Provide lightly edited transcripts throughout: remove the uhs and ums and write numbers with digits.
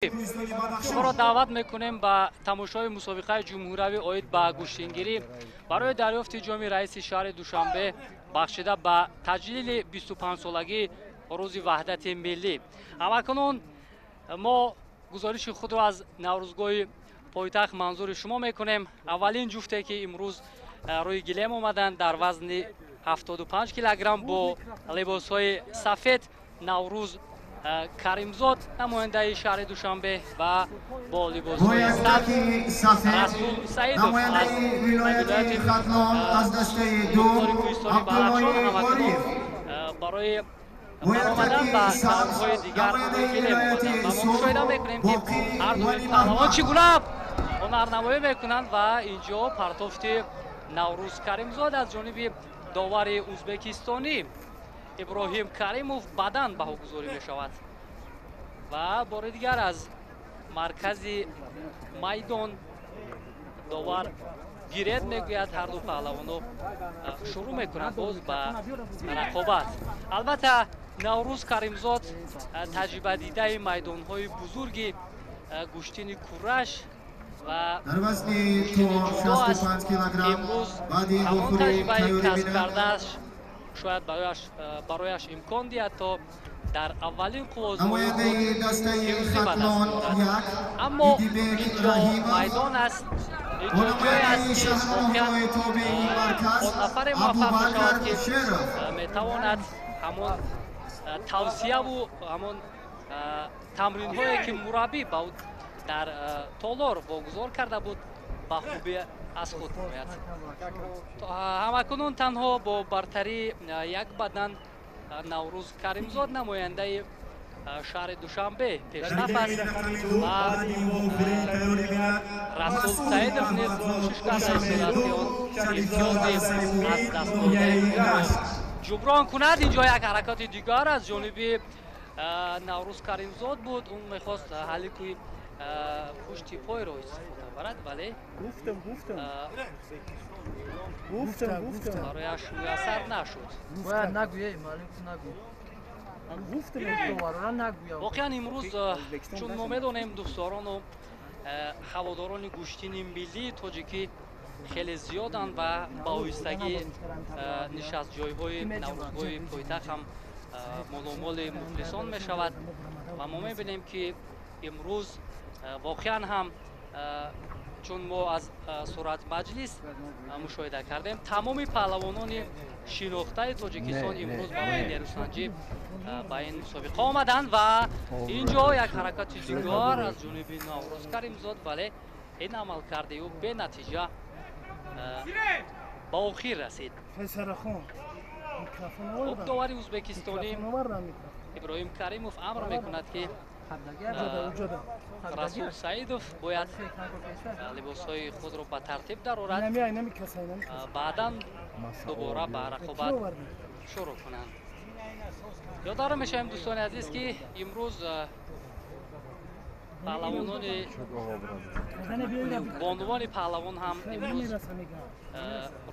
Шуморо даъват мекунем ба тамошои мусобиқаи ҷумҳуриявӣ оид ба гӯштингирӣ барои дарёфти ҷоми раиси шаҳри Душанбе, бахшида ба таҷлили 25-солагии рӯзи ваҳдати миллӣ. Ҳамакунун мо гузориши худро аз наврӯзгоҳи пойтахт манзури шумо мекунем. Аввалин ҷуфте, ки имрӯз рӯи гилем омаданд, дар вазни 75 килограмм бо либосҳои сафед Наврӯз Каримзод, намояндаи шаҳри Душанбе, ва бо либосҳои сабз Расул Саидов аз вилояти кӯҳистони Бадахшон ҳамакунун барои баромадан ба тарафҳои дигар рӯи гилем омаданд ва мо мушоҳида мекунем, ки ҳар дуи паҳлавон чӣ гуна ҳунарнамоӣ мекунанд. Ва инҷо партофти Наврӯз Каримзод аз ҷониби довари узбекистонӣ Иброҳим Каримов бадан баҳогузорӣ мешавад ва бори дигар аз маркази майдон довар гиред мегӯяд. Ҳарду паҳлавоно шурӯъ мекунанд боз ба рақобат. Албатта, Наврӯз Каримзод таҷрибадидаи майдонҳои бузурги гӯштини кураш ва гӯштини ҷудо аст. Имрӯз ҳамон таҷрибаи касб кардааш шояд барояш имкон диҳад, то дар аввалин қуввозмоии пирӯзӣ ба даст орад. Аммо инҷо майдон аст, инҷо ҷое аст, ки воқеан он нафаре муваффақ мешавад, ки метавонад ҳамон тавсияву ҳамон тамринҳое, ки мураббӣ ба ӯ дар толор вогузор карда буд, ба хубӣ аз худ кунад. Ҳамакунун танҳо бо бартарии як бадан Наврӯз Каримзод, намояндаи шаҳри Душанбе, пешраф аст ва Расул Саидов низ кӯшиш карда истодааст, ки он имтиёзи аз даст додаи ҷуброн кунад. Инҷо як ҳаракати дигар аз ҷониби Наврӯз Каримзод буд. Ӯ мехост ҳаликуи пушти пойро истифода барад, вале Гуфтам, гуфтам. Гуфтам, гуфтам. барояш муяссар нашуд. Бояд нагӯе, маълум ки нагӯ. Гуфтам. Доварора нагӯя. Воқеан, имрӯз, чун мо медонем, дӯстдорону ҳаводорони гӯштини миллии тоҷикӣ хеле зиёданд ва ба оҳистагӣ нишастҷойҳои наврӯзгоҳи пойтахт ҳам моломоли мухлисон мешавад ва мо мебинем, ки имрӯз воқеан ҳам, чун мо аз суратмаҷлис мушоҳида кардем, тамоми паҳлавонони шинохтаи Тоҷикистон имрӯз барои нерӯсанҷӣ ба ин мусобиқа омаданд. Ва ин ҷо як ҳаракати дигар аз ҷониби Наврӯз Каримзод, вале ин амалкарди ӯ бенатиҷа ба охир расид. Хуб, довари узбекистонӣ Иброҳим Каримов амр мекунад, ки Расул Саидов бояд либосҳои худро ба тартиб дарорад, баъдан дубора ба рақобат шурӯъ кунанд. Ёдовар мешавем, дӯстони азиз, ки имрӯз паҳлавонони бонувони паҳлавон ҳам имрӯз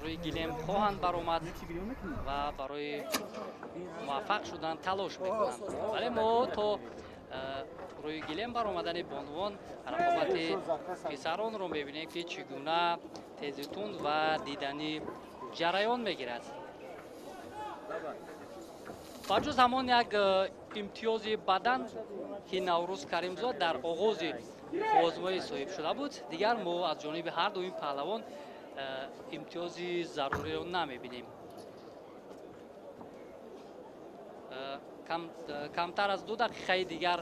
рӯи гилем хоҳанд баромад ва барои муваффақ шудан талош мекунанд. Вале мо то рӯи гилем баромадани бонувон рақобати писаронро мебинем, ки чӣ гуна тезитунд ва диданӣ ҷараён мегирад. Ба ҷуз ҳамон як имтиёзи бадан, ки Наврӯз Каримзод дар оғози озмоӣ соҳиб шуда буд, дигар мо аз ҷониби ҳар ду ин паҳлавон имтиёзи заруриро намебинем. Камтар аз 2 дақиқаи дигар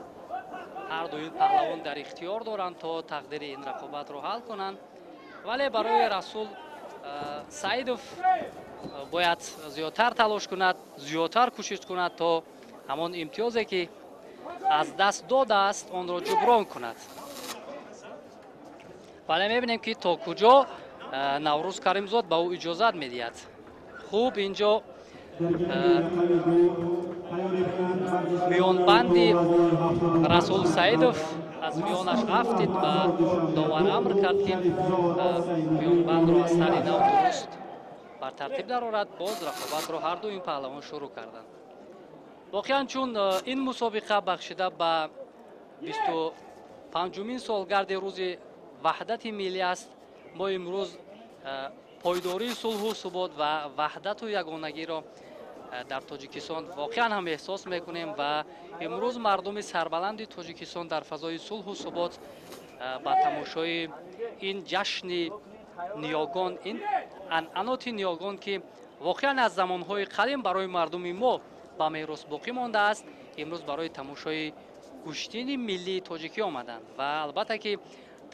ҳар ду ин паҳлавон дар ихтиёр доранд, то тақдири ин рақобатро ҳал кунанд. Вале барои Расул Саидов бояд зиёдтар талош кунад, зиёдтар кӯшиш кунад, то ҳамон имтиёзе, ки аз даст додааст, онро ҷуброн кунад. Вале мебинем, ки то куҷо Наврӯз Каримзод ба ӯ иҷозат медиҳад. Хуб, инҷо миёнбанди Расул Саидов аз миёнаш афтид ва довар амр кард, ки миёнбандро аз сари нав дуруст бар тартиб дарорад. Боз рақобатро ҳар ду ин паҳлавон шурӯъ карданд. Воқеан, чун ин мусобиқа бахшида ба бисту панҷумин солгарди рӯзи ваҳдати миллӣ аст, мо имрӯз пойдории сулҳу субот ва ваҳдату ягонагиро дар Тоҷикистон воқеан ҳам эҳсос мекунем ва имрӯз мардуми сарбаланди Тоҷикистон дар фазои сулҳу субот ба тамошои ин ҷашни ниёгон, ин анъаноти ниёгон, ки воқеан аз замонҳои қадим барои мардуми мо ба мерос боқӣ мондааст, имрӯз барои тамошои гӯштини миллии тоҷикӣ омаданд. Ва албатта ки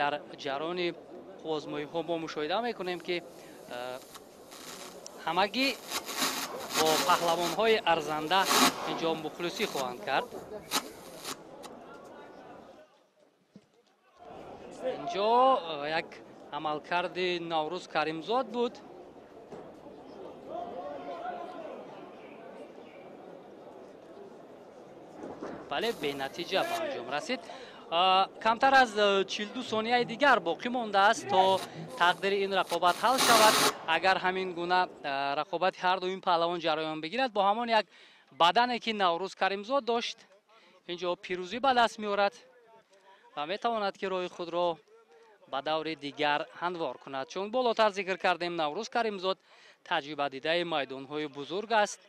дар ҷараёни озмоиҳо мо мушоҳида мекунем, ки ҳамагӣ бо паҳлавонҳои арзанда инҷо мухлисӣ хоҳанд кард. Инҷо як амалкарди Наврӯз Каримзод буд. Бале, бенатиҷа ба анҷом расид. Камтар аз 42 сонияи дигар боқӣ мондааст, то тақдири ин рақобат ҳал шавад. Агар ҳамин гуна рақобати ҳарду ин паҳлавон ҷараён бигирад, бо ҳамон як бадане ки Наврӯз Каримзод дошт, инҷо пирӯзӣ ба даст меорад ва метавонад ки роҳи худро ба даври дигар ҳамвор кунад. Чун болотар зикр кардем, Наврӯз Каримзод таҷрибадидаи майдонҳои бузург аст.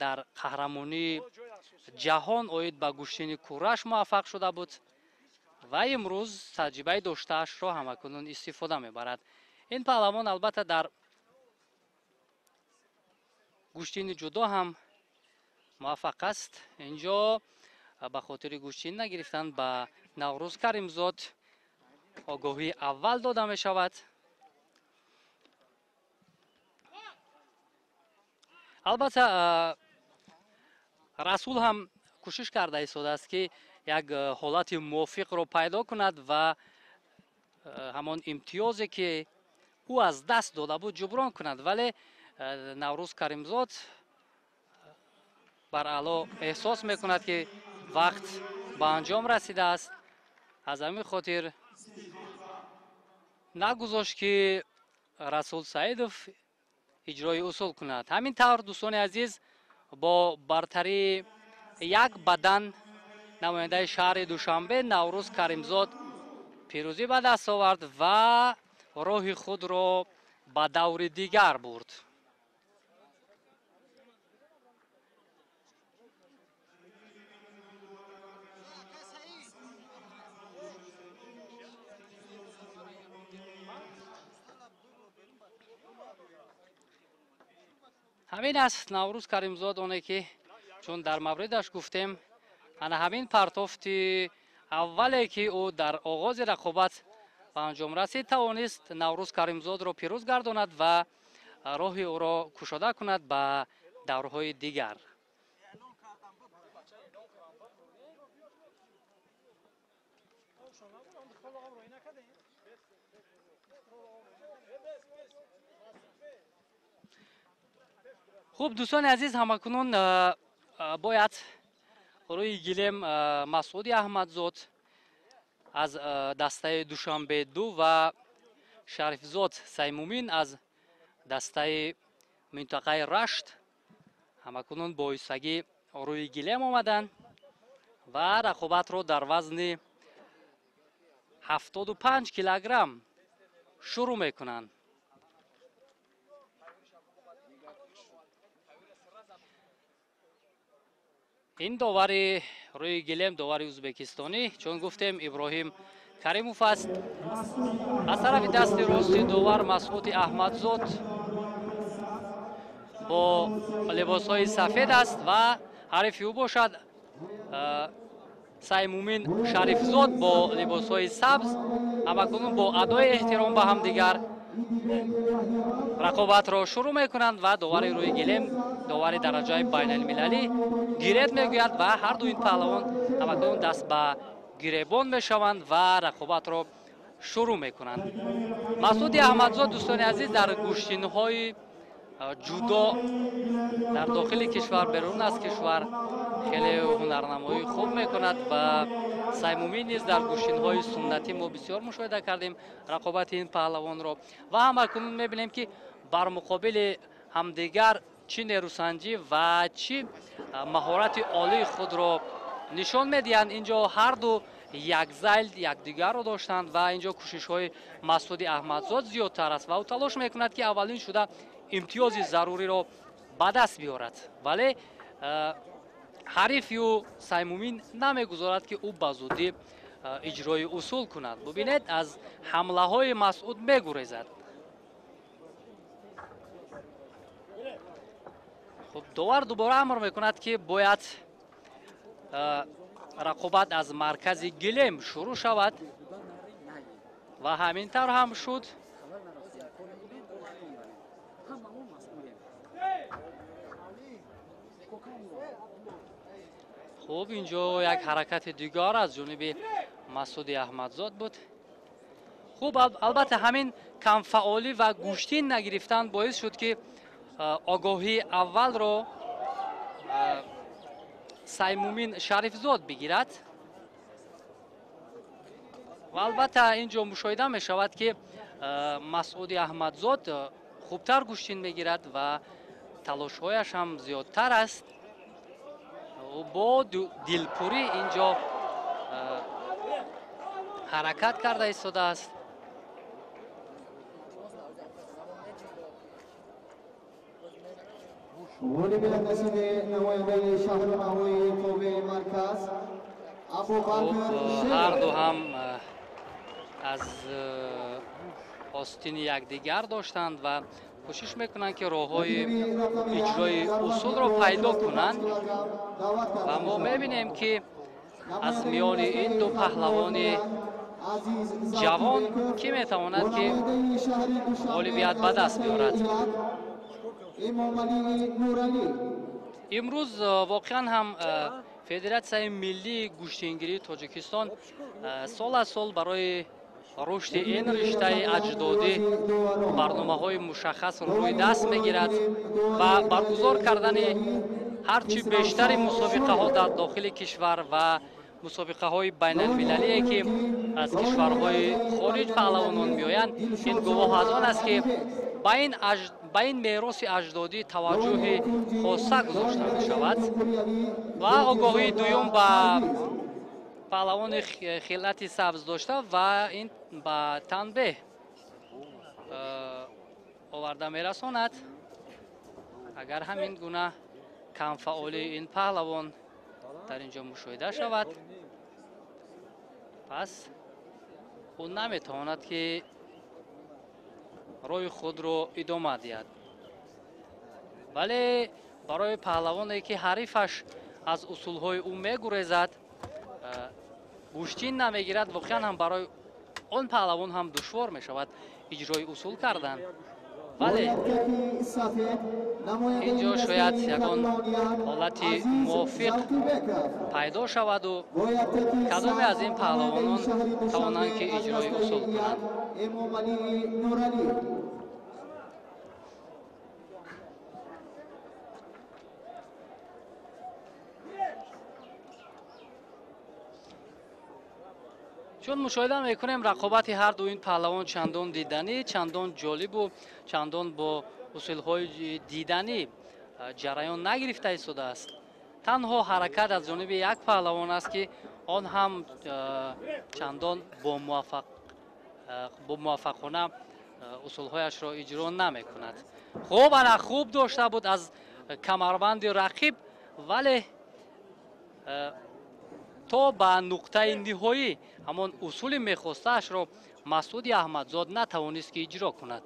Дар қаҳрамонии ҷаҳон оид ба гӯштини кураш муваффақ шуда буд ва имрӯз таҷрибаи доштаашро ҳамакунун истифода мебарад. Ин паҳлавон албатта дар гӯштини ҷудо ҳам муваффақ аст. Инҷо ба хотири гӯштин нагирифтан ба Наврӯз Каримзод огоҳии аввал дода мешавад. Албатта Расул ҳам кӯшиш карда истодааст, ки як ҳолати мувофиқро пайдо кунад ва ҳамон имтиёзе ки ӯ аз даст дода буд ҷуброн кунад, вале Наврӯз Каримзод бараъло эҳсос мекунад, ки вақт ба анҷом расидааст. Аз ҳамин хотир нагузошт, ки Расул Саидов иҷрои усул кунад. Ҳамин тавр, дӯстони азиз, бо бартарии як бадан намояндаи шаҳри Душанбе Наврӯз Каримзод пирӯзӣ ба даст овард ва роҳи худро ба даври дигар бурд. Ҳамин аст Наврӯз Каримзод, оне ки чун дар мавридаш гуфтем, ана ҳамин партофти аввале ки ӯ дар оғози рақобат ба анҷом расид, тавонист Наврӯз Каримзодро пирӯз гардонад ва роҳи ӯро кушода кунад ба даврҳои дигар. Хуб, дӯстони азиз, ҳамакунун бояд рӯи гилем Масъуди Аҳмадзод аз дастаи Душанбе 2 ва Шарифзод Саймумин аз дастаи минтақаи Рашт ҳамакунун бо ҳиссагӣ рӯи гилем омаданд ва рақобатро дар вазни 75 килограмм шурӯъ мекунанд. Ин довари рӯи гилем довари ӯзбекистонӣ, чун гуфтем, Иброҳим Каримов аст. Аз тарафи дасти рости довар Масъуди Аҳмадзод бо либосҳои сафед аст ва ҳарифи ӯ бошад Саймумин Шарифзод бо либосҳои сабз. Ҳамакунун бо адои эҳтиром ба ҳамдигар рақобатро шурӯъ мекунанд ва довари рӯи гилем, довари дараҷаи байналмилалӣ, гирет мегӯяд ва ҳарду ин паҳлавон ҳамакунун даст ба гиребон мешаванд ва рақобатро шурӯъ мекунанд. Масъуди Аҳмадзод, дӯстони азиз, дар гӯштинҳои ҷудо дар дохили кишвар, берун аз кишвар хеле ҳунарнамоии хуб мекунад ва Саймумин низ дар гӯштинҳои суннатӣ мо бисёр мушоҳида кардем рақобати ин паҳлавонро. Ва ҳамакунун мебинем, ки бар муқобили ҳамдигар чӣ нерӯсанҷӣ ва чӣ маҳорати олии худро нишон медиҳанд. Инҷо ҳарду Якзайл якдигарро доштанд ва инҷо кӯшишҳои Масъуди Аҳмадзод зиёдтар аст ва ӯ талош мекунад, ки аввалин шуда имтиёзи заруриро ба даст биёрад, вале ҳарифи ӯ Саймумин намегузорад, ки ӯ ба зудӣ иҷрои усул кунад. Бубинед, аз ҳамлаҳои Масъуд мегурезад. Хуб, довар дубора амр мекунад, ки бояд рақобат аз маркази гилем шурӯъ шавад ва ҳамин тавр ҳам шуд. Хуб, инҷо як ҳаракати дигар аз ҷониби Масъуди Аҳмадзод буд. Хуб, албатта ҳамин камфаъолӣ ва гӯштин нагирифтан боис шуд, ки огоҳии аввалро Саймумин Шарифзод бигирад. Ва албатта инҷо мушоҳида мешавад, ки Масъуди Аҳмадзод хубтар гӯштин мегирад ва талошҳояш ҳам зиёдтар аст. Ӯ бо дилпурӣ инҷо ҳаракат карда истодааст. Ҳарду ҳам аз остини якдигар доштанд ва кӯшиш мекунанд, ки роҳҳои иҷрои усулро пайдо кунанд. Ва мо мебинем, ки аз миёни ин ду паҳлавони ҷавон кӣ метавонад, ки ғолибият ба даст биёрад. Имрӯз воқеан ҳам Федератсияи миллии гӯштингирии Тоҷикистон сол аз сол барои рушди ин риштаи аҷдодӣ барномаҳои мушаххасро рӯи даст мегирад ва баргузор кардани ҳарчи бештари мусобиқаҳо дар дохили кишвар ва мусобиқаҳои байналмилалие, ки аз кишварҳои хориҷ паҳлавонон меоянд, ин гувоҳ аз он аст, ки ба ин мероси аҷдодӣ таваҷҷӯҳи хоса гузошта мешавад. Ва огоҳии дуюм ба паҳлавони хилати сабз дошта ва ин ба танбеҳ оварда мерасонад. Агар ҳамин гуна камфаъолии ин паҳлавон дар ин ҷо мушоҳида шавад, пас ӯ наметавонад, ки роҳи худро идома диҳад. Вале барои паҳлавоне, ки ҳарифаш аз усулҳои ӯ мегурезад, гӯштин намегирад, воқеан ҳам барои он паҳлавон ҳам душвор мешавад иҷрои усул кардан. Вале инҷо шояд ягон ҳолати мувофиқ пайдо шаваду кадоме аз ин паҳлавонон тавонанд, ки иҷрои усул кунанд. Чун мушоҳида мекунем, рақобати ҳар ду ин паҳлавон чандон диданӣ, чандон ҷолибу чандон бо усулҳои диданӣ ҷараён нагирифта истодааст. Танҳо ҳаракат аз ҷониби як паҳлавон аст, ки он ҳам чандон бо муваффақона усулҳояшро иҷро намекунад. Хуб, ана хуб дошта буд аз камарбанди рақиб, вале то ба нуқтаи ниҳоӣ ҳамон усули мехостаашро Масъуди Аҳмадзод натавонист, ки иҷро кунад.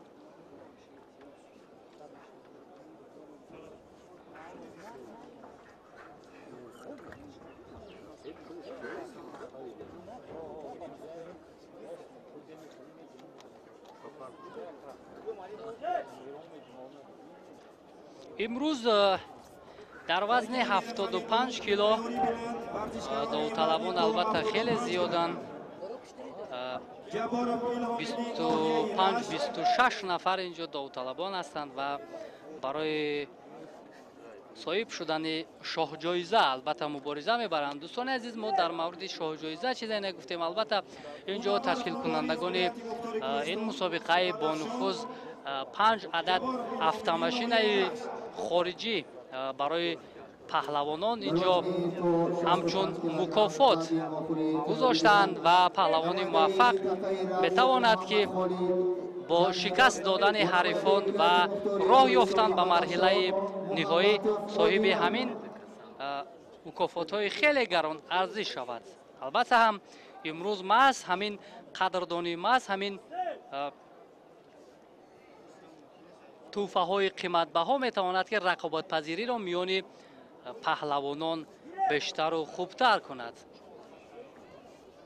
Имрӯз дар вазни 75 кило довталабон албатта хеле зиёданд, 25, 26 нафар инҷо довталабон ҳастанд ва барои соҳиб шудани шоҳҷоиза албатта мубориза мебаранд. Дӯстони азиз, мо дар мавриди шоҳҷоиза чизе нагуфтем. Албатта инҷо ташкилкунандагони ин мусобиқаи бонуфуз панҷ адад автомашинаи хориҷӣ барои Паҳлавонон инҷо ҳамчун мукофот гузоштаанд ва паҳлавони муваффақ метавонад, ки бо шикаст додани ҳарифон ва роҳ ёфтан ба марҳилаи ниҳоӣ соҳиби ҳамин мукофотҳои хеле гарон арзиш шавад. Албатта ҳам имрӯз маҳз ҳамин қадрдонӣ, маҳз ҳамин тӯҳфаҳои қиматбаҳо метавонад, ки рақобатпазириро миёни паҳлавонон бештару хубтар кунад.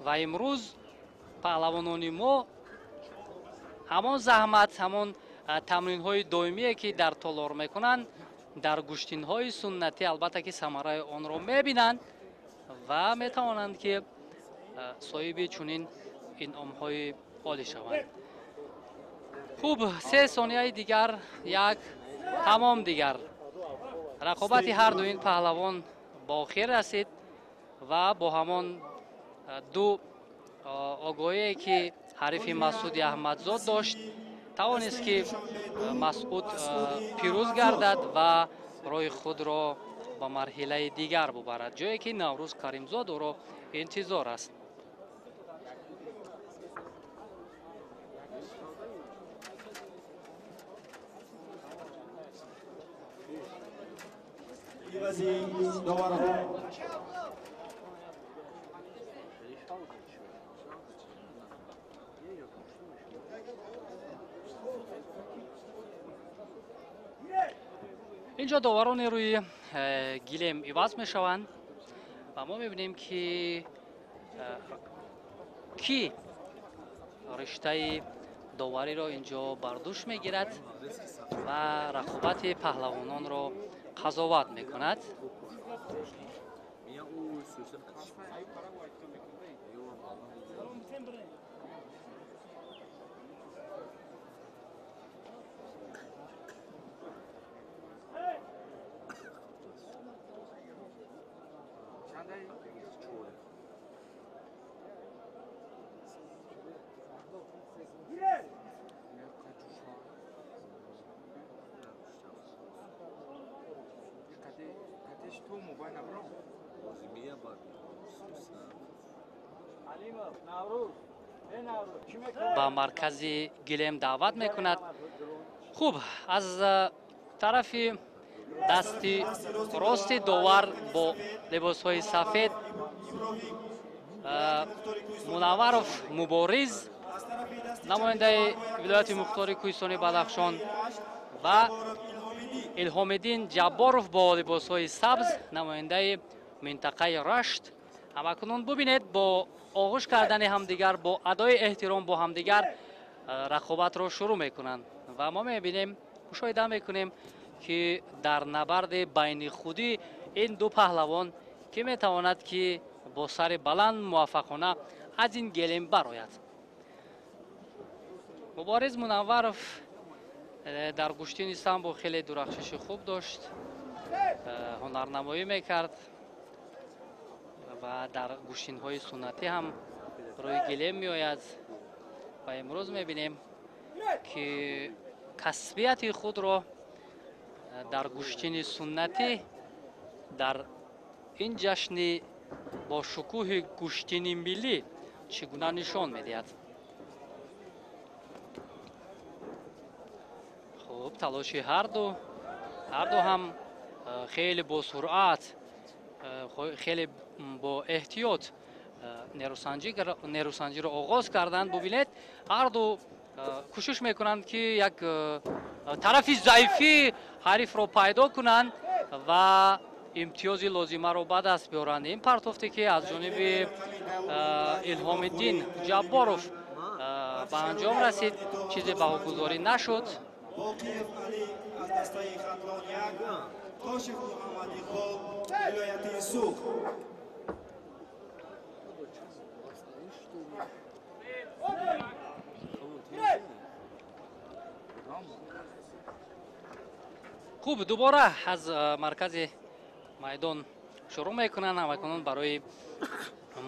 Ва имрӯз паҳлавонони мо ҳамон заҳмат, ҳамон тамринҳои доимие, ки дар толор мекунанд, дар гӯштинҳои суннатӣ албатта ки самараи онро мебинанд ва метавонанд, ки соҳиби чунин инъомҳои олӣ шаванд. Хуб, 3 сонияи дигар, як, тамом дигар. Рақобати ҳар ду ин паҳлавон ба охир расид ва бо ҳамон ду огоҳие, ки ҳарифи Масъуди Аҳмадзод дошт, тавонист, ки Масъуд пирӯз гардад ва роҳи худро ба марҳилаи дигар бубарад, ҷое ки Наврӯз Каримзод ӯро интизор аст. Инҷо доварони рӯи гилем иваз мешаванд ва мо мебинем, ки кӣ риштаи довариро инҷо бар дӯш мегирад ва рақобати паҳлавононро қазоват мекунад. Ба маркази гилем даъват мекунад. Хуб, аз тарафи дасти рости довар бо либосҳои сафед Мунавваров Мубориз, намояндаи вилояти мухтори Кӯҳистони Бадахшон, ва Илҳомиддин Ҷабборов бо либосҳои сабз, намояндаи минтақаи Рашт. Ҳамакунун бубинед, бо оғӯш кардани ҳамдигар, бо адои эҳтиром бо ҳамдигар рақобатро шурӯъ мекунанд ва мо мебинем, мушоҳида мекунем, ки дар набарди байни худӣ ин ду паҳлавон ки метавонад, ки бо сари баланд муваффақона аз ин гелем барояд. Мубориз Мунавваров дар гӯштини самбо хеле дурахшиши хуб дошт, ҳунарнамоӣ мекард ва дар гӯштинҳои суннатӣ ҳам рӯи гилем меояд ва имрӯз мебинем, ки касбияти худро дар гӯштини суннатӣ дар ин ҷашни бо шукӯҳи гӯштини миллӣ чӣ гуна нишон медиҳад. Хуб, талоши ҳарду ҳам хеле бо суръат, хеле бо эҳтиёт нерӯсанҷиро оғоз карданд. Бубинед, ҳарду кӯшиш мекунанд, ки як тарафи заифи ҳарифро пайдо кунанд ва имтиёзи лозимаро ба даст биёранд. Ин партофте, ки аз ҷониби Илҳомиддин Ҷабборов ба анҷом расид, чизе баҳогузорӣ нашуд. Боқиев Али аз дастаи Хатлон 1, Тошев Муҳаммад Иқбол, вилояти Суғд. Хуб, дубора аз маркази майдон шурӯъ мекунанд. Ҳамакунун барои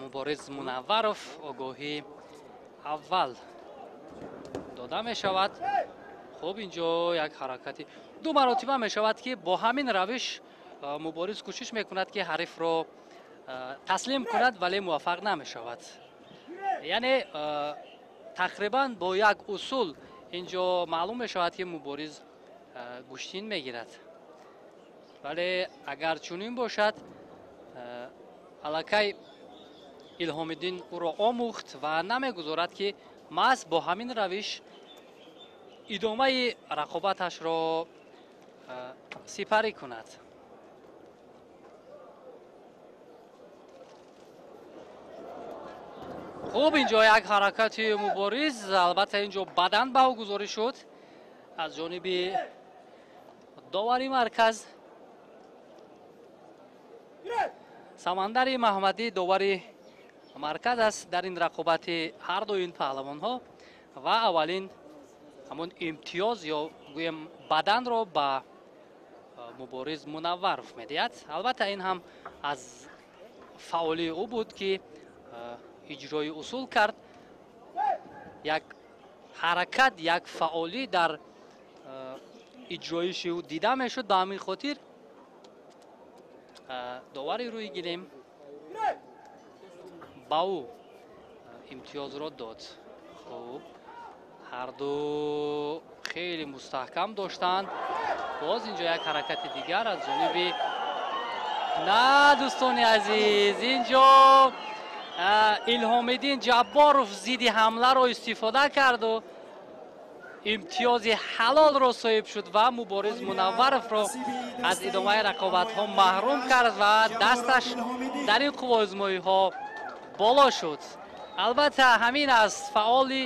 Мубориз Мунавваров огоҳии аввал дода мешавад. Хуб, инҷо як ҳаракати ду маротиба мешавад, ки бо ҳамин равиш Мубориз кӯшиш мекунад, ки ҳарифро таслим кунад, вале муваффақ намешавад. Яъне тақрибан бо як усул инҷо маълум мешавад, ки Мубориз гӯштин мегирад. Вале агар чунин бошад, аллакай Илҳомиддин ӯро омӯхт ва намегузорад, ки маҳз бо ҳамин равиш идомаи рақобаташро сипарӣ кунад. Хуб, инҷо як ҳаракати Мубориз, албатта инҷо бадан баҳогузорӣ шуд аз ҷониби довари марказ. Самандари Маҳмадӣ довари марказ аст дар ин рақобати ҳар ду ин паҳлавонҳо ва аввалин ҳамон имтиёз ё гӯем баданро ба Мубориз Мунавваров медиҳад. Албатта ин ҳам аз фаъолии ӯ буд, ки иҷрои усул кард. Як ҳаракат, як фаъолӣ дар иҷроиши ӯ дида мешуд. Ба ҳамин хотир довари рӯи гилем ба ӯ имтиёзро дод. Хуб, ҳарду хеле мустаҳкам доштанд. Боз инҷо як ҳаракати дигар аз ҷониби, на, дӯстони азиз, инҷо Илҳомиддин Ҷабборов зидди ҳамларо истифода карду имтиёзи ҳалолро соҳиб шуд ва Мубориз Мунавваровро аз идомаи рақобатҳо маҳрум кард ва дасташ дар ин қувваозмоиҳо боло шуд. Албатта ҳамин аст, фаъоли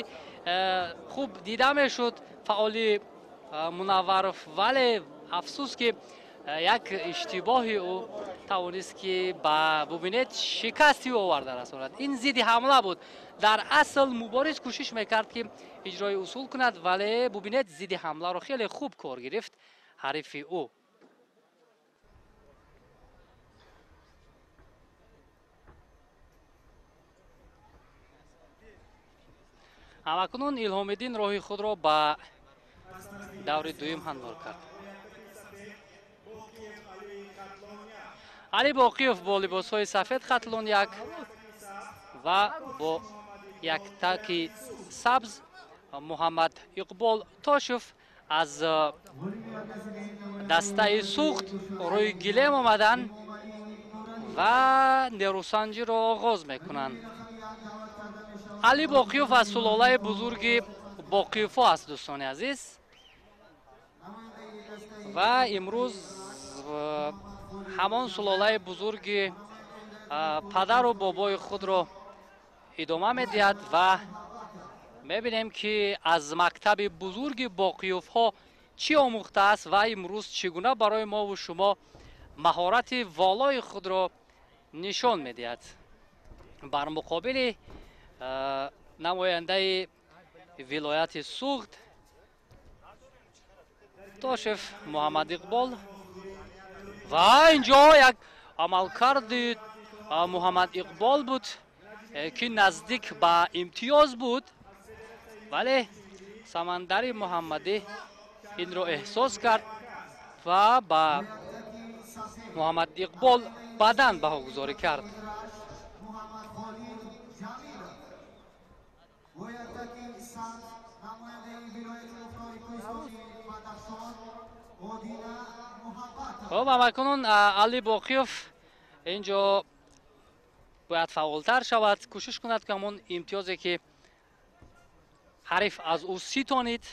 хуб дида мешуд фаъоли Мунавваров, вале афсӯс, ки як иштибоҳи ӯ тавонист, ки ба, бубинед, шикасти ӯ оварда расонад. Ин зидди ҳамла буд. Дар асл Мубориз кӯшиш мекард, ки иҷрои усул кунад, вале бубинед, зидди ҳамларо хеле хуб кор гирифт ҳарифи ӯ. Ҳамакунун Илҳомиддин роҳи худро ба даври дуюм ҳамвор кард. Али Боқиев бо либосҳои сафед, Хатлон як, ва бо як таки сабз Муҳаммад Иқбол Тошев аз дастаи Суғд рӯи гилем омаданд ва нерӯсанҷиро оғоз мекунанд. Али Боқиев аз сулолаи бузурги Боқиевҳо аст, дӯстони азиз, ва имрӯз ҳамон сулолаи бузурги падару бобои худро идома медиҳад ва мебинем, ки аз мактаби бузурги Боқиевҳо чӣ омӯхтааст ва имрӯз чӣ гуна барои мову шумо маҳорати волои худро нишон медиҳад бар муқобили намояндаи вилояти Суғд Тошев Муҳаммад Иқбол. Ва инҷо як амалкарди Муҳаммад Иқбол буд, ки наздик ба имтиёз буд, вале Самандари Муҳаммадӣ инро эҳсос кард ва ба Муҳаммад Иқбол баъдан баҳогузорӣ кард. Хуб, ҳамакунун Али Боқиев инҷо бояд фаъолтар шавад, кӯшиш кунад, ки ҳамон имтиёзе, ки ҳариф аз ӯ ситонид,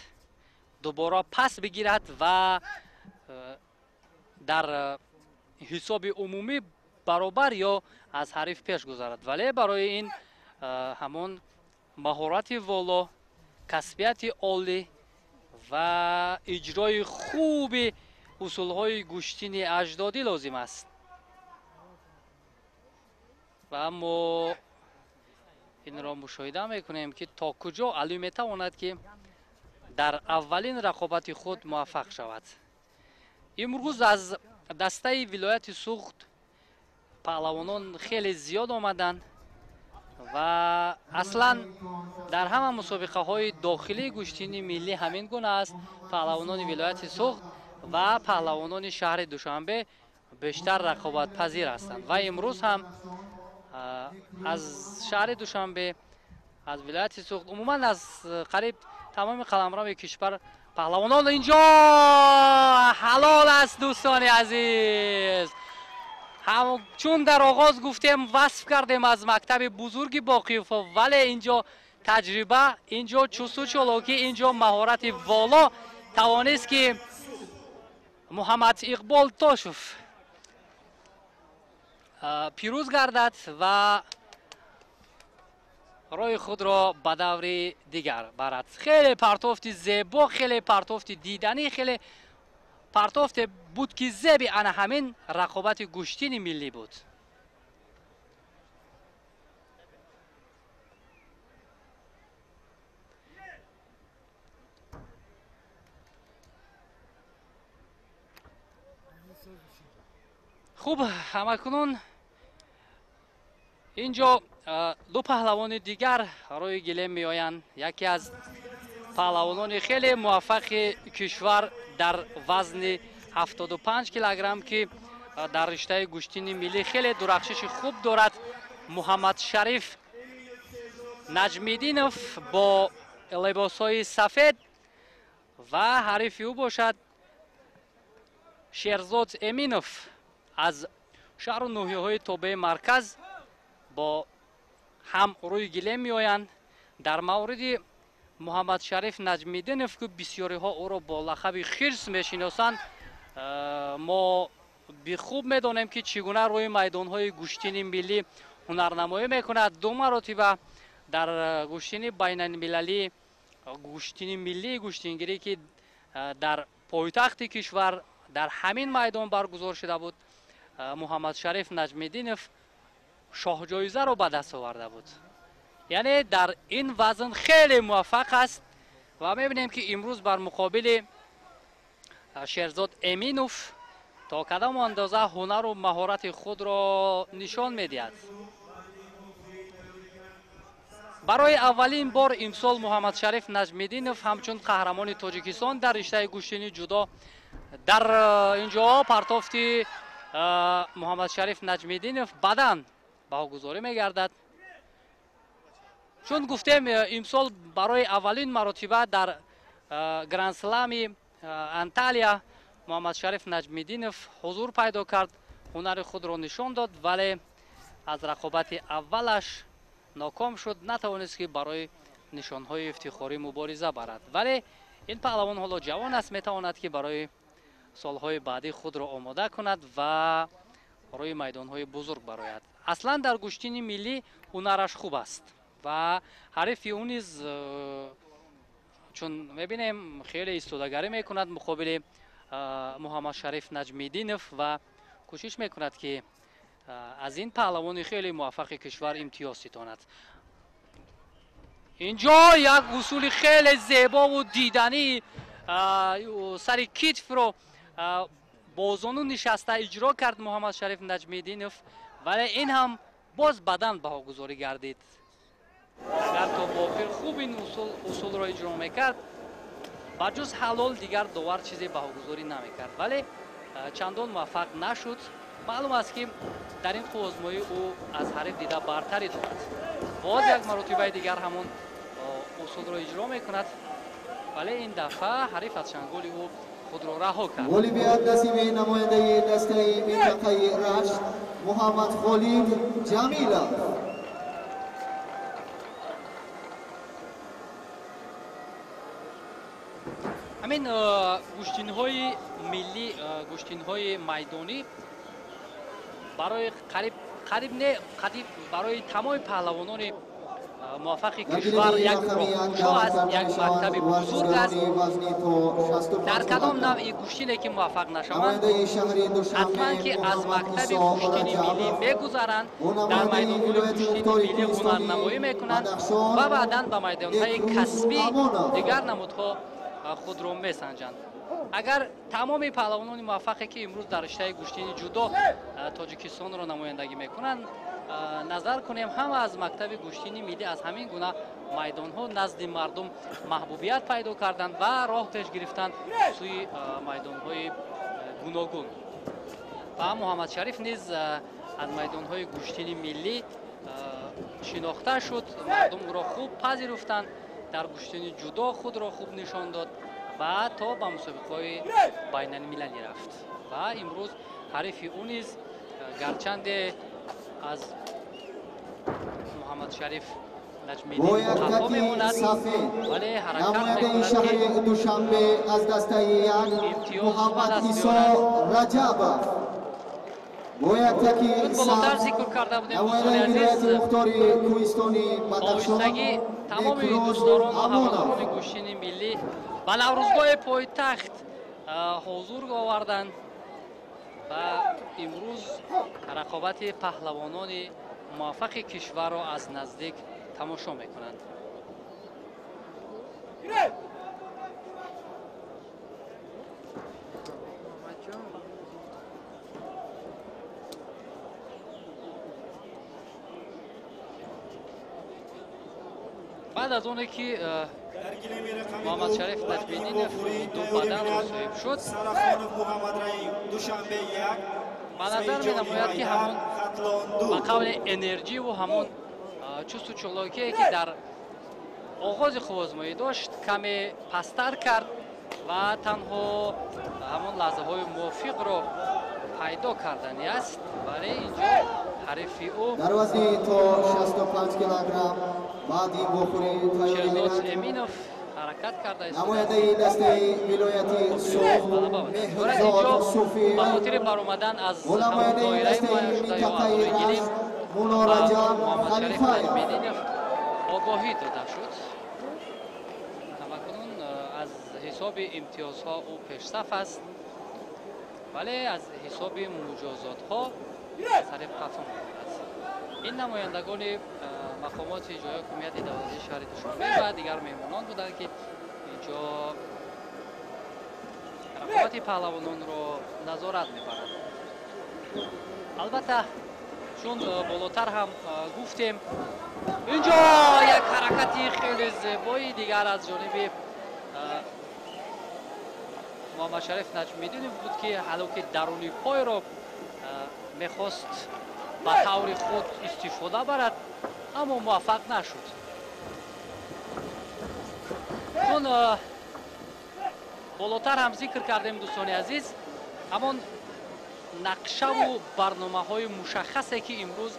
дубора пас бигирад ва дар ҳисоби умумӣ баробар ё аз ҳариф пеш гузарад. Вале барои ин ҳамон маҳорати воло, касбияти олӣ ва иҷрои хуби усулҳои гӯштини аҷдодӣ лозим аст. Ва мо инро мушоҳида мекунем, ки то куҷо Алӣ метавонад, ки дар аввалин рақобати худ муваффақ шавад. Имрӯз аз дастаи вилояти Суғд паҳлавонон хеле зиёд омаданд ва аслан дар ҳама мусобиқаҳои дохилии гӯштини миллӣ ҳамин гуна аст. Паҳлавонони вилояти Суғд ва паҳлавонони шаҳри Душанбе Бештар рақобатпазир ҳастанд ва имрӯз ҳам аз шаҳри Душанбе, аз вилояти Суғд, умуман аз қариб тамоми қаламрави кишвар паҳлавонон инҷо ҳалол аст. Дӯстони азиз, чун дар оғоз гуфтем, васф кардем аз мактаби бузурги Боқиев, вале инҷо таҷриба, инҷо чусту чолокӣ, инҷо маҳорати воло тавонист, ки Муҳаммад Иқбол Тошев пирӯз гардад ва роҳи худро ба даври дигар барад. Хеле партофти зебо, хеле партофти диданӣ, хеле партофте буд, ки зеби ана ҳамин рақобати гӯштини миллӣ буд. Хуб, ҳамакунун инҷо ду паҳлавони дигар рӯи гилем меоянд. Яке аз паҳлавонони хеле муваффақи кишвар дар вазни 75 килограмм, ки дар риштаи гӯштини миллӣ хеле дурахшиши хуб дорад, Муҳаммадшариф Наҷмиддинов бо либосҳои сафед ва ҳарифи ӯ бошад Шерзод Эминов аз шаҳру ноҳияҳои тобеи марказ бо ҳам рӯи гилем меоянд. Дар мавриди Муҳаммадшариф Наҷмиддинов, ки бисёриҳо ӯро бо лақаби Хирс мешиносанд, мо бихуб медонем, ки чӣ гуна рӯи майдонҳои гӯштини миллӣ ҳунарнамоӣ мекунад. Ду маротиба дар гӯштини байналмилалӣ, гӯштини миллии гӯштингирӣ, ки дар пойтахти кишвар дар ҳамин майдон баргузор шуда буд, Муҳаммадшариф Наҷмиддинов шоҳҷоизаро ба даст оварда буд. Яъне дар ин вазн хеле муваффақ аст ва мебинем, ки имрӯз бар муқобили Шерзод Эминов то кадом андоза ҳунару маҳорати худро нишон медиҳад. Барои аввалин бор имсол Муҳаммадшариф Наҷмиддинов ҳамчун қаҳрамони Тоҷикистон дар риштаи гӯштини ҷудо дар инҷо партофти Муҳаммадшариф Наҷмиддинов баъдан баҳогузорӣ мегардад. Чун гуфтем, имсол барои аввалин маротиба дар грандслами Анталия Муҳаммадшариф Наҷмиддинов ҳузур пайдо кард, ҳунари худро нишон дод, вале аз рақобати аввалаш ноком шуд, натавонист, ки барои нишонҳои ифтихорӣ мубориза барад. Вале ин паҳлавон ҳоло ҷавон аст, метавонад, ки барои солҳои баъдӣ худро омода кунад ва рӯи майдонҳои бузург барояд. Аслан дар гӯштини миллӣ ҳунараш хуб аст ва ҳарифи ӯ низ, чун мебинем, хеле истодагарӣ мекунад муқобили Муҳаммадшариф Наҷмиддинов ва кӯшиш мекунад, ки аз ин паҳлавони хеле муваффақи кишвар имтиёз ситонад. Инҷо як усули хеле зебову диданӣ, сари китфро бо зону нишаста иҷро кард Муҳаммадшариф Наҷмиддинов, вале ин ҳам боз бадан баҳогузорӣ гардид. Агар то бо охир хуб ин усулро иҷро мекард, ба ҷуз ҳалол дигар довар чизе баҳогузорӣ намекард, вале чандон муваффақ нашуд. Маълум аст, ки дар ин қувваозмоӣ ӯ аз ҳариф дида бартарӣ дорад. Боз як маротибаи дигар ҳамон усулро иҷро мекунад, вале ин дафъа ҳариф аз чанголи ӯ худро раҳо кард. Ғолибият насиби намояндаи дастаи минтақаи Рашт Муҳаммад Холид Ҷамилов. Ҳамин гӯштинҳои миллӣ, гӯштинҳои майдонӣ барои қариб не, қариб барои тамоми паҳлавонони муваффақи кишвар як роҳкушо аст, як мактаби бузург аст. Дар кадом навъи гӯштине ки муваффақ нашаванд, ҳатман ки аз мактаби гӯштини миллӣ мегузаранд, дар майдонҳои гӯштини миллӣ ҳунарнамоӣ мекунанд ва баъдан ба майдонҳои касбӣ дигар намудҳо худро месанҷанд. Агар тамоми паҳлавонони муваффақе, ки имрӯз дар риштаи гӯштини ҷудо Тоҷикистонро намояндагӣ мекунанд, назар кунем, ҳама аз мактаби гӯштини миллӣ, аз ҳамин гуна майдонҳо назди мардум маҳбубият пайдо карданд ва роҳ пеш гирифтанд сӯи майдонҳои гуногун. Ва Муҳаммадшариф низ аз майдонҳои гӯштини миллӣ шинохта шуд. Мардум ӯро хуб пазируфтанд, дар гӯштини ҷудо худро хуб нишон дод ва то ба мусобиқаҳои байналмилалӣ рафт. Ва имрӯз ҳарифи ӯ низ гарчанде аз Муҳаммадшариф Бо як таки сафед, намояндаи шаҳри Душанбе аз дастаи як Муҳаммад Исо Раҷабов. Бо як таки болотар зикр карда будем, намояндаи вилояти мухтори Кӯҳистони Бадахшон оҳистагӣ тамоми дӯстдорон ва ҳаводорони гӯштини миллӣ ба Наврӯзгоҳи пойтахт ҳозур оварданд ва имрӯз рақобати паҳлавонони муваффақи кишварро аз наздик тамошо мекунанд. Баъд аз оне ки Муҳаммадшариф Наҷмиддинов ду баданро соҳиб шуд, ба назар менамояд, ки ҳамон ба қавли энерҷиву ҳамон чусту чолокие, ки дар оғози қуввозмоӣ дошт, каме пасттар кард ва танҳо ҳамон лаҳзаҳои мувофиқро пайдо кардани аст. Вале инҷо ҳарифи ӯ дар вазни то 65 килограмм баъди вохӯрӣ Шерзод Эминов ҳаракат карда. Намояндаи дастаи вилояти Суғд Меҳрзод Суфиев ба хотири баромадан аз бо намояндаи доираи дастаи муайяншуда ё аз минтақаи рӯи гилим Рашт Муллораҷаб Муҳаммадшариф Халифаев. Наҷмиддинов огоҳӣ дода шуд. Ҳамакунун аз ҳисоби имтиёзҳо ӯ пешсаф аст, вале аз ҳисоби муҷозотҳо сари қафо мемонад. Ин намояндагони мақомоти иҷроияи ҳукумияти давлатии шаҳри Душанбе ва дигар меҳмонон буданд, ки инҷо рақобати паҳлавононро назорат мебаранд. Албатта, чун болотар ҳам гуфтем, инҷо як ҳаракати хеле зебои дигар аз ҷониби Муҳаммадшариф Наҷмиддинов буд, ки ҳалоки даруни пойро мехост ба таври худ истифода барад, аммо муваффақ нашуд. Чун болотар ҳам зикр кардем, дӯстони азиз, ҳамон нақшаву барномаҳои мушаххасе, ки имрӯз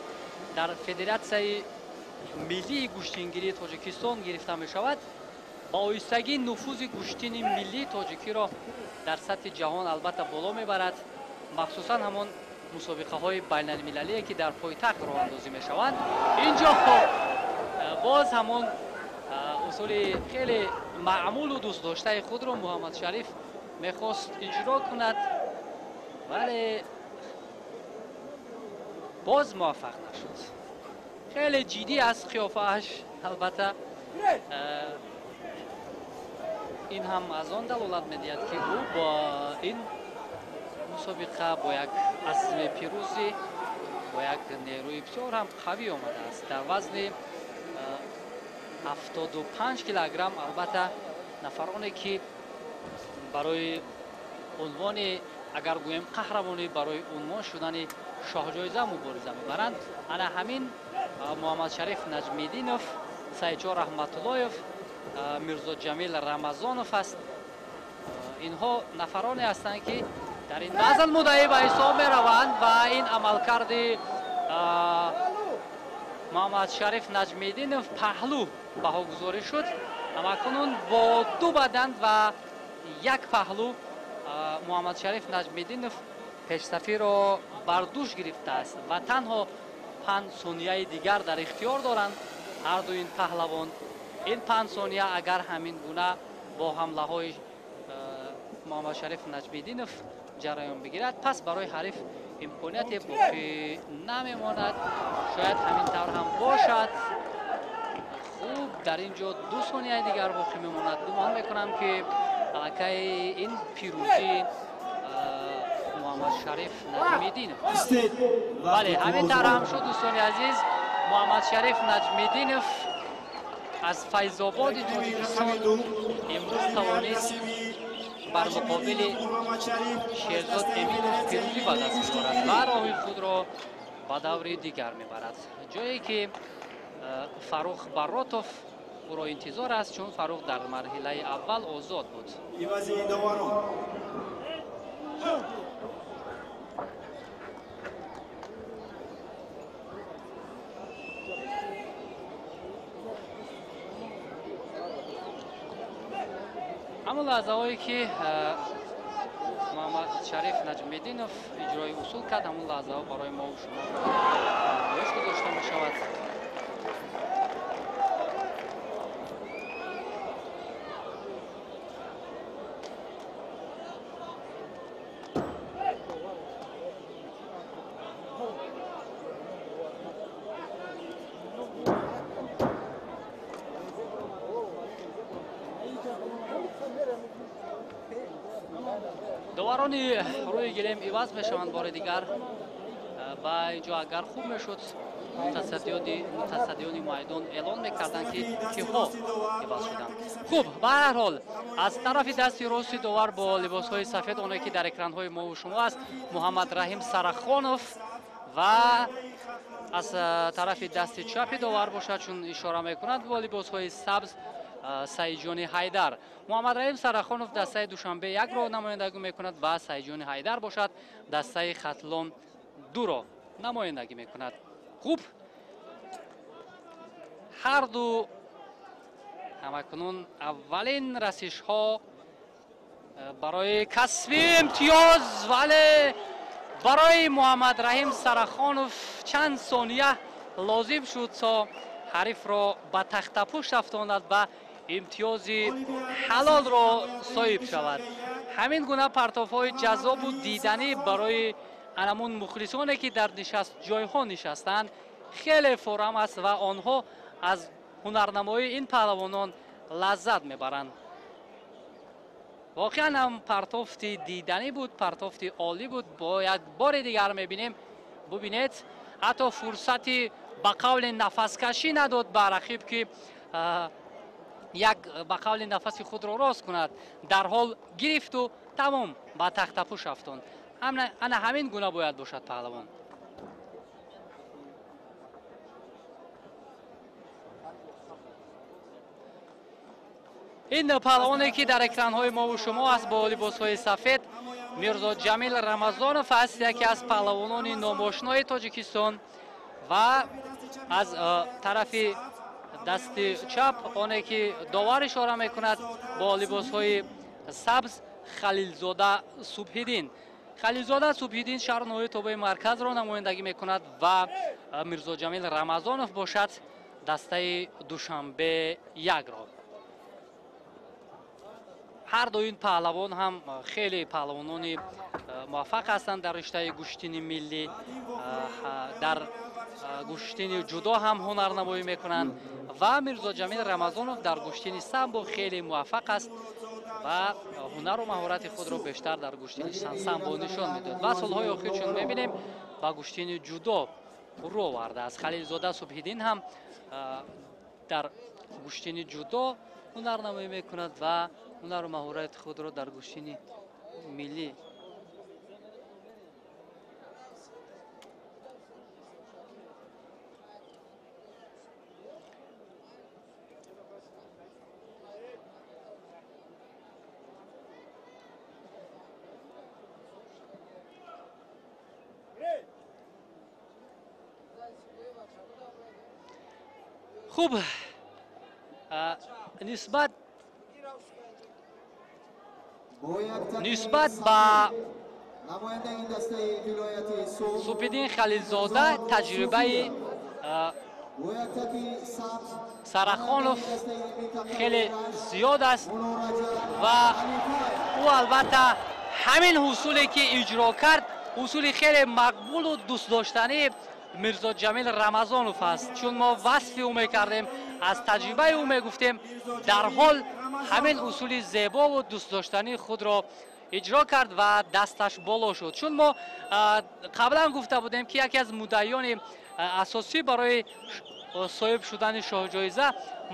дар Федератсияи миллии гӯштингирии Тоҷикистон гирифта мешавад, ба оҳистагӣ нуфузи гӯштини миллии тоҷикиро дар сатҳи ҷаҳон албатта боло мебарад, махсусан ҳамон мусобиқаҳои байналмилалие, ки дар пойтахт роҳандозӣ мешаванд. Инҷо боз ҳамон усули хеле маъмулу дӯстдоштаи худро Муҳаммадшариф мехост иҷро кунад, вале боз муваффақ нашуд. Хеле ҷиддӣ аст қиёфааш. Албатта, ин ҳам аз он далолат медиҳад, ки ӯ бо ин мусобиқа бо як азми пирӯзӣ, бо як нерӯи бисёр ҳам қавӣ омадааст дар вазни 75 килограмм. Албатта, нафароне, ки барои унвони, агар гӯем, қаҳрамонӣ, барои унвон шудани шоҳҷоиза мубориза мебаранд, ана ҳамин Муҳаммадшариф Наҷмиддинов, Саидҷон Раҳматуллоев, Мирзоҷамил Рамазонов аст. Инҳо нафароне ҳастанд, ки дар ин вазн муддаӣ ба ҳисоб мераванд ва ин амалкарди Муҳаммадшариф Наҷмиддинов паҳлӯ баҳогузорӣ шуд. Ҳамакунун бо ду бадан ва як паҳлӯ Муҳаммадшариф Наҷмиддинов пешсафиро бар дӯш гирифтааст ва танҳо 5 сонияи дигар дар ихтиёр доранд ҳарду ин паҳлавон. Ин 5 сония агар ҳамин гуна бо ҳамлаҳои Муҳаммадшариф Наҷмиддинов ҷараён бигирад, пас барои ҳариф имконияте боқӣ намемонад. Шояд ҳамин тавр ҳам бошад. Хуб, дар ин ҷо 2 сонияи дигар боқӣ мемонад. Гумон мекунам, ки аллакай ин пирӯзӣ Муҳаммадшариф Наҷмиддинов. Бале, ҳамин тавр ҳам шуд, дӯстони азиз. Муҳаммадшариф Наҷмиддинов аз Файзободи Тоҷикистон имрӯз тавонист бар муқобили Шерзод Эминов пирӯзӣ ба даст меорад ва роҳи худро ба даври дигар мебарад, ҷое ки Фаррух Баротов ӯро интизор аст, чун Фаррух дар марҳилаи аввал озод буд. Ҳамон лаҳзаҳое ки Муҳаммад Шариф Наҷмиддинов иҷрои усул кард, ҳамон лаҳзаҳо барои мо шумо намоиш гузошта мешавад. Доварони рӯи гилем иваз мешаванд бори дигар ва инҷо агар хуб мешуд, мутасаддиёни майдон эълон мекарданд, ки киҳо иваз шуданд. Хуб, ба ҳар ҳол, аз тарафи дасти рости довар бо либосҳои сафед, оне ки дар экранҳои мову шумо аст, Муҳаммад Раҳим Сарахонов, ва аз тарафи дасти чапи довар бошад, чун ишора мекунад, бо либосҳои сабз Саидҷони Ҳайдар. Муҳаммад Раҳим Сарахонов дастаи Душанбе 1-ро намояндагӣ мекунад ва Саидҷони Ҳайдар бошад дастаи Хатлон 2-ро намояндагӣ мекунад. Хуб, ҳар ду ҳамакунун аввалин расишҳо барои касби имтиёз, вале барои Муҳаммад Раҳим Сарахонов чанд сония лозим шуд, то ҳарифро ба тахтапушт афтонад ва имтиёзи ҳалолро соҳиб шавад. Ҳамин гуна партофҳои ҷаззобу диданӣ барои анамун мухлисоне, ки дар нишастҷойҳо нишастанд, хеле форам аст ва онҳо аз ҳунарнамоии ин паҳлавонон лаззат мебаранд. Воқеан ҳам партофти диданӣ буд, партофти олӣ буд. Бо як бори дигар мебинем, бубинед, ҳатто фурсати ба қавли нафаскашӣ надод ба рақиб, ки як ба қавли нафаси худро рост кунад. Дарҳол гирифту тамом ба тахтапӯш афтонд. Ана ҳамин гуна бояд бошад паҳлавон. Ин паҳлавоне, ки дар экранҳои мову шумо аст бо либосҳои сафед, Мирзо Ҷамил Рамазонов аст, яке аз паҳлавонони номошинои Тоҷикистон, ва аз тарафи дасти чап оне ки довар ишора мекунад бо либосҳои сабз, Халилзода Субҳиддин. Халилзода Субҳиддин шаҳру ноҳияи тобеи марказро намояндагӣ мекунад ва Мирзо Ҷамил Рамазонов бошад дастаи Душанбе 1-ро. Ҳар ду ин паҳлавон ҳам хеле паҳлавонони муваффақ ҳастанд дар риштаи гӯштини миллӣ, дар гӯштини ҷудо ҳам ҳунарнамоӣ мекунанд ва Мирзо Ҷамил Рамазонов дар гӯштини самбо хеле муваффақ аст ва ҳунару маҳорати худро бештар дар гӯштини самбо нишон медиҳад ва солҳои охир, чун мебинем, ба гӯштини ҷудо рӯ овардааст. Халилзода Субҳиддин ҳам дар гӯштини ҷудо ҳунарнамоӣ мекунад ва ҳунару маҳорати худро дар гӯштини миллӣ. Хуб, нисбат ба Субҳиддин Халилзода таҷрибаи Сарахонов хеле зиёд аст ва ӯ албатта ҳамин ҳусуле ки иҷро кард, ҳусули хеле мақбулу дӯстдоштании Мирзо Ҷамил Рамазонов аст. Чун мо васфи ӯ мекардем, аз таҷрибаи ӯ мегуфтем, дарҳол ҳамин усули зебову дӯстдоштании худро иҷро кард ва дасташ боло шуд. Чун мо қаблан гуфта будем, ки яке аз муддаиёни асосӣ барои соҳиб шудани шоҳҷоиза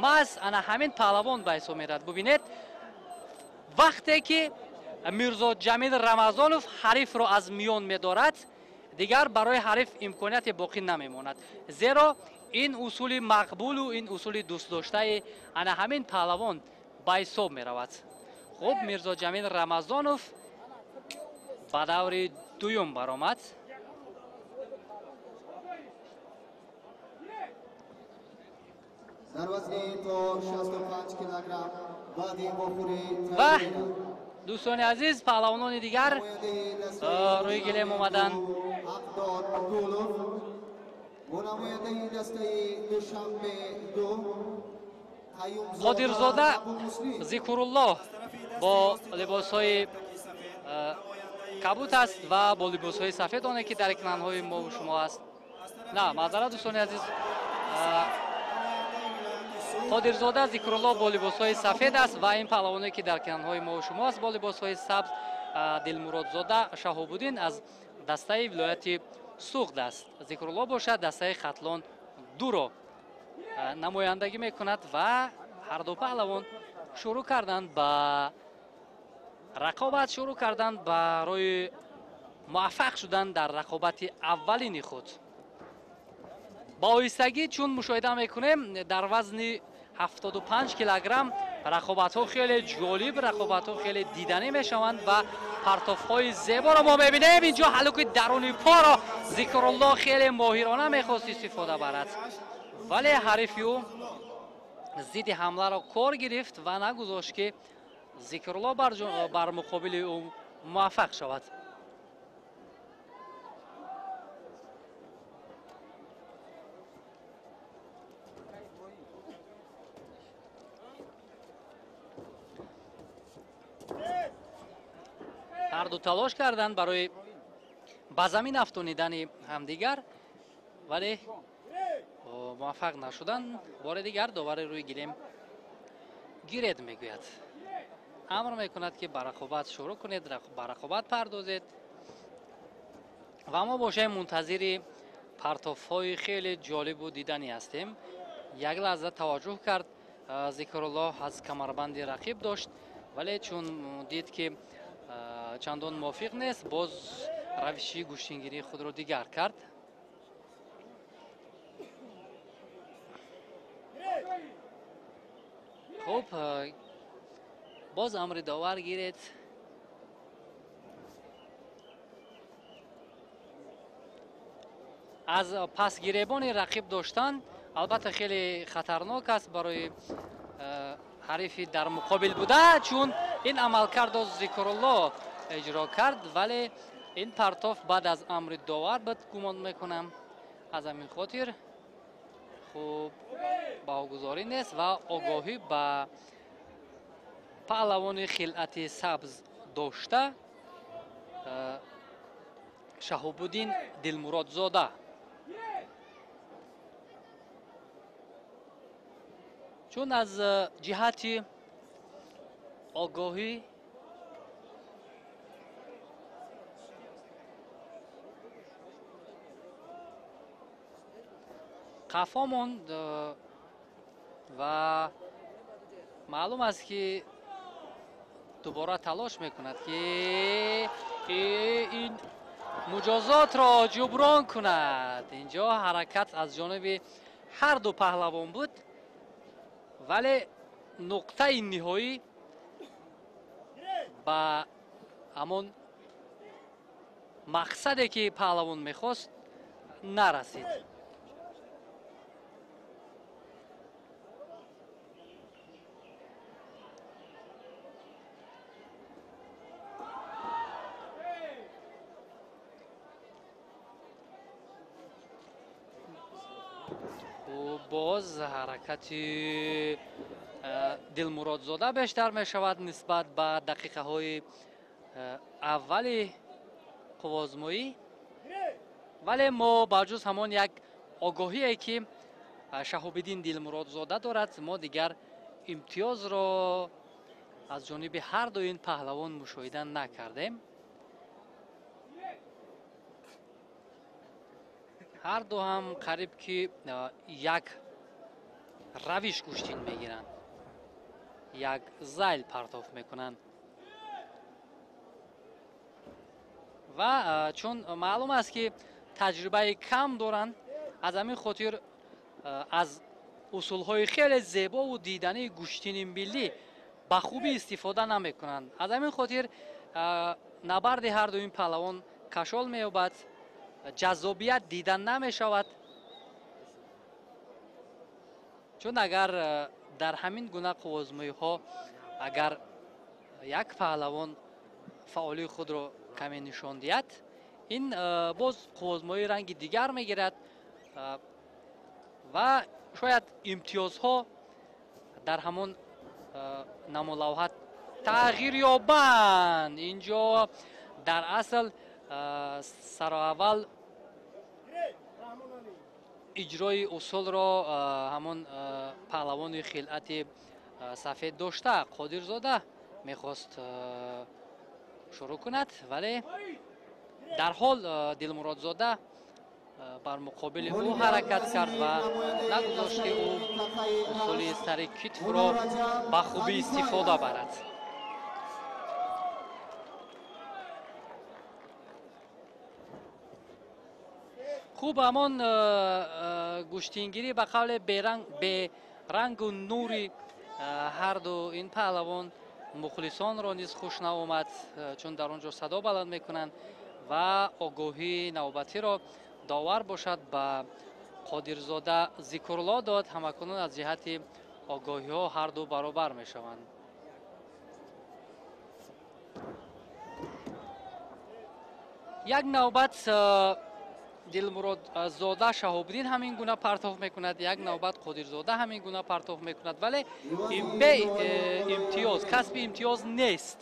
маҳз ана ҳамин паҳлавон ба ҳисоб меравад. Бубинед, вақте ки Мирзоҷамил Рамазонов ҳарифро аз миён медорад, дигар барои ҳариф имконияте боқӣ намемонад, зеро ин усули мақбулу ин усули дӯстдоштаи ана ҳамин паҳлавон ба ҳисоб меравад. Хуб, Мирзоҷамил Рамазонов ба даври дуюм баромад. Дар вазни то 65 килограмм баъди вохӯри ва дӯстони азиз, паҳлавонони дигар рӯи гилем омаданд. Ҳақдод Гулов бо намояндаи дастаи Душанбе 2 Қодирзода Зикруллоҳ бо либосҳои кабут аст ва бо либосҳои сафед, оне ки дар экранҳои мову шумо аст. На, маъзарат, дӯстони азиз, Қодирзода Зикруллоҳ бо либосҳои сафед аст ва ин паҳлавоне ки дар экранҳои мову шумо аст бо либосҳои сабз Дилмуродзода Шаҳобуддин аз дастаи вилояти Суғд аст. Зикруллоҳ бошад дастаи Хатлон 2-ро намояндагӣ мекунад ва ҳарду паҳлавон шурӯъ карданд ба рақобат, шурӯъ карданд барои муваффақ шудан дар рақобати аввалини худ. Ба оҳистагӣ чун мушоҳида мекунем, дар вазни 75 килограмм рақобатҳо хеле ҷолиб, рақобатҳо хеле диданӣ мешаванд ва партофҳои зеборо мо мебинем. Инҷо ҳалуки даруни поро Зикруллоҳ хеле моҳирона мехост истифода барад, вале ҳарифи ӯ зидди ҳамларо кор гирифт ва нагузошт ки Зикруллоҳ бар муқобили ӯ муваффақ шавад. Ҳарду талош карданд барои ба замин афтонидани ҳамдигар, вале муваффақ нашуданд. Бори дигар довари рӯи гилем гиред мегӯяд, амр мекунад ки ба рақобат шурӯъ кунед, ба рақобат пардозед ва мо бошем мунтазири партофҳои хеле ҷолибу диданӣ ҳастем. Як лаҳза таваҷҷӯҳ кард Зикруллоҳ, аз камарбанди рақиб дошт, вале чун дид ки чандон мувофиқ нест, боз равиши гӯштингирии худро дигар кард. Хуб, боз амри довар гиред. Аз пасгиребони рақиб доштан албатта хеле хатарнок аст барои ҳарифи дар муқобил буда, чун ин амалкардо Зикруллоҳ иҷро кард, вале ин партоф баъд аз амри довар буд, гумон мекунам. Аз ҳамин хотир хуб баҳогузорӣ нест ва огоҳӣ ба паҳлавони хилъати сабз дошта Шаҳобуддин Дилмуродзода. Чун аз ҷиҳати огоҳӣ қафо монд ва маълум аст ки дубора талош мекунад ки ин муҷозотро ҷуброн кунад. Инҷо ҳаракат аз ҷониби ҳар ду паҳлавон буд, вале нуқтаи ниҳоӣ ба ҳамон мақсаде ки паҳлавон мехост нарасид. Боз ҳаракати Дилмуродзода бештар мешавад нисбат ба дақиқаҳои аввали қуввозмоӣ, вале мо ба ҷуз ҳамон як огоҳие ки Шаҳобиддин Дилмуродзода дорад, мо дигар имтиёзро аз ҷониби ҳар ду ин паҳлавон мушоҳида накардем. Ҳар ду ҳам қариб ки як равиш гӯштин мегиранд, як зайл партоф мекунанд. Ва чун маълум аст, ки таҷрибаи кам доранд, аз ҳамин хотир аз усулҳои хеле зебову дидании гӯштини миллӣ ба хубӣ истифода намекунанд. Аз ҳамин хотир набарди ҳарду ин паҳлавон кашол меёбад, ҷаззобият дида намешавад. Чун агар дар ҳамин гуна қуввозмоиҳо агар як паҳлавон фаъолии худро каме нишон диҳад, ин боз қуввозмоии ранги дигар мегирад ва шояд имтиёзҳо дар ҳамон намолавҳа тағйир ёбанд. Инҷо дар асл сароаввал иҷрои усулро ҳамон паҳлавони хилъати сафед дошта Қодирзода мехост шурӯъ кунад, вале дарҳол Дилмуродзода бар муқобили ӯ ҳаракат кард ва нагузошт, ки ӯ усули сари китфро ба хубӣ истифода барад. Хуб, ҳамон гӯштингирӣ ба қавле берангу нури ҳарду ин паҳлавон мухлисонро низ хуш наомад, чун дар он ҷо садо баланд мекунанд ва огоҳии навбатиро довар бошад ба Қодирзода Зикрулло дод. Ҳамакунун аз ҷиҳати огоҳиҳо ҳарду баробар мешаванд. Як навбат Дилмуродзода Шаҳобиддин ҳамин гуна партоф мекунад, як навбат Қодирзода ҳамин гуна партоф мекунад, вале бе имтиёз, касби имтиёз нест.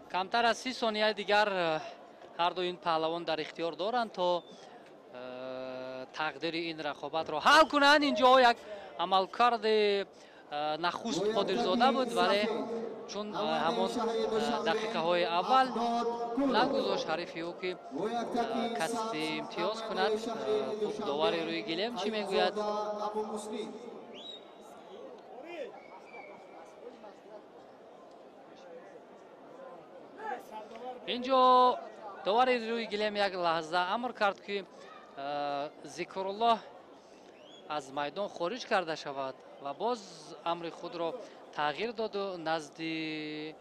Камтар аз 30 сонияи дигар ҳарду ин паҳлавон дар ихтиёр доранд, то тақдири ин рақобатро ҳал кунанд. Инҷо як амалкарди нахуст Қодирзода буд, вале чун ҳамон дақиқаҳои аввал нагузошт ҳарифи ӯ, ки касби имтиёз кунад. Хуб, довари рӯи гилем чӣ мегӯяд? Инҷо довари рӯи гилем як лаҳза амр кард, ки Зикруллоҳ аз майдон хориҷ карда шавад ва боз амри худро тағйир доду назди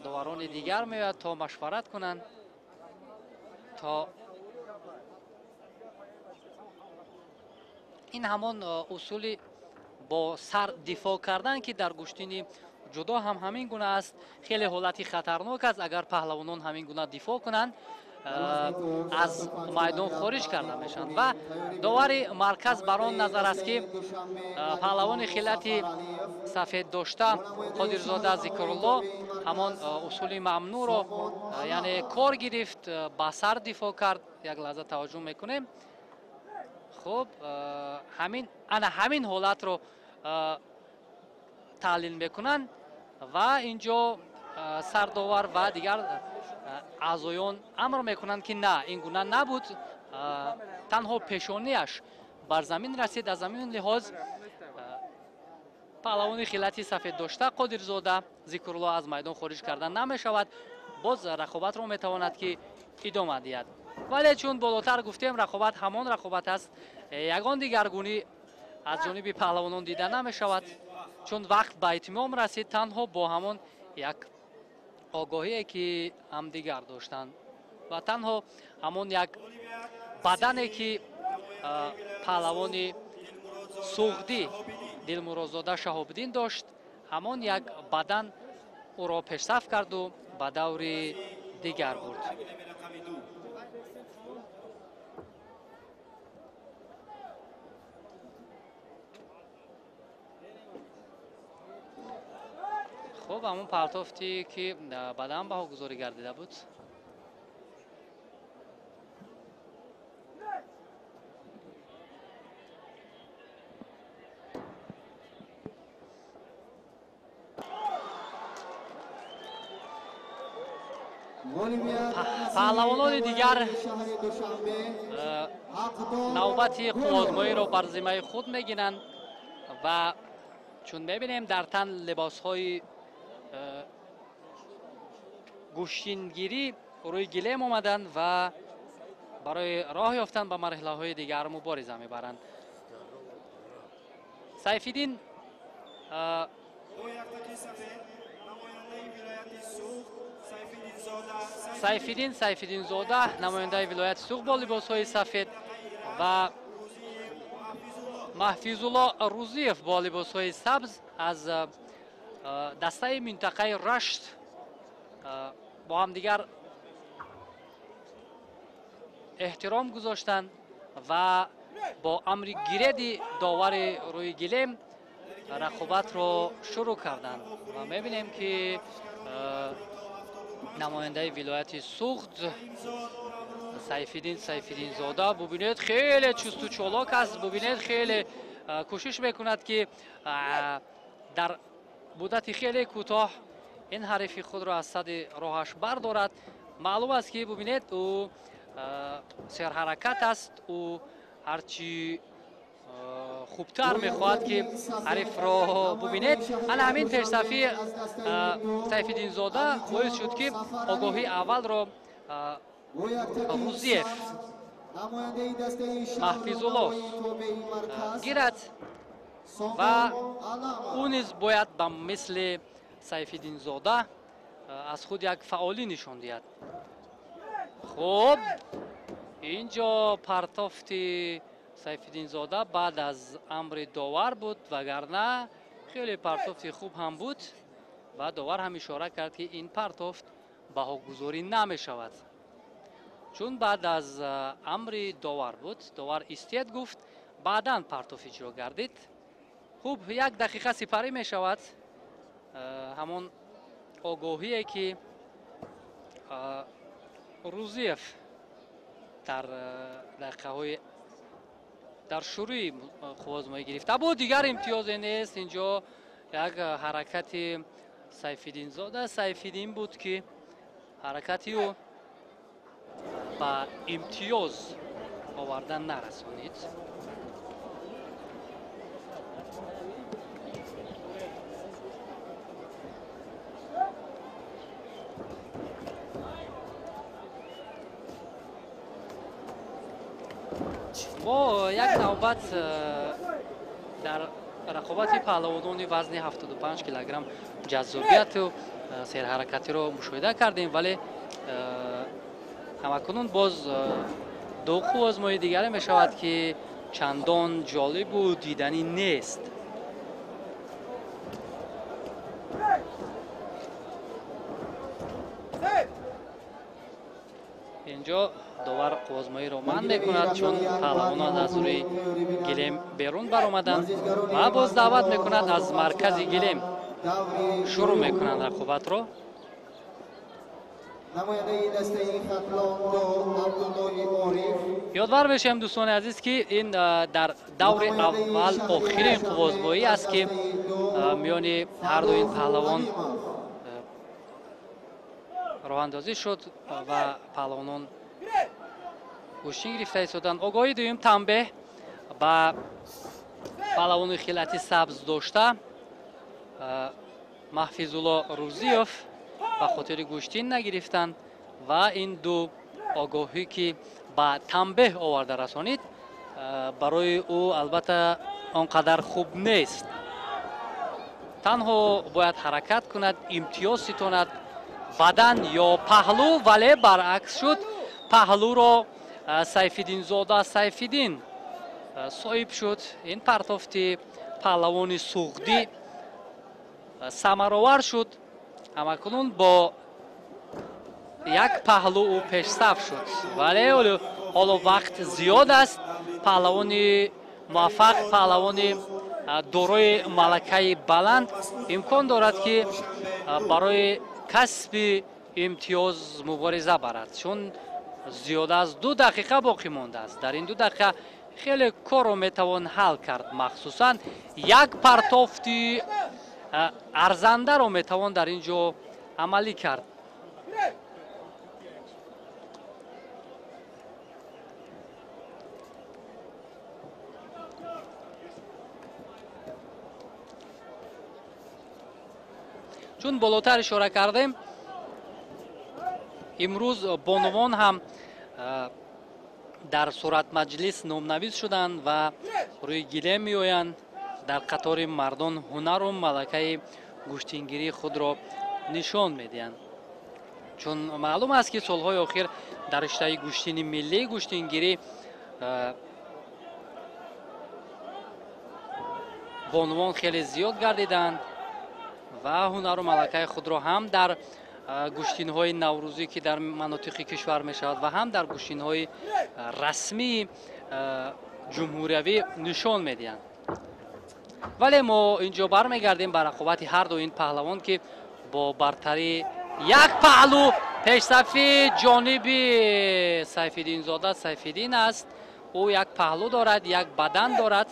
доварони дигар меояд, то машварат кунанд, то ин ҳамон усули бо сар дифоъ кардан, ки дар гӯштини ҷудо ҳам ҳамин гуна аст, хеле ҳолати хатарнок аст. Агар паҳлавонон ҳамин гуна дифоъ кунанд, аз майдон хориҷ карда мешаванд. Ва довари марказ бар он назар аст, ки паҳлавони хилати сафед дошта Қодирзода Зикрулло ҳамон усули мамнӯъро, яъне кор гирифт, ба сар дифоъ кард. Як лаҳза таваҷҷӯҳ мекунем. Хуб, ҳамин ана ҳамин ҳолатро таҳлил мекунанд ва инҷо сардовар ва дигар аъзоён амр мекунанд, ки на, ин гуна набуд, танҳо пешониаш бар замин расид. Аз ҳамин лиҳоз паҳлавони хилати сафед дошта Қодирзода Зикрулло аз майдон хориҷ карда намешавад, боз рақобатро метавонад, ки идома диҳад. Вале чун болотар гуфтем, рақобат ҳамон рақобат аст, ягон дигаргунӣ аз ҷониби паҳлавонон дида намешавад, чун вақт ба итмом расид танҳо бо ҳамон як огоҳие, ки ҳамдигар доштанд ва танҳо ҳамон як бадане, ки паҳлавони суғдӣ Дилмуродзода Шаҳобиддин дошт, ҳамон як бадан ӯро пешсаф карду ба даври дигар бурд. Хуб, ҳамон партофте, ки бадан баҳогузорӣ гардида буд. Паҳлавонони дигар навбати қувваозмоиро бар зиммаи худ мегиранд ва чун мебинем дар тан либосҳои гӯштингирӣ рӯи гилем омаданд ва барои роҳ ёфтан ба марҳилаҳои дигар мубориза мебаранд. Сайфиддин Сайфиддинзода, намояндаи вилояти Суғд бо либосҳои сафед ва Маҳфизулло Рӯзиев бо либосҳои сабз аз дастаи минтақаи Рашт бо ҳамдигар эҳтиром гузоштанд ва бо амри гиреди довари рӯи гилем рақобатро шурӯъ карданд ва мебинем ки намояндаи вилояти Суғд Сайфиддин Сайфиддинзода, бубинед, хеле чусту чолок аст, бубинед, хеле кӯшиш мекунад ки дар муддати хеле кӯтоҳ ин ҳарифи худро аз сади роҳаш бардорад. Маълум аст ки бубинед, ӯ серҳаракат аст, ӯ ҳарчи хубтар мехоҳад ки ҳарифро бубинед. Ана ҳамин пешсафии Сайфиддинзода боис шуд ки огоҳии аввалро Рӯзиев Маҳфизулло гирад ва ӯ низ бояд ба мисли Сайфиддинзода аз худ як фаъолӣ нишон диҳад. Хуб, инҷо партофти Сайфиддинзода баъд аз амри довар буд, вагарна хеле партофти хуб ҳам буд ва довар ҳам ишора кард ки ин партофт баҳогузорӣ намешавад, чун баъд аз амри довар буд. Довар истед гуфт, баъдан партоф иҷро гардид. Хуб, як дақиқа сипарӣ мешавад. Ҳамон огоҳие ки Рӯзиев дар дақиқаҳои дар шурӯи қувваозмоӣ гирифта буд, дигар имтиёзе нест. Инҷо як ҳаракати Сайфиддинзода Сайфиддин буд ки ҳаракати ӯ ба имтиёз овардан нарасонид. Мо як навбат дар рақобати паҳлавонони вазни 75 килограмм ҷаззобияту серҳаракатиро мушоҳида кардем, вале ҳамакунун боз ду қувваозмоии дигаре мешавад ки чандон ҷолибу диданӣ нест. Инҷо довар қувваозмоиро манъ мекунад, чун паҳлавонон аз рӯи гилем берун баромаданд ва боз даъват мекунад аз маркази гилем шурӯъ мекунанд рақобатро. Ёдвар мешавем, дӯстони азиз, ки ин дар даври аввал охирин қувваозмоӣ аст ки миёни ҳар ду ин паҳлавон роҳандозӣ шуд ва паҳлавонон гӯштин гирифта истоданд. Огоҳии дуюм танбеҳ ба паҳлавони хилати сабз дошта Маҳфизулло Рӯзиев ба хотири гӯштин нагирифтанд ва ин ду огоҳӣ ки ба танбеҳ оварда расонид барои ӯ албатта он қадар хуб нест. Танҳо бояд ҳаракат кунад, имтиёз ситонад бадан ё паҳлӯ, вале баръакс шуд. Паҳлӯро Сайфиддинзода Сайфиддин соҳиб шуд. Ин партофти паҳлавони суғдӣ самаровар шуд. Ҳамакунун бо як паҳлӯ ӯ пешсаф шуд, вале ҳоло вақт зиёд аст. Паҳлавони муваффақ, паҳлавони дорои малакаи баланд имкон дорад ки барои касби имтиёз мубориза барад, чун зиёда аз 2 дақиқа боқӣ мондааст. Дар ин 2 дақиқа хеле корро метавон ҳал кард, махсусан як партофти арзандаро метавон дар ин ҷо амалӣ кард. Чун болотар ишора кардем, имрӯз бонувон ҳам дар суратмаҷлис номнавис шуданд ва рӯи гилем меоянд, дар қатори мардон ҳунару малакаи гӯштингирии худро нишон медиҳанд. Чун маълум аст, ки солҳои охир дар риштаи гӯштини миллӣ гӯштингирӣ бонувон хеле зиёд гардиданд ва ҳунару малакаи худро ҳам дар гӯштинҳои наврӯзӣ, ки дар манотиқи кишвар мешавад, ва ҳам дар гӯштинҳои расмии ҷумҳуриявӣ нишон медиҳанд. Вале мо инҷо бармегардем ба рақобати ҳар ду ин паҳлавон, ки бо бартарии як паҳлу пешсафи ҷониби Сайфиддинзода Сайфиддин аст. Ӯ як паҳлу дорад, як бадан дорад.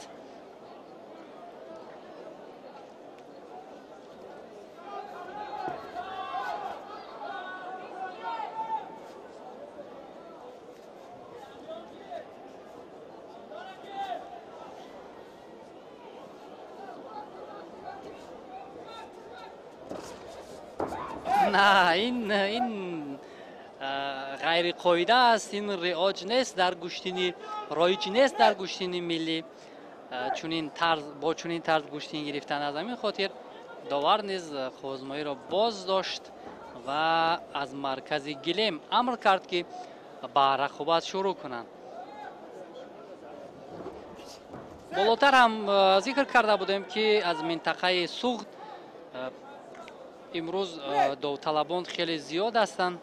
На, ин ғайриқоида аст, ин риоҷ нест дар гӯштини, роиҷ нест дар гӯштини миллӣ чунин тарз, бо чунин тарз гӯштин гирифтан. Аз ҳамин хотир довар низ қувваозмоиро боз дошт ва аз маркази гилем амр кард, ки ба рақобат шурӯъ кунанд. Болотар ҳам зикр карда будем, ки аз минтақаи Суғд имрӯз довталабон хеле зиёд ҳастанд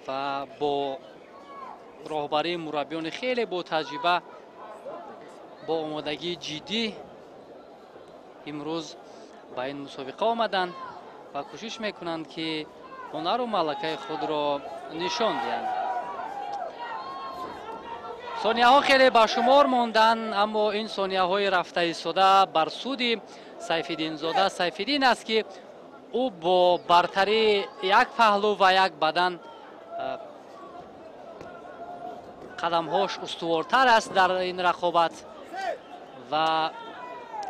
ва бо роҳбарии мураббиёни хеле ботаҷриба, бо омодагии ҷиддӣ имрӯз ба ин мусобиқа омаданд ва кӯшиш мекунанд, ки ҳунару малакаи худро нишон диҳанд. Сонияҳо хеле ба шумор монданд, аммо ин сонияҳои рафта истода бар суди Сайфиддинзода Сайфиддин аст, ки ӯ бо бартарии як паҳлу ва як бадан қадамҳош устувортар аст дар ин рақобат ва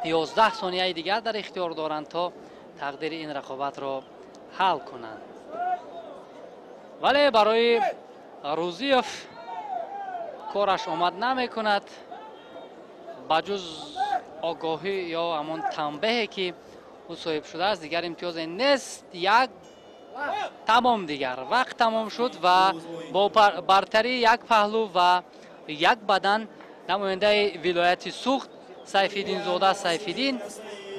11 сонияи дигар дар ихтиёр доранд, то тақдири ин рақобатро ҳал кунанд. Вале барои Рӯзиев кораш омад намекунад, ба ҷуз огоҳӣ ё ҳамон танбеҳе, ки ӯ соҳиб шудааст, дигар имтиёзе нест. Як тамом, дигар вақт тамом шуд ва бо бартарии як паҳлу ва як бадан намояндаи вилояти Суғд Сайфиддинзода Сайфиддин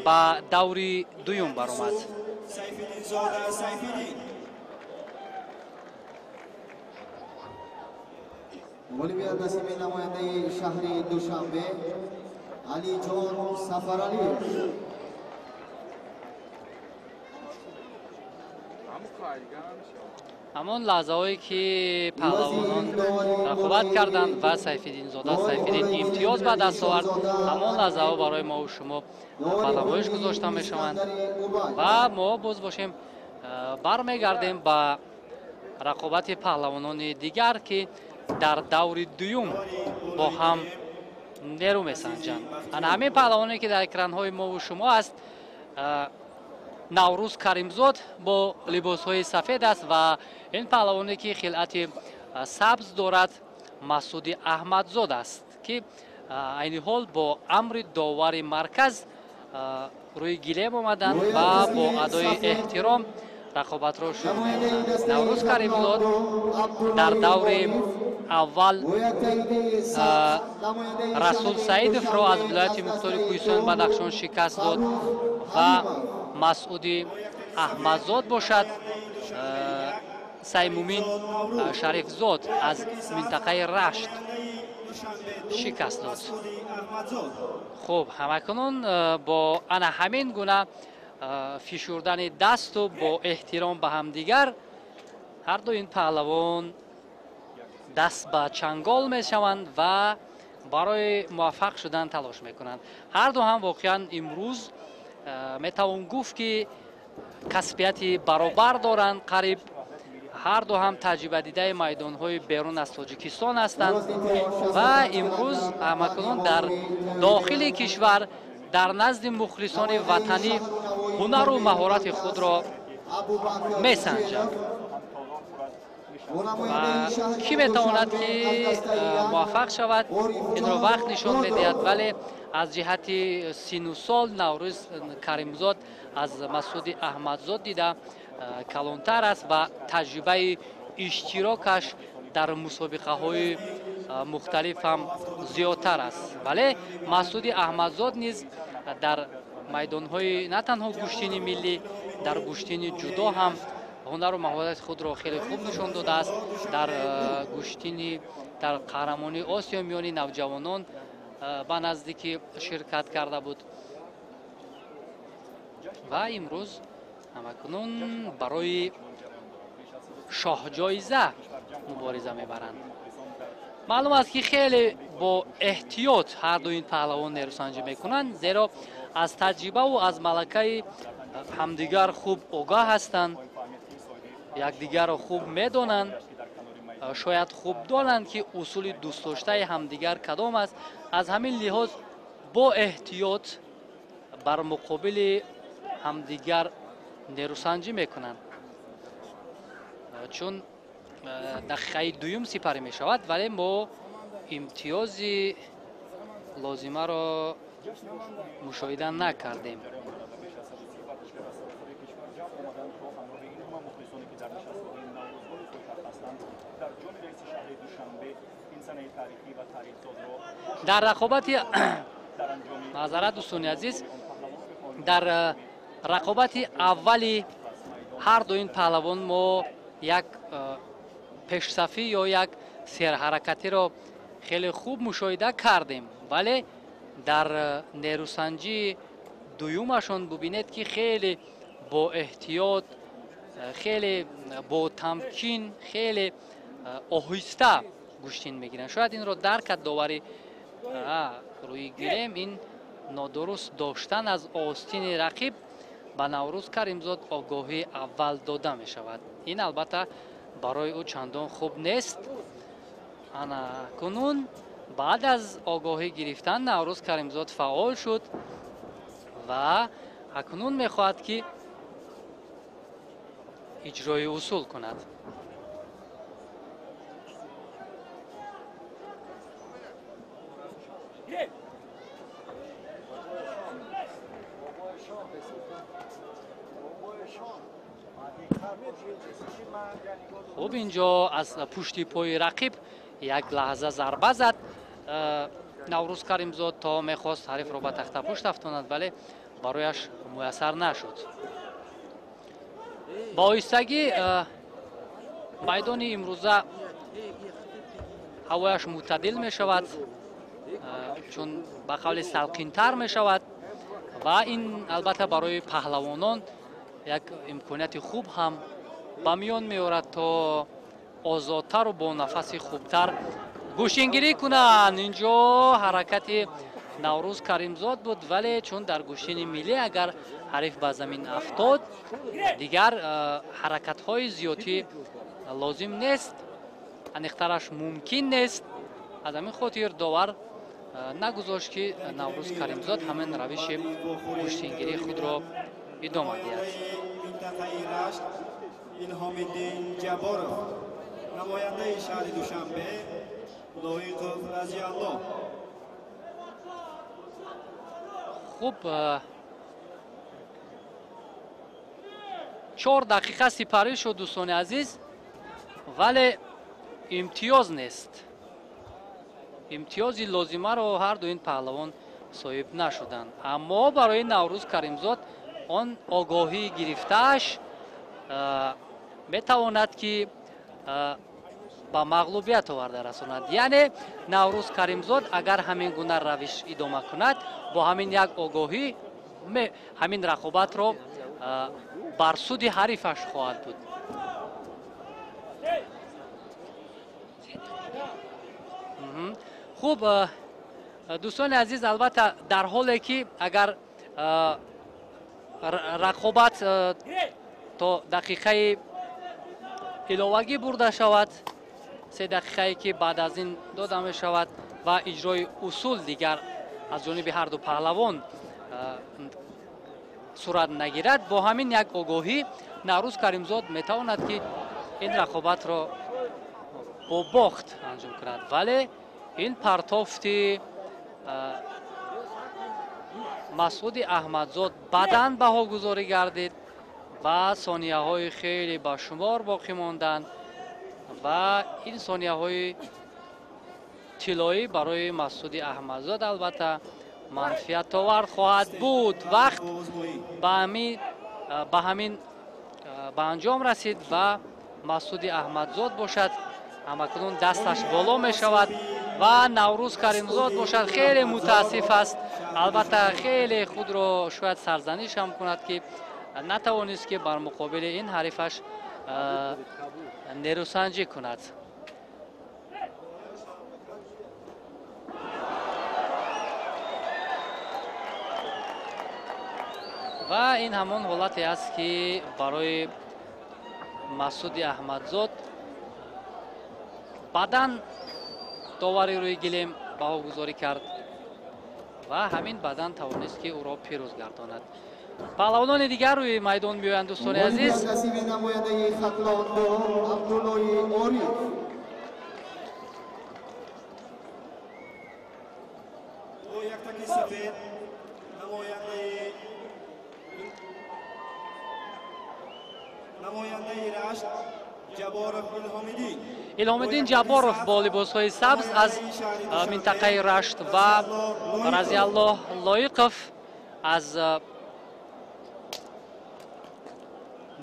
ба даври дуюм баромад. Ғолибият насиби намояндаи шаҳри Душанбе Алиҷон Сафаралиев. Ҳамон лаҳзаҳое, ки паҳлавонон рақобат карданд ва Сайфиддинзода Сайфиддин имтиёз ба даст овард, ҳамон лаҳзаҳо барои мову шумо ба намоиш гузошта мешаванд ва мо боз бошем бармегардем ба рақобати паҳлавонони дигар, ки дар даври дуюм бо ҳам нерӯ месанҷанд. Ана ҳамин паҳлавоне, ки дар экранҳои мову шумо аст, Наврӯз Каримзод бо либосҳои сафед аст ва ин паҳлавоне, ки хилъати сабз дорад, Масуди Аҳмадзод аст, ки айни ҳол бо амри довари марказ рӯи гилем омаданд ва бо адои эҳтиром рақобатро шурӯъ мекунанд. Наврӯз Каримзод дар даври аввал Расул Саидовро аз вилояти мухтори Кӯҳистони Бадахшон шикаст дод ва Масъуди Аҳмадзод бошад Саймумин Шарифзод аз минтақаи Рашт шикаст дод. Хуб, ҳамакунун бо ана ҳамин гуна фишурдани дасту бо эҳтиром ба ҳамдигар ҳар ду ин паҳлавон даст ба чангол мешаванд ва барои муваффақ шудан талош мекунанд. Ҳар ду ҳам воқеан имрӯз метавон гуфт, ки касбияти баробар доранд. Қариб ҳар ду ҳам таҷрибадидаи майдонҳои берун аз Тоҷикистон ҳастанд ва имрӯз ҳамакунун дар дохили кишвар дар назди мухлисони ватанӣ Ҳунару маҳорати худро месанҷанд. Ва кӣ метавонад ки муваффақ шавад, инро вақт нишон медиҳад, вале аз ҷиҳати сину сол Наврӯз Каримзод аз Масуди Аҳмадзод дида калонтар аст ва таҷрибаи иштирокаш дар мусобиқаҳои мухталиф ҳам зиёдтар аст. Вале Масуди Аҳмадзод низ дар майдонҳои на танҳо гӯштини миллӣ, дар гӯштини ҷудо ҳам ҳунару маҳорати худро хеле хуб нишон додааст. Дар гӯштини дар қаҳрамонии Осиё миёни навҷавонон ба наздикӣ ширкат карда буд ва имрӯз ҳамакунун барои шоҳҷоиза мубориза мебаранд. Маълум аст, ки хеле бо эҳтиёт ҳар ду ин паҳлавон нерӯсанҷӣ мекунанд, зеро аз таҷрибаву аз малакаи ҳамдигар хуб огаҳ ҳастанд, якдигарро хуб медонанд, шояд хуб донанд, ки усули дӯстдоштаи ҳамдигар кадом аст. Аз ҳамин лиҳоз бо эҳтиёт бар муқобили ҳамдигар нерӯсанҷӣ мекунанд, чун дақиқаи дуюм сипарӣ мешавад, вале мо имтиёзи лозимаро мушоҳида накардем. Дар рақобати маъзарат, дӯстони азиз, дар рақобати аввали ҳар ду ин паҳлавон мо як пешсафӣ ё як серҳаракатиро хеле хуб мушоҳида кардем, вале дар нерӯсанҷии дуюмашон бубинед, ки хеле бо эҳтиёт, хеле бо тамкин, хеле оҳиста гӯштин мегиранд. Шояд инро дарк кард доварӣ. Рӯи гирем, ин нодуруст доштан аз остини рақиб ба Наврӯз Каримзод огоҳии аввал дода мешавад. Ин албатта барои ӯ чандон хуб нест. Ана кунун баъд аз огоҳӣ гирифтан Наврӯз Каримзод фаъол шуд ва акнун мехоҳад, ки иҷрои усул кунад. Хуб, инҷо аз пушти пои рақиб як лаҳза зарба зад Наврӯз Каримзод, то мехост ҳарифро ба тахтапушт афтонад, вале барояш муяссар нашуд. Ба оҳистагӣ майдони имрӯза ҳавояш мӯътадил мешавад, чун ба қавли салқинтар мешавад ва ин албатта барои паҳлавонон як имконияти хуб ҳам ба миён меорад, то озодтару бо нафаси хубтар гӯштингирӣ кунанд. Инҷо ҳаракати Наврӯз Каримзод буд, вале чун дар гӯштини миллӣ агар ҳариф ба замин афтод, дигар ҳаракатҳои зиёдӣ лозим нест, аниқтараш мумкин нест. Аз ҳамин хотир довар нагузошт, ки Наврӯз Каримзод ҳамин равиши гӯштингирии худро идома диҳад. Минтақаи Рашт Илҳомиддин Ҷабборов, намояндаи шаҳри Душанбе Лоиқов Разиаллоҳ. Хуб, 4 дақиқа сипарӣ шуд, дӯстони азиз, вале имтиёз нест. Имтиёзи лозимаро ҳар ду ин паҳлавон соҳиб нашуданд, аммо барои Наврӯз Каримзод он огоҳӣ гирифтааш метавонад, ки ба мағлубият оварда расонад. Яъне Наврӯз Каримзод агар ҳамин гуна равиш идома кунад, бо ҳамин як огоҳӣ ҳамин рақобатро бар суди ҳарифаш хоҳад буд. Хуб, дӯстони азиз, албатта дар ҳоле ки агар рақобат то дақиқаи иловагӣ бурда шавад, 3 дақиқае ки баъд аз ин дода мешавад ва иҷрои усул дигар аз ҷониби ҳарду паҳлавон Сурат нагирад, бо ҳамин як огоҳӣ Наврӯз Каримзод метавонад, ки ин рақобатро бо бохт анҷом кунад. Вале ин партофти Масъуди Аҳмадзод баъдан баҳогузорӣ гардид ва сонияҳои хеле ба шумор боқӣ монданд ва ин сонияҳои тиллоӣ барои Масъуди Аҳмадзод албатта манфиатовар хоҳад буд. Вақт ба ҳамин ба анҷом расид ва Масъуди Аҳмадзод бошад ҳамакнун дасташ боло мешавад ва Наврӯз Каримзод бошад хеле мутаассиф аст. Албатта хеле худро шояд сарзаниш ҳам кунад, ки натавонист, ки бар муқобили ин ҳарифаш нерӯсанҷӣ кунад. Ва ин ҳамон ҳолате аст, ки барои Масъуди Аҳмадзод баъдан довари рӯи гилем баҳогузорӣ кард ва ҳамин баъдан тавонист, ки ӯро пирӯз гардонад. Паҳлавонони дигар рӯи майдон меоянд, дӯстони азиз. Насиби намояндаи Хатлон Абдуллои Ориф. Бо яктаки сафед намояндаи Рашт Ҷаборов Илҳомиддин. Илҳомиддин Ҷаборов бо либосҳои сабз аз минтақаи Рашт ва Разиаллоҳ Лоиқов аз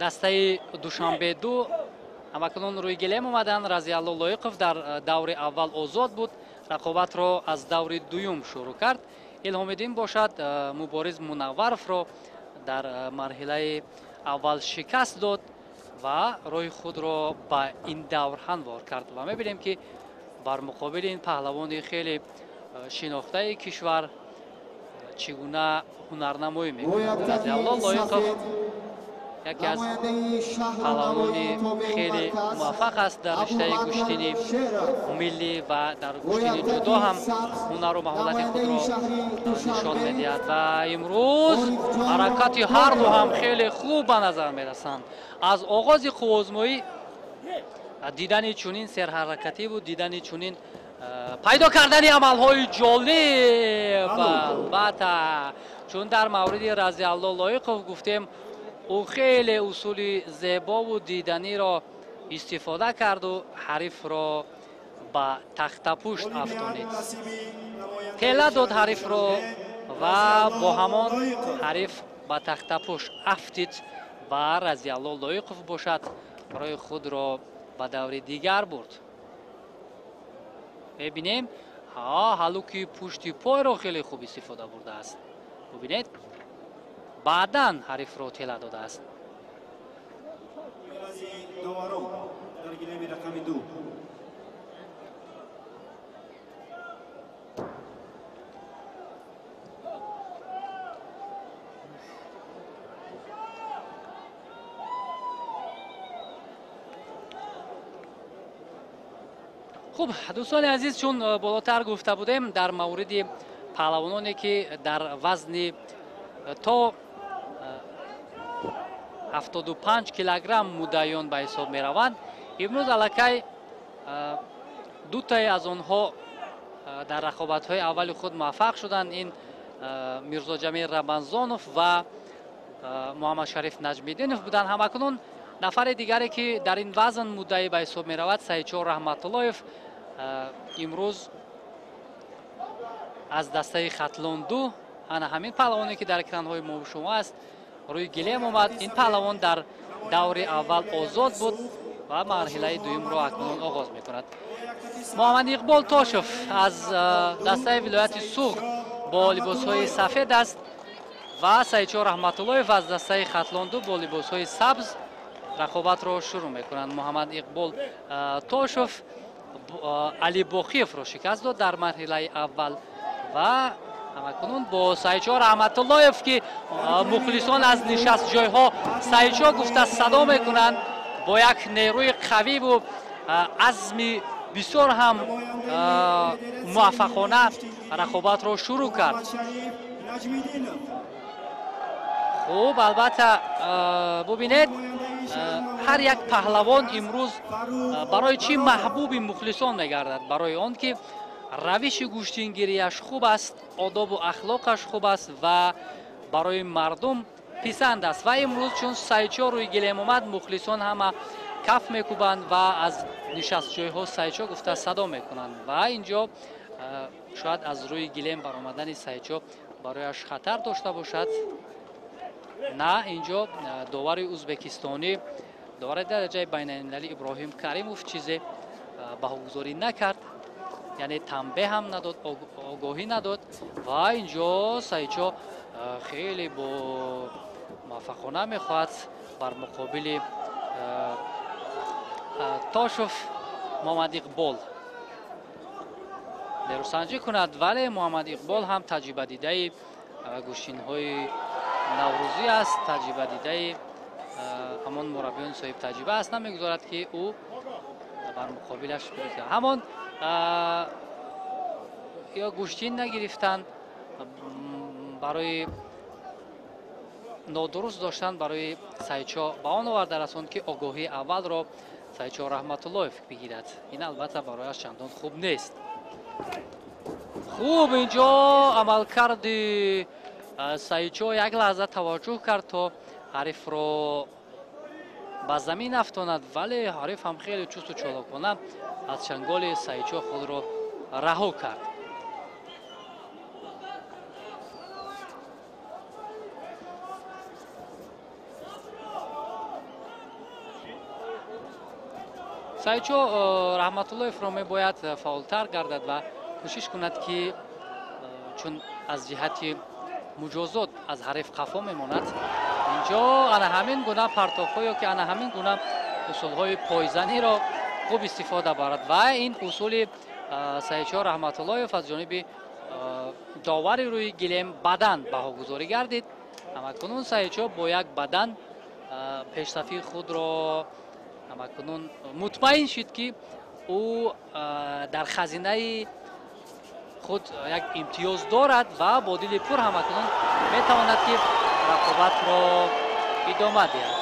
дастаи Душанбе ду ҳамакнун рӯи гилем омаданд. Разиаллоҳ Лоиқов дар даври аввал озод буд, рақобатро аз даври дуюм шурӯъ кард. Илҳомиддин бошад Мубориз Мунавваровро дар марҳилаи аввал шикаст дод ва роҳи худро ба ин давр ҳамвор кард. Ва мебинем, ки бар муқобили ин паҳлавони хеле шинохтаи кишвар чӣ гуна ҳунарнамоӣ мекунад. Разиаллоҳ Лоиқов яке аз паҳлавонони хеле муваффақ аст дар риштаи гӯштини миллӣ ва дар гӯштини ҷудо ҳам ҳунару маҳорати худро нишон медиҳад. Ва имрӯз ҳаракати ҳарду ҳам хеле хуб ба назар мерасанд. Аз оғози қувваозмоӣ дидани чунин серҳаракативу дидани чунин пайдо кардани амалҳои ҷолиб, албатта чун дар мавриди Разиаллоҳ Лоиқов гуфтем, ӯ хеле усули зебову диданиро истифода карду ҳарифро ба тахтапушт афтонид, тела дод ҳарифро ва бо ҳамон ҳариф ба тахтапушт афтид ва Разиаллоҳ Лоиқов бошад роҳи худро ба даври дигар бурд. Мебинем, ҳалуки пушти пойро хеле хуб истифода бурдааст. Бубинед, баъдан ҳарифро тела додааст. Дар гилеми рақами ду. Хуб, дӯстони азиз, чун болотар гуфта будем дар мавриди паҳлавононе, ки дар вазни то 75 килограмм муддаиён ба ҳисоб мераванд, имрӯз аллакай дутае аз онҳо дар рақобатҳои аввали худ муваффақ шуданд. Ин Мирзоҷамил Рамазонов ва Муҳаммадшариф Наҷмиддинов буданд. Ҳамакнун нафари дигаре, ки дар ин вазн муддаӣ ба ҳисоб меравад, Саидчор Раҳматуллоев имрӯз аз дастаи Хатлон ду, ана ҳамин паҳлавоне, ки дар экранҳои мо шумо аст, рӯи гилем омад. Ин паҳлавон дар даври аввал озод буд ва марҳилаи дуюмро акнун оғоз мекунад. Муҳаммад Иқбол Тошев аз дастаи вилояти Суғд бо либосҳои сафед аст ва Саидчор Раҳматуллоев аз дастаи Хатлон ду бо либосҳои сабз рақобатро шурӯъ мекунанд. Муҳаммад Иқбол Тошев Али Боқиевро шикаст дод дар марҳилаи аввал ва ҳамакунун бо Саидчор Раҳматуллоев, ки мухлисон аз нишастҷойҳо Саидчор гуфта садо мекунанд, бо як нерӯи қавиву азми бисёр ҳам муваффақона рақобатро шурӯъ кард. Хуб, албатта, бубинед, ҳар як паҳлавон имрӯз барои чӣ маҳбуби мухлисон мегардад? Барои он ки равиши гӯштингирияш хуб аст, одобу ахлоқаш хуб аст ва барои мардум писанд аст. Ва имрӯз чун Сайчо рӯи гилем омад, мухлисон ҳама каф мекӯбанд ва аз нишастҷойҳо Сайчо гуфта садо мекунанд. Ва инҷо шояд аз рӯи гилем баромадани Сайчо барояш хатар дошта бошад. На, инҷо довари узбекистонӣ, довари дараҷаи байналмилалӣ Иброҳим Каримов чизе баҳогузорӣ накард, яъне танбеҳ ҳам надод, огоҳӣ надод. Ва инҷо Сайчо хеле бо муваффақона мехоҳад бар муқобили Тошев Муҳаммад Иқбол нерӯсанҷӣ кунад, вале Муҳаммад Иқбол ҳам таҷрибадидаи гӯштинҳои наврӯзӣ аст, таҷрибадидаи ҳамон мураббиёни соҳибтаҷриба аст, намегузорад ки ӯ бар муқобилаш бигузорад. Ҳамон ё гӯштин нагирифтан барои нодуруст доштан барои Сайчо ба он оварда расонд, ки огоҳии аввалро Сайчо Раҳматуллоев бигирад. Ин албатта барояш чандон хуб нест. Хуб, инҷо амалкарди Сайчо як лаҳза таваҷҷӯҳ кард то ҳарифро ба замин афтонад, вале ҳариф ҳам хеле чусту чолокона аз чанголи Сайчо худро раҳо кард. Сайчо Раҳматуллоевро мебояд фаъолтар гардад ва кӯшиш кунад, ки чун аз ҷиҳати муҷозот аз ҳариф қафо мемонад, инҷо ана ҳамин гуна партофҳо ё ки ана ҳамин гуна усулҳои пойзаниро хуб истифода барад. Ва ин усули Сайчо Раҳматуллоев аз ҷониби довари рӯи гилем бадан баҳогузорӣ гардид. Ҳамакунун Сайчо бо як бадан пешсафии худро ҳамакунун мутмаин шуд, ки ӯ дар хазинаи худ як имтиёз дорад ва бо дили пур ҳамакунун метавонад, ки рақобатро идома диҳад.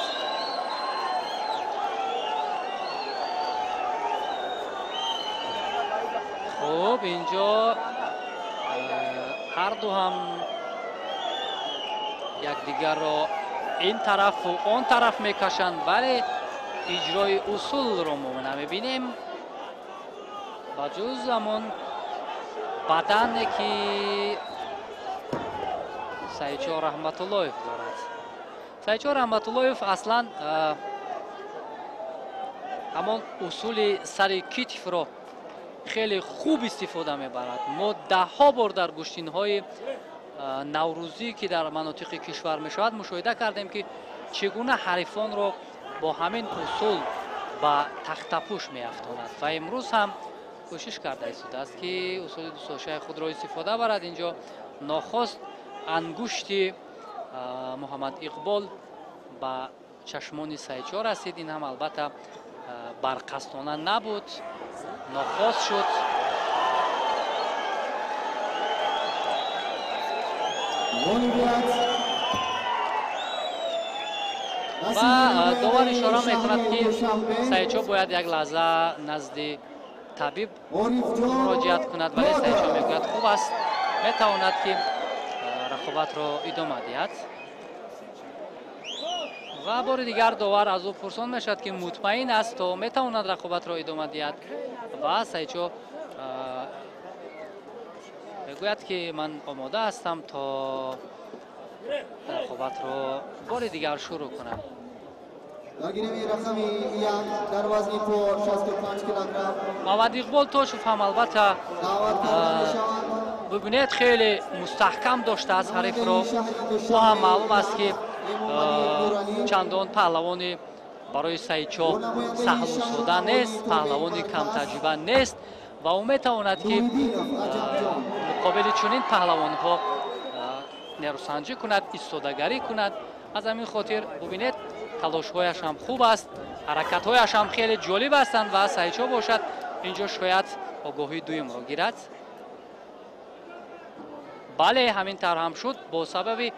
Хуб, инҷо ҳарду ҳам якдигарро ин тарафу он тараф мекашанд, вале иҷрои усулро мо намебинем, ба ҷуз ҳамон бадане ки Сайчо Раҳматуллоев дорад. Сайчо Раҳматуллоев аслан ҳамон усули сари китфро хеле хуб истифода мебарад. Мо даҳҳо бор дар гӯштинҳои наврӯзӣ, ки дар манотиқи кишвар мешавад, мушоҳида кардем, ки чӣ гуна ҳарифонро бо ҳамин усул ба тахтапӯш меафтонад. Ва имрӯз ҳам кӯшиш карда истодааст, ки усули дӯстдоштаи худро истифода барад. Инҷо нохост ангушти Муҳаммад Иқбол ба чашмони Сайчо расид. Ин ҳам албатта барқасдона набуд, нохост шуд. Ва довар ишора мекунад, ки Сайчо бояд як лаҳза назди табиб муроҷиат кунад, вале Сайчо мегӯяд хуб аст, метавонад, ки рақобатро идома диҳад. Ва бори дигар довар аз ӯ пурсон мешавад, ки мутмаин аст то метавонад рақобатро идома диҳад. Ва Сайчо мегӯяд, ки ман омода ҳастам то рақобатро бори дигар шурӯъ кунам. Дар гиреми рақами як дар вазни то 65 килограмм Муҳаммад Иқбол Тошев ҳам албатта даъват карда мешаванд. Бибинед, хеле мустаҳкам доштааст ҳарифро. Ӯ ҳам маълум аст, ки чандон паҳлавони барои Сайчо саҳлу сода нест, паҳлавони камтаҷриба нест ва ӯ метавонад, ки муқобили чунин паҳлавонҳо нерӯсанҷӣ кунад, истодагарӣ кунад. Аз ҳамин хотир бубинед, талошҳояш ҳам хуб аст, ҳаракатҳояш ҳам хеле ҷолиб ҳастанд ва Сайчо бошад инҷо шояд огоҳии дуюмро гирад. Бале, ҳамин тавр ҳам шуд. Бо сабаби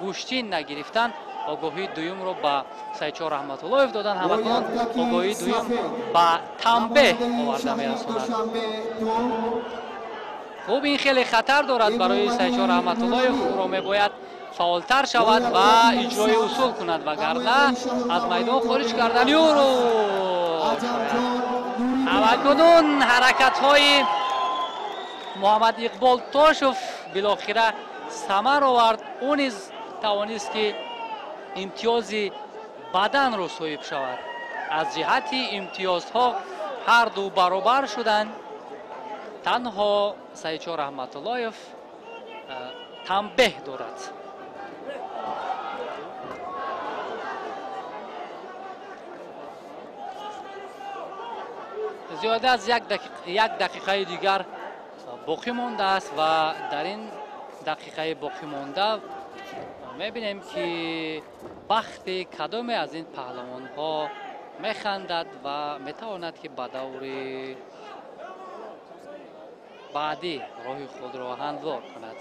гӯштин нагирифтан огоҳии дуюмро ба Саидшоҳ Раҳматуллоев доданд. Ҳамакнун огоҳии дуюм ба танбеҳ оварда мерасонад. Хуб, ин хеле хатар дорад барои Саидшоҳ Раҳматуллоев. Ӯро мебояд фаъолтар шавад ва иҷрои усул кунад, вагарна аз майдон хориҷ кардани ӯро. Ҳамакунун ҳаракатҳои Муҳаммад Иқбол Тошев билохира самар овард. Ӯ низ тавонист, ки имтиёзи баданро соҳиб шавад. Аз ҷиҳати имтиёзҳо ҳар ду баробар шуданд. Танҳо Саидшоҳ Раҳматуллоев танбеҳ дорад. Зиёда аз як дақиқаи дигар боқӣ мондааст ва дар ин дақиқаи боқӣ монда мебинем, ки бахти кадоме аз ин паҳлавонҳо механдад ва метавонад, ки ба даври баъдӣ роҳи худро ҳамвор кунад.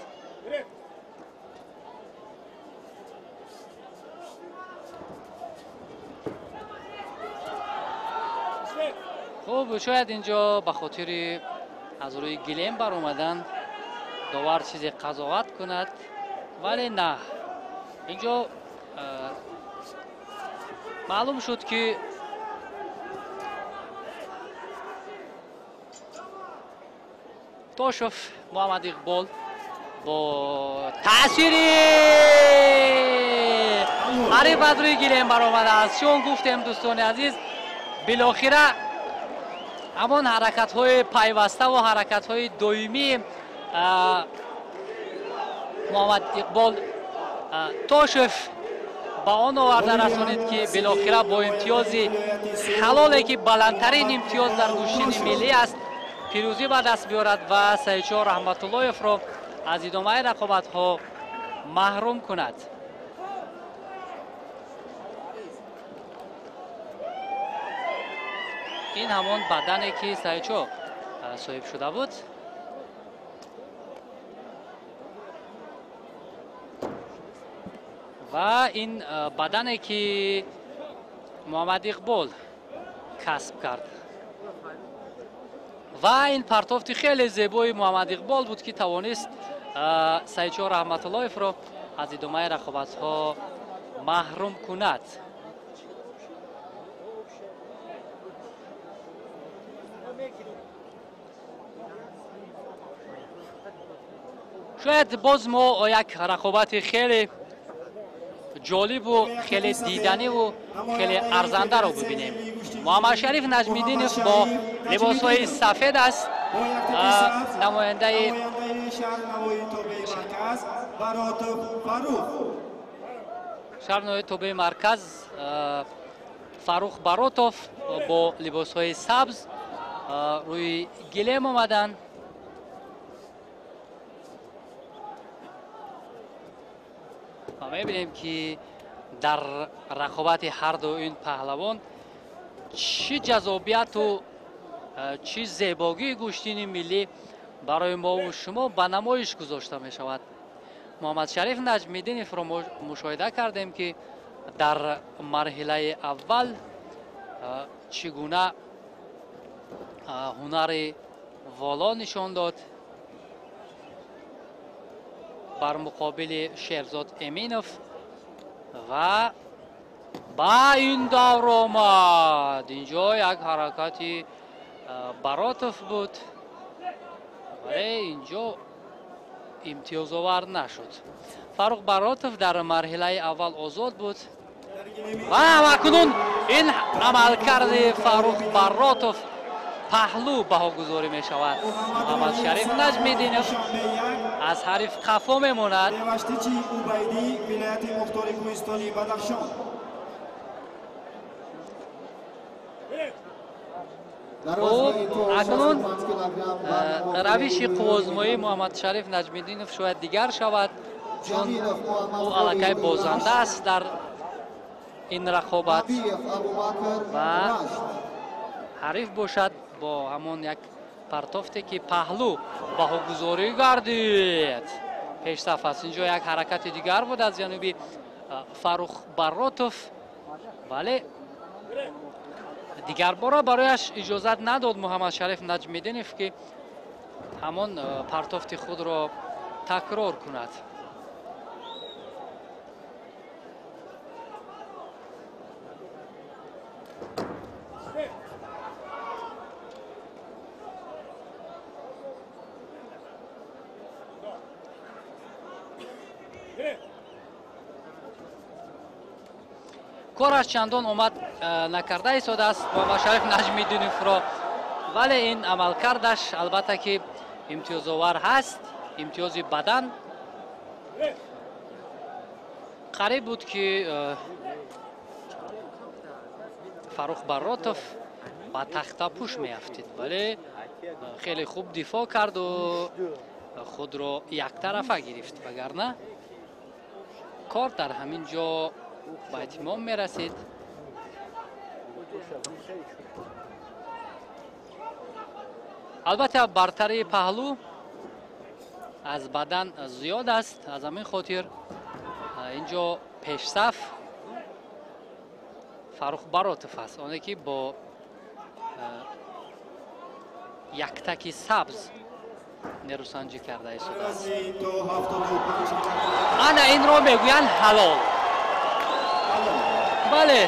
Хуб, шояд инҷо ба хотири аз рӯи гилем баромадан довар чизе қазоват кунад, вале на. Инҷо маълум шуд, ки Тошев Муҳаммад Иқбол бо таъсири ҳариф аз рӯи гилем баромадааст. Чун гуфтем, дӯстони азиз, билохира ҳамон ҳаракатҳои пайваставу ҳаракатҳои доимии Муҳаммад Иқбол Тошев ба он оварда расонид, ки билохира бо имтиёзи ҳалоле, ки баландтарин имтиёз дар гӯштини миллӣ аст, пирӯзӣ ба даст биёрад ва Саидшоҳ Раҳматуллоевро аз идомаи рақобатҳо маҳрум кунад. Ин ҳамон бадане, ки Саидшоҳ соҳиб шуда буд. Ва ин бадане, ки Муҳаммад Иқбол касб кард. Ва ин партофти хеле зебои Муҳаммад Иқбол буд, ки тавонист Саидшоҳ Раҳматуллоевро аз идомаи рақобатҳо маҳрум кунад. Шояд боз мо як рақобати хеле ҷолибу хеле диданиву хеле арзандаро бибинем. Муҳаммадшариф Наҷмиддинов бо либосҳои сафед аст, намояндаи шаҳри ноҳияи тобеи марказ Фаррух Баротов бо либосҳои сабз рӯи гилем омаданд. Ва мебинем, ки дар рақобати ҳарду ин паҳлавон чӣ ҷазобияту чӣ зебогии гӯштини миллӣ барои мову шумо ба намоиш гузошта мешавад. Муҳаммадшариф Наҷмиддиновро мушоҳида кардем, ки дар марҳилаи аввал чӣ гуна ҳунари воло нишон дод бар муқобили Шерзод Эминов ва ба ин давр омад. Инҷо як ҳаракати Баротов буд, вале инҷо имтиёзовар нашуд. Фаррух Баротов дар марҳилаи аввал озод буд ва акнун ин амалкарди Фаррух Баротов паҳлӯ баҳогузорӣ мешавад. Муҳаммадшариф Наҷмиддинов аз ҳариф қафо мемонад. Хуб, акнун равиши қуввозмоии Муҳаммадшариф Наҷмиддинов шояд дигар шавад, чун ӯ аллакай бозанда аст дар ин рақобат ва ҳариф бошад бо ҳамон як партофте, ки паҳлӯ баҳогузорӣ гардид. пешсаф аст. Инҷо як ҳаракати дигар буд аз ҷануби Фаррух Баротов, вале дигарбора барояш иҷозат надод Муҳаммадшариф Наҷмиддинов, ки ҳамон партофти худро такрор кунад. Кораш чандон омад накарда истодааст Муҳаммадшариф Наҷмиддиновро, вале ин амалкардаш албатта ки имтиёзовар ҳаст. Имтиёзи бадан қариб буд, ки Фаррух Баротов ба тахтапӯш меафтид, вале хеле хуб дифоъ карду худро яктарафа гирифт, вагарна кор дар ҳамин ҷо ба итмом мерасид. Албатта бартарии паҳлӯ аз бадан зиёд аст, аз ҳамин хотир инҷо пешсаф Фаррух Баротов аст, оне ки бо яктаки сабз нерӯсанҷӣ карда истодааст. Ана инро мегӯянд ҳалол. Бале,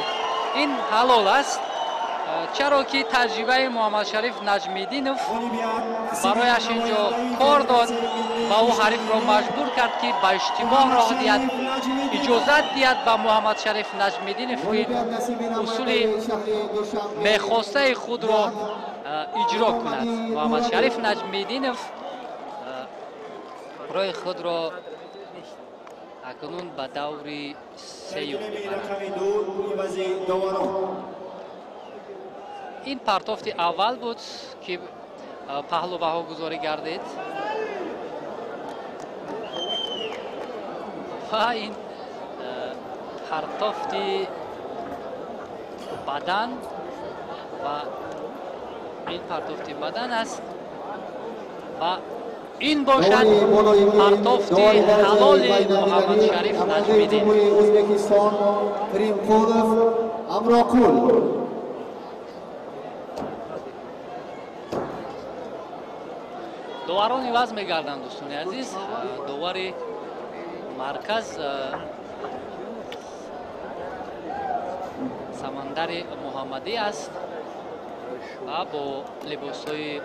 ин ҳалол аст, чаро ки таҷрибаи Муҳаммадшариф Наҷмиддинов барояш инҷо кор дод ва ӯ ҳарифро маҷбур кард, ки ба иштибоҳ роҳ диҳад, иҷозат диҳад ба Муҳаммадшариф Наҷмиддинов, ки усули мехостаи худро иҷро кунад. Муҳаммадшариф Наҷмиддинов роҳи худро акнун ба даври сеюм мебарад. Ин партофти аввал буд, ки паҳлу баҳогузорӣ гардид ва ин партофти бадан ва ин партофти бадан аст ва ин бошад партофти ҳалоли Муҳаммадшариф Наҷмиддин. Ӯзбекистон Примқулов Амроқул. Доварон иваз мегарданд, дӯстони азиз. Довари марказ Самандари Муҳаммадӣ аст ва бо либосҳои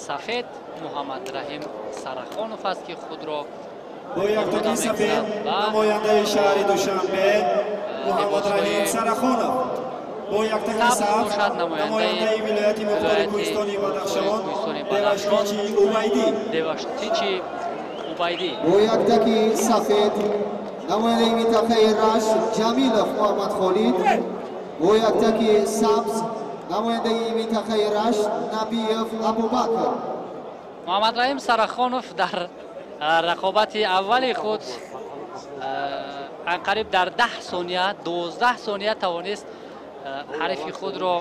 сафед Муҳаммадраҳим Сарахонов аст, ки худро бо яктаки сафед намояндаи шаҳри Душанбе Муҳаммадраҳим Сарахонов, бо яктаки сабз намояндаи вилояти мухтори Кӯҳистони Бадахшон Деваштичи Убайдӣ. Деваштичи Убайдӣ. Бо яктаки сафед намояндаи минтақаи Рашт Ҷамилов Муҳаммадхолид, бо яктаки сабз намояндаи минтақаи Рашт Набиев Абубакр. Муҳаммадраҳим Сарахонов дар рақобати аввали худ анқариб дар 10 сония, 12 сония тавонист ҳарифи худро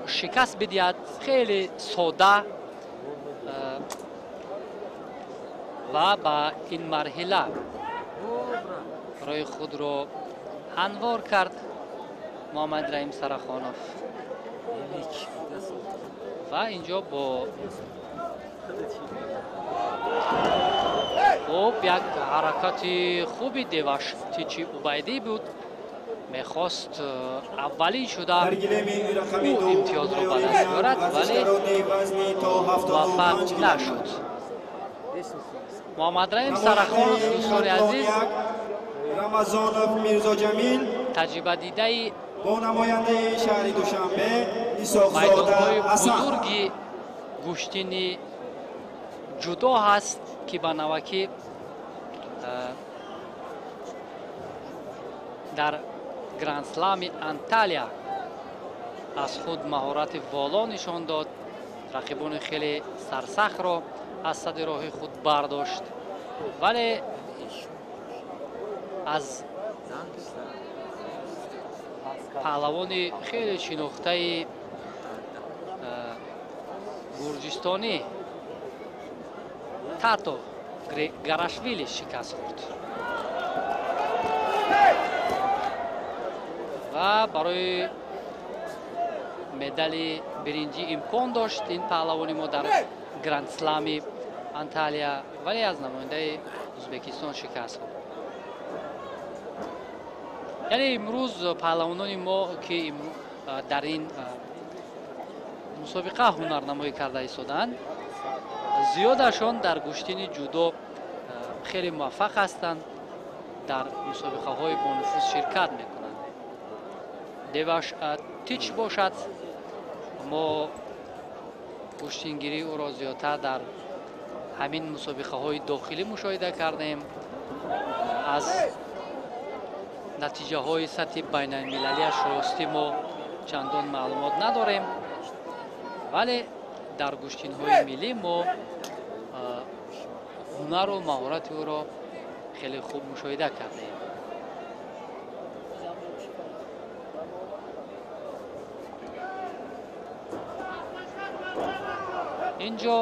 шикаст бидиҳад. Хеле сода ва ба ин марҳила роҳи худро ҳамвор кард Муҳаммадраҳим Сарахонов ва инҷо бо хуб як ҳаракати хуби Деваштичи Убайдӣ буд, мехост аввалин шуда ӯ имтиёзро ба даст биёрад, вале муваффақ нашуд. Муҳаммадраҳим Сарахонов, дӯстони азиз, Рамазонов Мирзоҷамил таҷрибадидаи бо намояндаи шаҳри Душанбе Исоқзода майдонҳои Ҳасан. бузурги гӯштини ҷудо ҳаст, ки ба навакӣ дар Грандслами Анталия аз худ маҳорати воло нишон дод, рақибони хеле сарсахтро аз сади роҳи худ бардошт, вале аз паҳлавони хеле шинохтаи гурҷистонӣ Тато Григарашвили шикаст хӯрд ва барои медали биринҷӣ имкон дошт ин паҳлавони мо дар грандслами Анталия, вале аз намояндаи Ӯзбекистон шикаст хӯрд. Яъне имрӯз паҳлавонони мо, ки дар ин мусобиқа ҳунарнамоӣ карда истодаанд, зиёдашон дар гӯштини ҷудо хеле муваффақ ҳастанд, дар мусобиқаҳои бонуфуз ширкат мекунанд. Деваш Тич бошад, мо гӯштингирии ӯро зиёдтар дар ҳамин мусобиқаҳои дохилӣ мушоҳида кардем. Аз натиҷаҳои сатҳи байналмилалиаш ростӣ мо чандон маълумот надорем, вале дар гӯштинҳои миллӣ мо ҳунару маҳорати ӯро хеле хуб мушоҳида кардем. Инҷо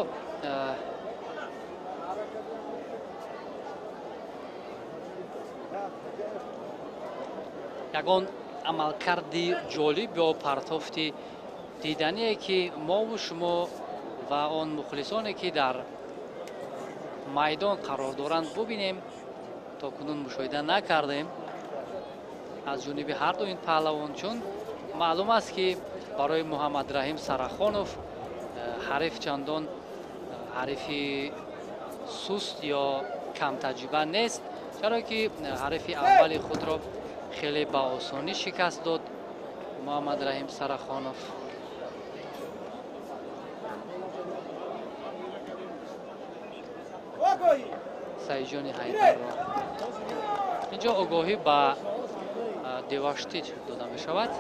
ягон амалкарди ҷолиб ё партофти дидание, ки мову шумо ва он мухлисоне, ки дар майдон қарор доранд, бубинем, то кунун мушоҳида накардем аз ҷониби ҳарду ин паҳлавон, чун маълум аст, ки барои Муҳаммадраҳим Сарахонов ҳариф чандон ҳарифи суст ё камтаҷриба нест, чаро ки ҳарифи аввали худро хеле ба осонӣ шикаст дод Муҳаммадраҳим Сарахонов. Саидҷони Ҳайдарро инҷо огоҳӣ ба Деваштич дода мешавад.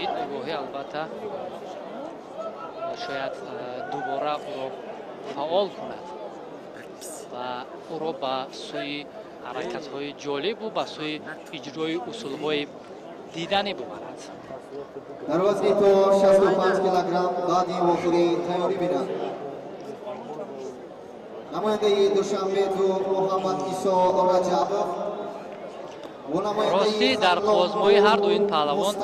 Ин огоҳӣ албатта шояд дубора ӯро фаъол кунад ва ӯро ба сӯи ҳаракатҳои ҷолибу ба сӯи иҷрои усулҳои диданӣ бубарад. Дар вазни то 65 килограмм баъди вохӯрӣ тайёрӣ бинанд. Намояндаи Душанбе ду Муҳаммад Исо Раҷабов. Ростӣ дар қозмои ҳарду ин паҳлавон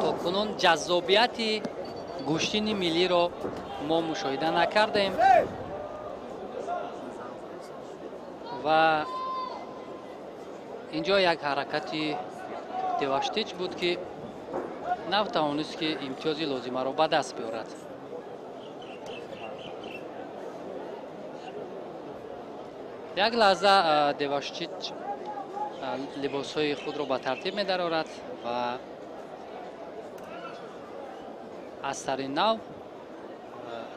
то кунун ҷаззобияти гӯштини миллиро мо мушоҳида накардем ва инҷо як ҳаракати Деваштич буд, ки натавонист, ки имтиёзи лозимаро ба даст биёрад. Як лаҳза Деваштич либосҳои худро ба тартиб медарорад ва аз сари нав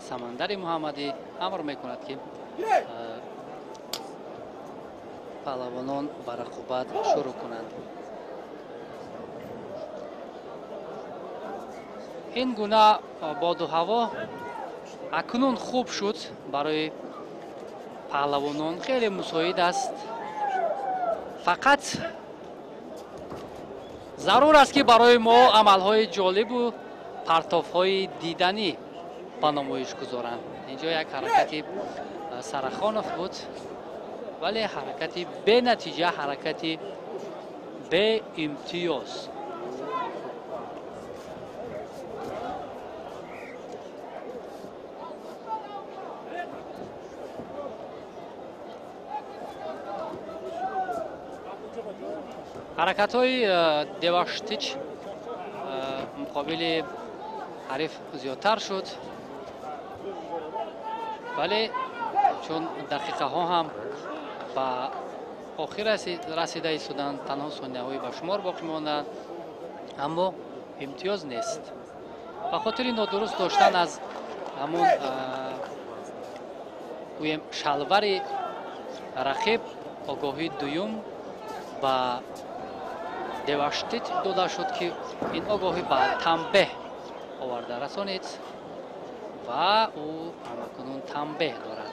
Самандари Муҳаммадӣ амр мекунад, ки паҳлавонон ба рақобат шурӯъ кунанд. Ин гуна боду ҳаво акнун хуб шуд барои паҳлавонон, хеле мусоид аст. Фақат зарур аст, ки барои мо амалҳои ҷолибу партофҳои диданӣ ба намоиш гузоранд. Инҷо як ҳаракати Сарахонов буд, вале ҳаракати бенатиҷа, ҳаракати беимтиёз. Ҳаракатҳои Деваштич муқобили ҳариф зиёдтар шуд, вале чун дақиқаҳо ҳам ба охир расида истоданд, танҳо сонияҳои ба шумор боқӣ монданд, аммо имтиёз нест. Ба хотири нодуруст доштан аз ҳамон гӯем шалвари рақиб огоҳии дуюм ба Деваштит дода шуд, ки ин огоҳӣ ба танбеҳ оварда расонид ва ӯ ҳамакунун танбеҳ дорад.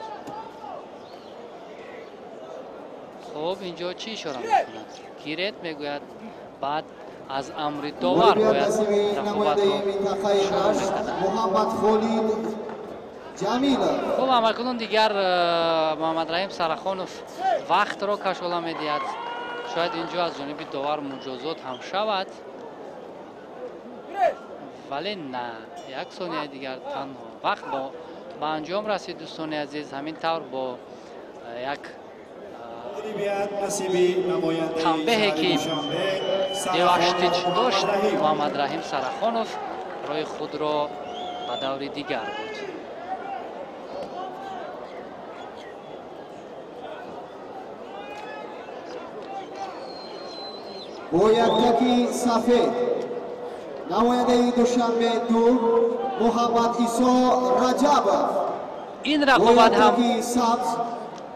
Хуб, инҷо чӣ ишора мекунад? Гиред, мегӯяд, баъд аз амри довар бояд рақобатро шурӯъ мекарданд. Муҳаммад Холид Ҷамилов. Хуб, ҳамакунун дигар Муҳаммадраҳим Сарахонов вақтро кашола медиҳад. Шояд инҷо аз ҷониби довар муҷозот ҳам шавад, вале на, як сонияи дигар танҳо вақт ба анҷом расид. Дӯстони азиз, ҳамин тавр бо як танбеҳе ки Деваштич дошт, Муҳаммадраҳим Сарахонов роҳи худро ба даври дигар бурд. Бо яктаки сафед намояндаи Душанбе 2 Муҳаммад Исо Раҷабов. Ин рақобат ҳам сабз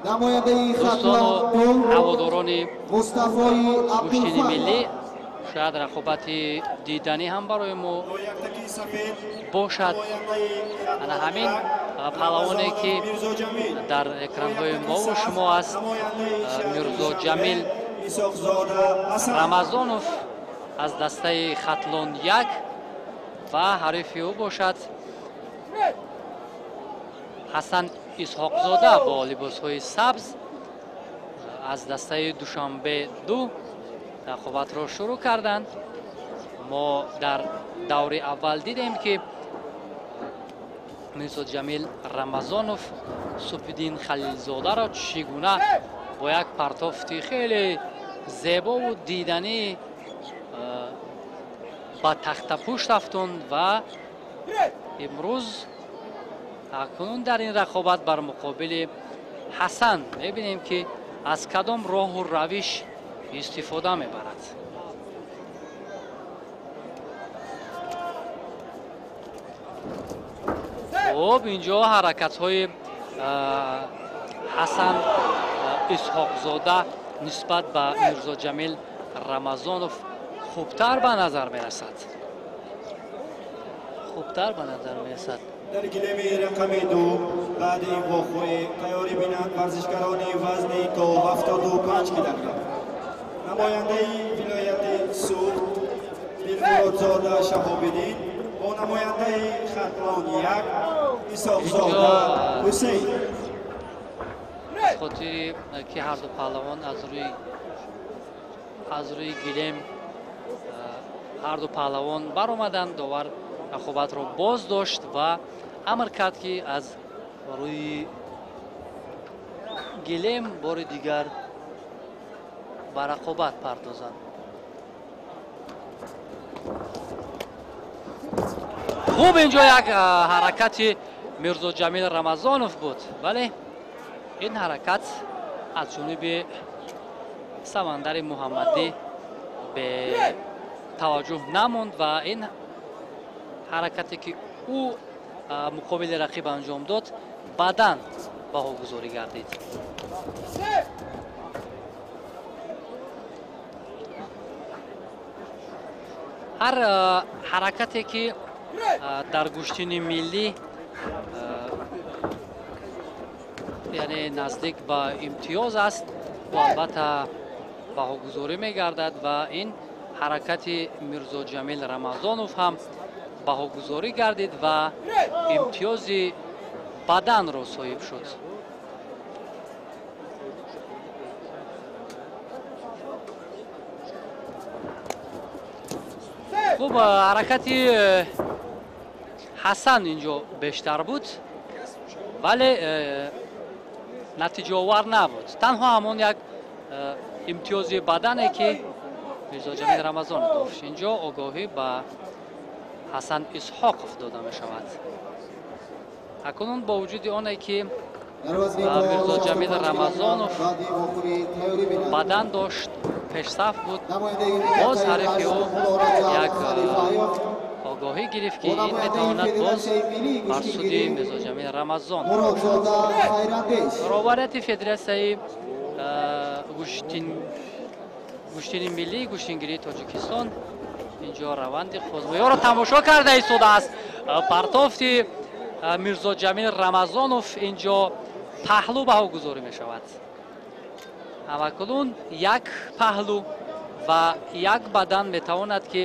намояндаи дӯстону Хатлон 2 ҳаводорони Мустафои гӯштини миллӣ Абдулфаттоҳ. шояд рақобати диданӣ ҳам барои мо Бо яктаки сафед бошад. намояндаи Ана Хатлон ҳамин 1 паҳлавоне ки Мирзоҷамил. дар экранҳои мову шумо аст, Намояндаи шаҳри Мирзоҷамил Душанбе, Исоқзода Ҳасан. Рамазонов аз дастаи Хатлон 1 ва ҳарифи ӯ бошад Ҳасан Исҳоқзода бо либосҳои сабз аз дастаи Душанбе 2 рақобатро шурӯъ карданд. Мо дар даври аввал дидем ки Мирзоҷамил Рамазонов Супиддин Халилзодаро чӣ гуна бо як партофти хеле зебову диданӣ ба тахтапушт афтонд ва имрӯз акнун дар ин рақобат бар муқобили Ҳасан мебинем ки аз кадом роҳу равиш истифода мебарад. Хуб, инҷо ҳаракатҳои Ҳасан Исҳоқзода нисбат ба Мирзоҷамил Рамазонов хубтар ба назар мерасад. Хубтар ба назар мерасад. Дар гилеми рақами 2 баъди ин вохӯрӣ тайёрӣ бинанд варзишгарони вазни то 75 килограмм. Намояндаи вилояти Суғд Дилмуродзода Шаҳобиддин бо намояндаи Хатлон 1 Исоқзода Ҳусейн. Аз хотири ки ҳар ду паҳлавон аз рӯи гилем ҳар ду паҳлавон баромаданд, довар рақобатро боз дошт ва амр кард ки аз рӯи гилем бори дигар ба рақобат пардозанд. Хуб, инҷо як ҳаракати Мирзоҷамил Рамазонов буд, вале ин ҳаракат аз ҷониби Самандари Муҳаммадӣ бетаваҷҷӯҳ намонд ва ин ҳаракате ки ӯ муқобили рақиб анҷом дод, баъдан баҳогузорӣ гардид. Ҳар ҳаракате ки дар гӯштини миллӣ яъне наздик ба имтиёз аст, ӯ албатта баҳогузорӣ мегардад ва ин ҳаракати Мирзоҷамил Рамазонов ҳам баҳогузорӣ гардид ва имтиёзи баданро соҳиб шуд. Хуб, ҳаракати Ҳасан инҷо бештар буд, вале натиҷаовар набуд. Танҳо ҳамон як имтиёзи бадане ки Мирзоҷамил Рамазонов дошт. Инҷо огоҳӣ ба Ҳасан Исҳоқов дода мешавад. Акнун бо вуҷуди оне ки Дар вазни то Мирзоҷамил 65 Рамазонов килограмм баъди вохӯрӣ тайёрӣ бинанд. бадан дошт, пешсаф буд, Намояндаи боз минтақаи ҳарифи ӯ Рашт Муллораҷаб як Халифаев огоҳӣ гирифт ки бо ин намояндаи метавонад боз Федератсияи миллии бар суди гӯштингирӣ Мирзоҷамил Рамазон. Муродзода Хайрандеш. Роҳбарияти Федератсияи гӯштини миллии гӯштингирии Тоҷикистон инҷо раванди қозмоёро тамошо карда истодааст. Партофти Мирзоҷамил Рамазонов инҷо паҳлӯ баҳогузорӣ мешавад. Ҳамакунун як паҳлӯ ва як бадан метавонад ки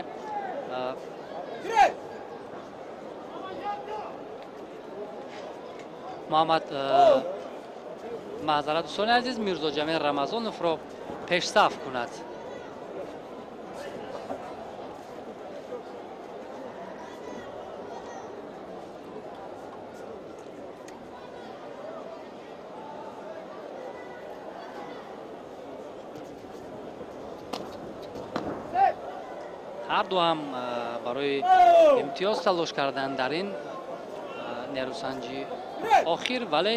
Муҳаммад, маъзарат, дӯстони азиз, Мирзоҷамил Рамазоновро пешсаф кунад. Ҳар ду ҳам барои имтиёз талош карданд дар ин нерӯсанҷи охир, вале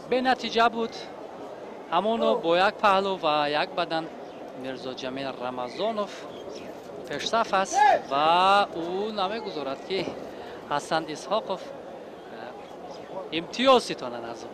бенатиҷа буд. Ҳамоно бо як паҳлӯ ва як бадан Мирзоҷамил Рамазонов пешсаф аст ва ӯ намегузорад, ки Ҳасан Исҳоқов имтиёз ситонад аз ӯ.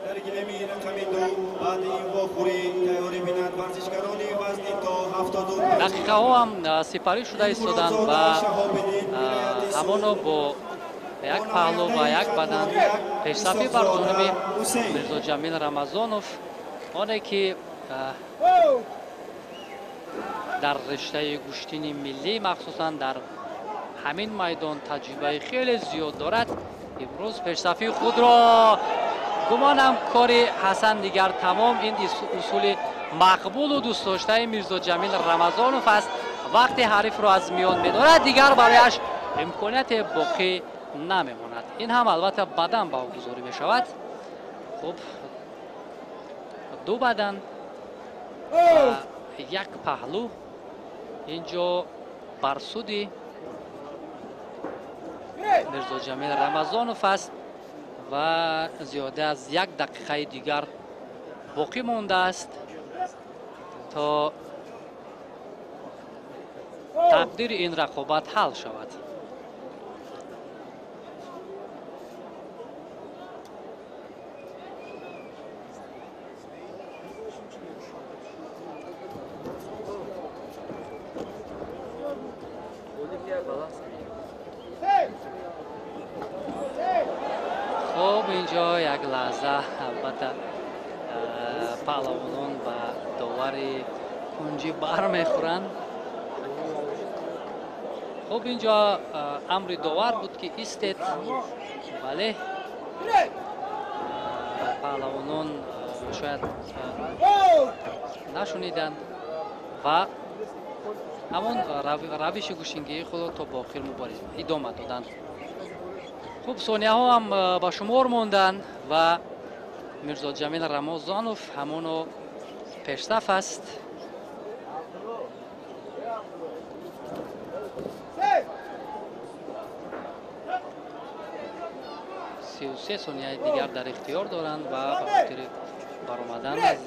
Дар гилеми рақами 2 баъди ин вохӯрӣ тайёрӣ бинанд варзишгарони вазни то 75. Дақиқаҳо ҳам сипарӣ шуда истоданд ва ҳамоно бо як паҳлӯ ва як бадан пешсафӣ бар ҷониби Мирзоҷамил Рамазонов, оне ки дар риштаи гӯштини миллӣ, махсусан дар ҳамин майдон, таҷрибаи хеле зиёд дорад. Имрӯз пешсафии худро, гумонам, кори Ҳасан дигар тамом. Ин усули мақбулу дӯстдоштаи Мирзоҷамил Рамазонов аст. Вақте ҳарифро аз миён медорад, дигар барояш имконияте боқӣ намемонад. Ин ҳам албатта бадан ба ӯ гузорӣ мешавад. Хуб, ду бадан, як паҳлӯ инҷо бар суди Мирзоҷамил Рамазонов аст ва зиёда аз як дақиқаи дигар боқӣ мондааст, то тақдири ин рақобат ҳал шавад. Хуб, инҷо як лаҳза албатта паҳлавонон ба довари кунҷӣ бармехӯранд. Хуб, инҷо амри довар буд, ки истед, вале паҳлавонон шояд нашуниданд ва ҳамон равиши гӯштингирии худро то ба охир мубориза идома доданд. Хуб, сонияҳо ҳам ба шумор монданд ва Мирзоҷамил Рамазонов ҳамоно пешсаф аст. 33 сонияи дигар дар ихтиёр доранд ва ба хотири баромадан аз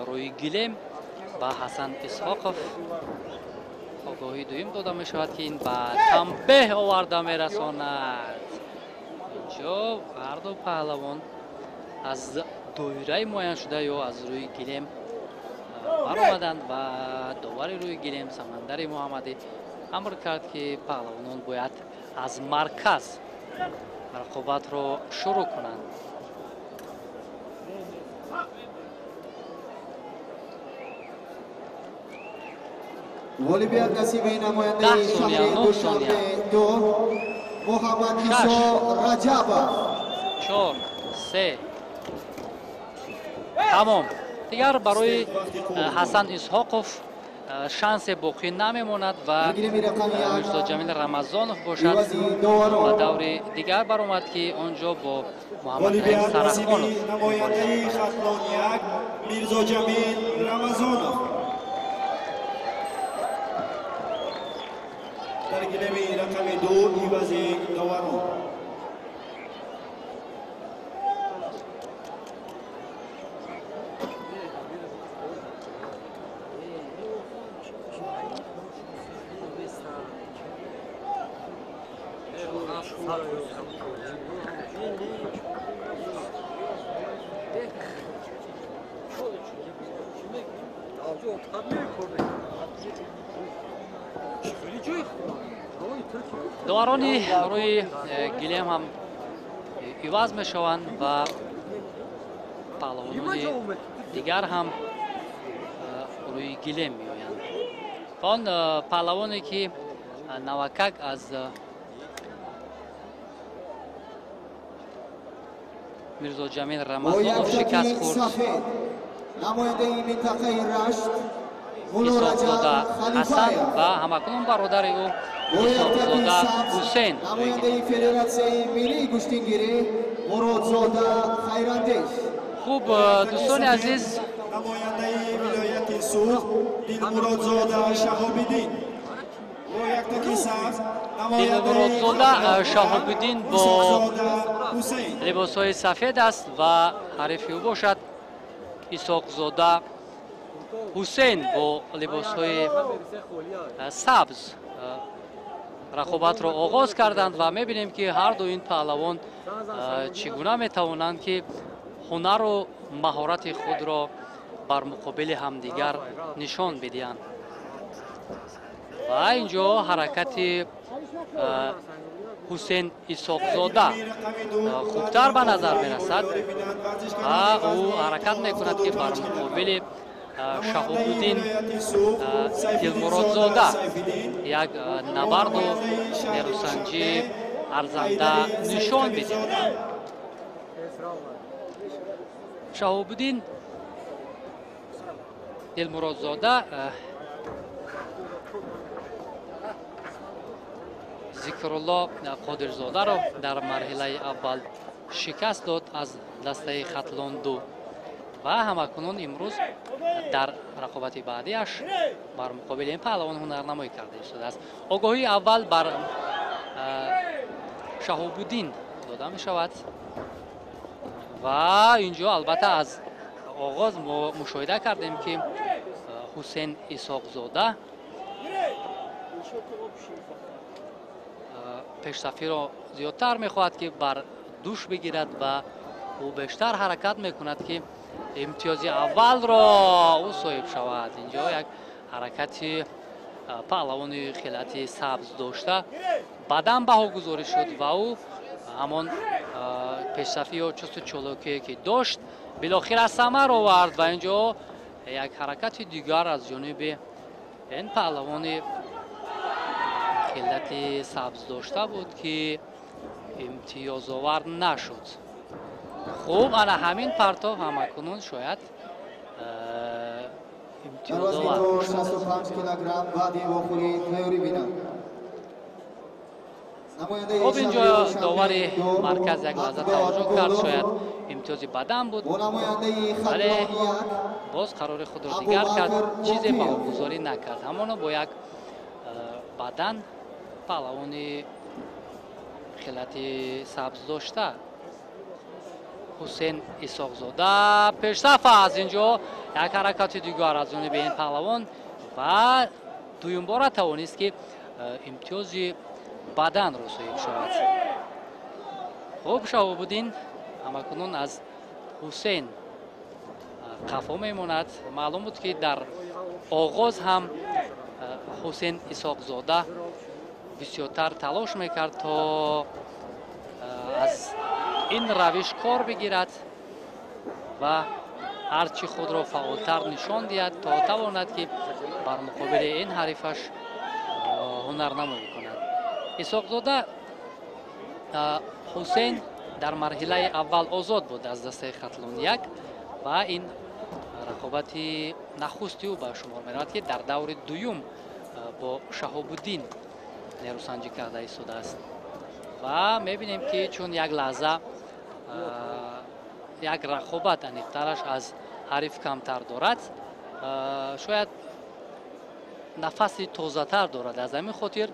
рӯи гилем ба Ҳасан Исҳоқов огоҳии дуюм дода мешавад, ки ин ба танбеҳ оварда мерасонад. Инҷо ҳарду паҳлавон аз доираи муайяншуда ё аз рӯи гилем баромаданд ва довари рӯи гилем Самандари Муҳаммадӣ амр кард, ки паҳлавонон бояд аз марказ рақобатро шурӯъ кунанд. Ғолибият насиби намояндаи шаҳри Душанбе 2 Муҳаммад Исо Раҷабов. 4, 3, тамом. Дигар барои Ҳасан Исҳоқов шансе боқӣ намемонад ва Мирзоҷамил Рамазонов бошад ба даври дигар баромад, ки он ҷо бо Муҳаммадраҳим Сарахонов. Намояндаи Хатлон 1 Мирзоҷамил Рамазонов. Дар гилеми рақами 2 ивази доварон. Доварони рӯи гилем ҳам иваз мешаванд ва паҳлавонони дигар ҳам рӯи гилем меоянд. Ва он паҳлавоне ки навакак аз Мирзоҷамил Рамазонов шикаст хӯрд, намояндаи минтақаи Рашт Исоқзода Ҳасан ва ҳамакунун бародари ӯ Исоқзода Ҳусейн, намояндаи федератсияи миллии гӯштингирӣ Муродзода Хайрандеш. Хуб, дӯстони азиз, намояндаи вилояти Суғд Дилмуродзода Шаҳобиддин. Дилмуродзода Шаҳобиддин бо либосҳои сафед аст ва ҳарифи ӯ бошад Исоқзода Ҳусейн бо либосҳои сабз. Рақобатро оғоз карданд ва мебинем, ки ҳарду ин паҳлавон чӣ гуна метавонанд, ки ҳунару маҳорати худро бар муқобили ҳамдигар нишон бидиҳанд. Ва ин ҷо ҳаракати Ҳусейн Исоқзода хубтар ба назар мерасад ва ӯ ҳаракат мекунад, ки бар муқобили Шаҳобуддин Дилмуродзода як набарду нерӯсанҷии арзанда нишон бидиҳад. Шаҳобуддин Дилмуродзода Зикрулло Қодирзодаро дар марҳилаи аввал шикаст дод аз дастаи Хатлон 2 ва ҳамакунун имрӯз дар рақобати баъдиаш бар муқобили ин паҳлавон ҳунарнамоӣ карда истодааст. Огоҳии аввал бар Шаҳобуддин дода мешавад ва ин ҷо албатта аз оғоз мо мушоҳида кардем, ки Ҳусейн Исоқзода пешсафиро зиёдтар мехоҳад, ки бар душ бигирад ва ӯ бештар ҳаракат мекунад, ки имтиёзи аввалро ӯ соҳиб шавад. Инҷо як ҳаракати паҳлавони хилати сабз дошта баъдан баҳогузорӣ шуд ва ӯ ҳамон пешсафӣ ё чусту чолокие ки дошт билохира самар овард. Ва инҷо як ҳаракати дигар аз ҷониби ин паҳлавони хилати сабз дошта буд, ки имтиёзовар нашуд. Хуб, ана ҳамин партов ҳамакунун шояд имтиёзовар. Хуб, инҷо довари марказ як лаҳза таваҷҷӯҳ кард, шояд имтиёзи бадан буд, вале боз қарори худро дигар кард, чизе баҳогузорӣ накард. Ҳамоно бо як бадан паҳлавони хилати сабз дошта Ҳусейн Исоқзода пешсаф аст. Инҷо як ҳаракати дигар аз ҷониби ин паҳлавон ва дуюмбора тавонист, ки имтиёзи баданро соҳиб шавад. Хуб, Шаҳобуддин ҳамакунун аз Ҳусейн қафо мемонад. Маълум буд, ки дар оғоз ҳам Ҳусейн Исоқзода бисёртар талош мекард, то аз ин равиш кор бигирад ва ҳарчи худро фаъолтар нишон диҳад, то тавонад, ки бар муқобили ин ҳарифаш ҳунарнамоӣ кунад. Исоқзода Ҳусейн дар марҳилаи аввал озод буд аз дастаи Хатлон 1 ва ин рақобати нахусти ӯ ба шумор меравад, ки дар даври дуюм бо Шаҳобуддин нерӯсанҷӣ карда истодааст. Ва мебинем, ки чун як лаҳза як рақобат аниқтараш аз ҳариф камтар дорад, шояд нафаси тозатар дорад, аз ҳамин хотир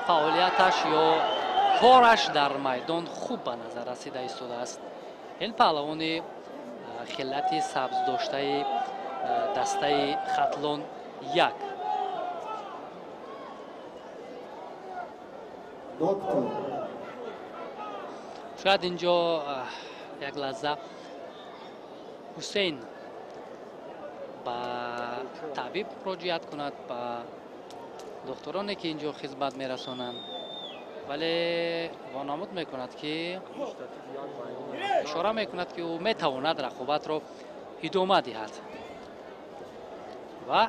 фаъолияташ ё кораш дар майдон хуб ба назар расида истодааст. Ин паҳлавони хилати сабздоштаи дастаи Хатлон 1. Шояд инҷо як лаҳза Ҳусейн ба табиб муроҷиат кунад, ба духтуроне ки инҷо хизмат мерасонанд, вале вонамуд мекунад, ки ишора мекунад, ки ӯ метавонад рақобатро идома диҳад. Ва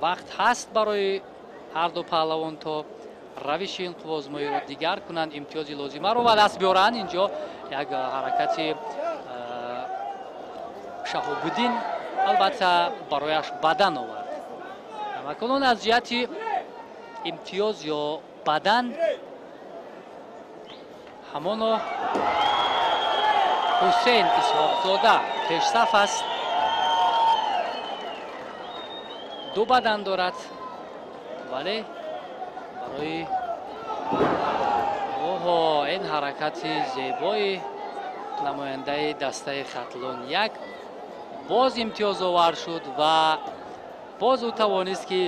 вақт ҳаст барои ҳар ду паҳлавон то равиши ин қувваозмоиро дигар кунанд, имтиёзи лозимаро ба даст биёранд. Инҷо як ҳаракати Шаҳобуддин албатта барояш бадан овард. Акнун аз ҷиҳати имтиёз ё бадан ҳамоно Ҳусейн Исҳоқзода пешсаф аст. Ду бадан дорад, вале барои оҳо ин ҳаракати зебои намояндаи дастаи Хатлон як боз имтиёзовар шуд ва боз ӯ тавонист ки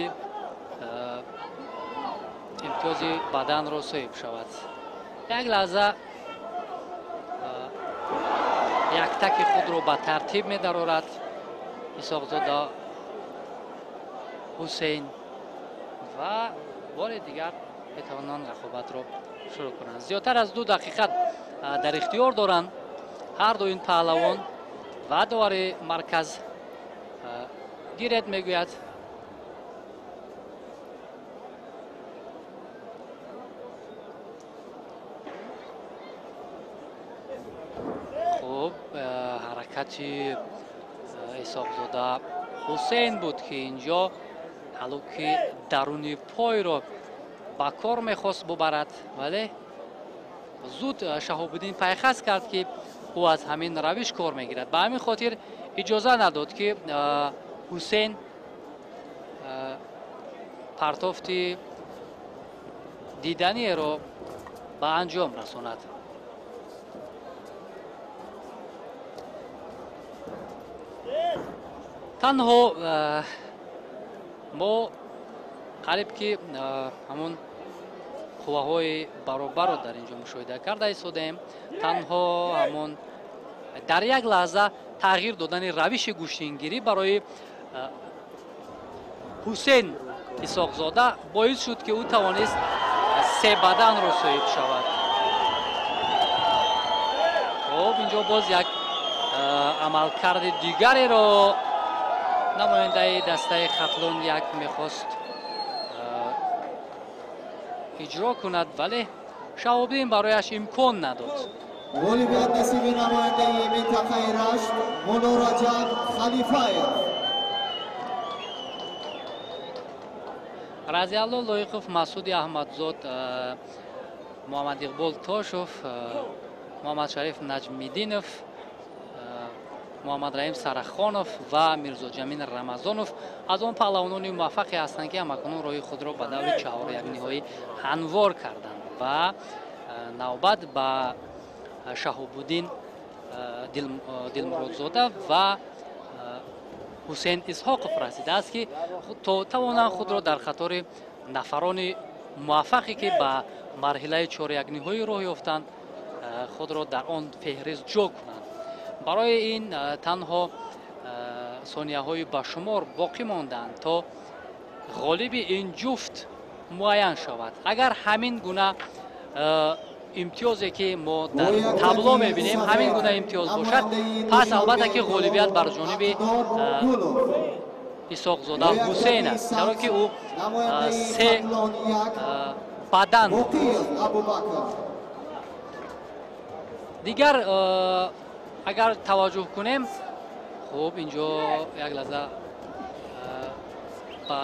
имтиёзи баданро соҳиб шавад. Як лаҳза яктаки худро ба тартиб медарорад Исҳоқзода Ҳусейн ва бори дигар метавонанд рақобатро шурӯъ кунанд. Зиёдтар аз 2 дақиқа дар ихтиёр доранд ҳар ду ин паҳлавон ва довари марказ гиред мегӯяд. Хуб, ҳаракати Исҳоқзода Ҳусейн буд ки инҷо ҳалуки даруни пойро ба кор мехост бубарад, вале зуд Шаҳобуддин пайхас кард ки ӯ аз ҳамин равиш кор мегирад. Ба ҳамин хотир иҷоза надод ки Ҳусейн партофти диданиеро ба анҷом расонад. Танҳо мо қариб ки ҳамон қувваҳои баробарро дар ин ҷо мушоҳида карда истодаем. Танҳо ҳамон дар як лаҳза тағйир додани равиши гӯштингирӣ барои Ҳусейн Исҳоқзода боис шуд ки ӯ тавонист се баданро соҳиб шавад. Хуб, инҷо боз як амалкарди дигареро намояндаи дастаи Хатлон як мехост иҷро кунад, вале Шаҳобуддин барояш имкон надод. Ғолибият насиби намояндаи минтақаи Рашт Мулло Раҷаб Халифаев. Разиалло Лоиқов, Масуди Аҳмадзод, Муҳаммад Иқбол Тошов, Муҳаммадшариф Наҷмиддинов, Муҳаммадраҳим Сарахонов ва Мирзоҷамин Рамазонов аз он паҳлавонони муваффақе ҳастанд ки ҳамакунун роҳи худро ба даври чаҳорякниҳоӣ ҳамвор карданд ва навбат ба Шаҳобуддин Дилмуродзода ва Ҳусейн Исҳоқов расидааст ки то тавонанд худро дар қатори нафарони муваффақе ки ба марҳилаи чорякниҳоӣ роҳ ёфтанд худро дар он феҳрист ҷо кунанд. Барои ин танҳо сонияҳои ба шумор боқӣ монданд то ғолиби ин ҷуфт муайян шавад. Агар ҳамин гуна имтиёзе ки мо дар табло мебинем ҳамин гуна имтиёз бошад, пас албатта ки ғолибият бар ҷониби Исҳоқзода Ҳусейн аст, чаро ки ӯ се бадан дигар. Агар таваҷҷӯҳ кунем, хуб, инҷо як лаҳза ба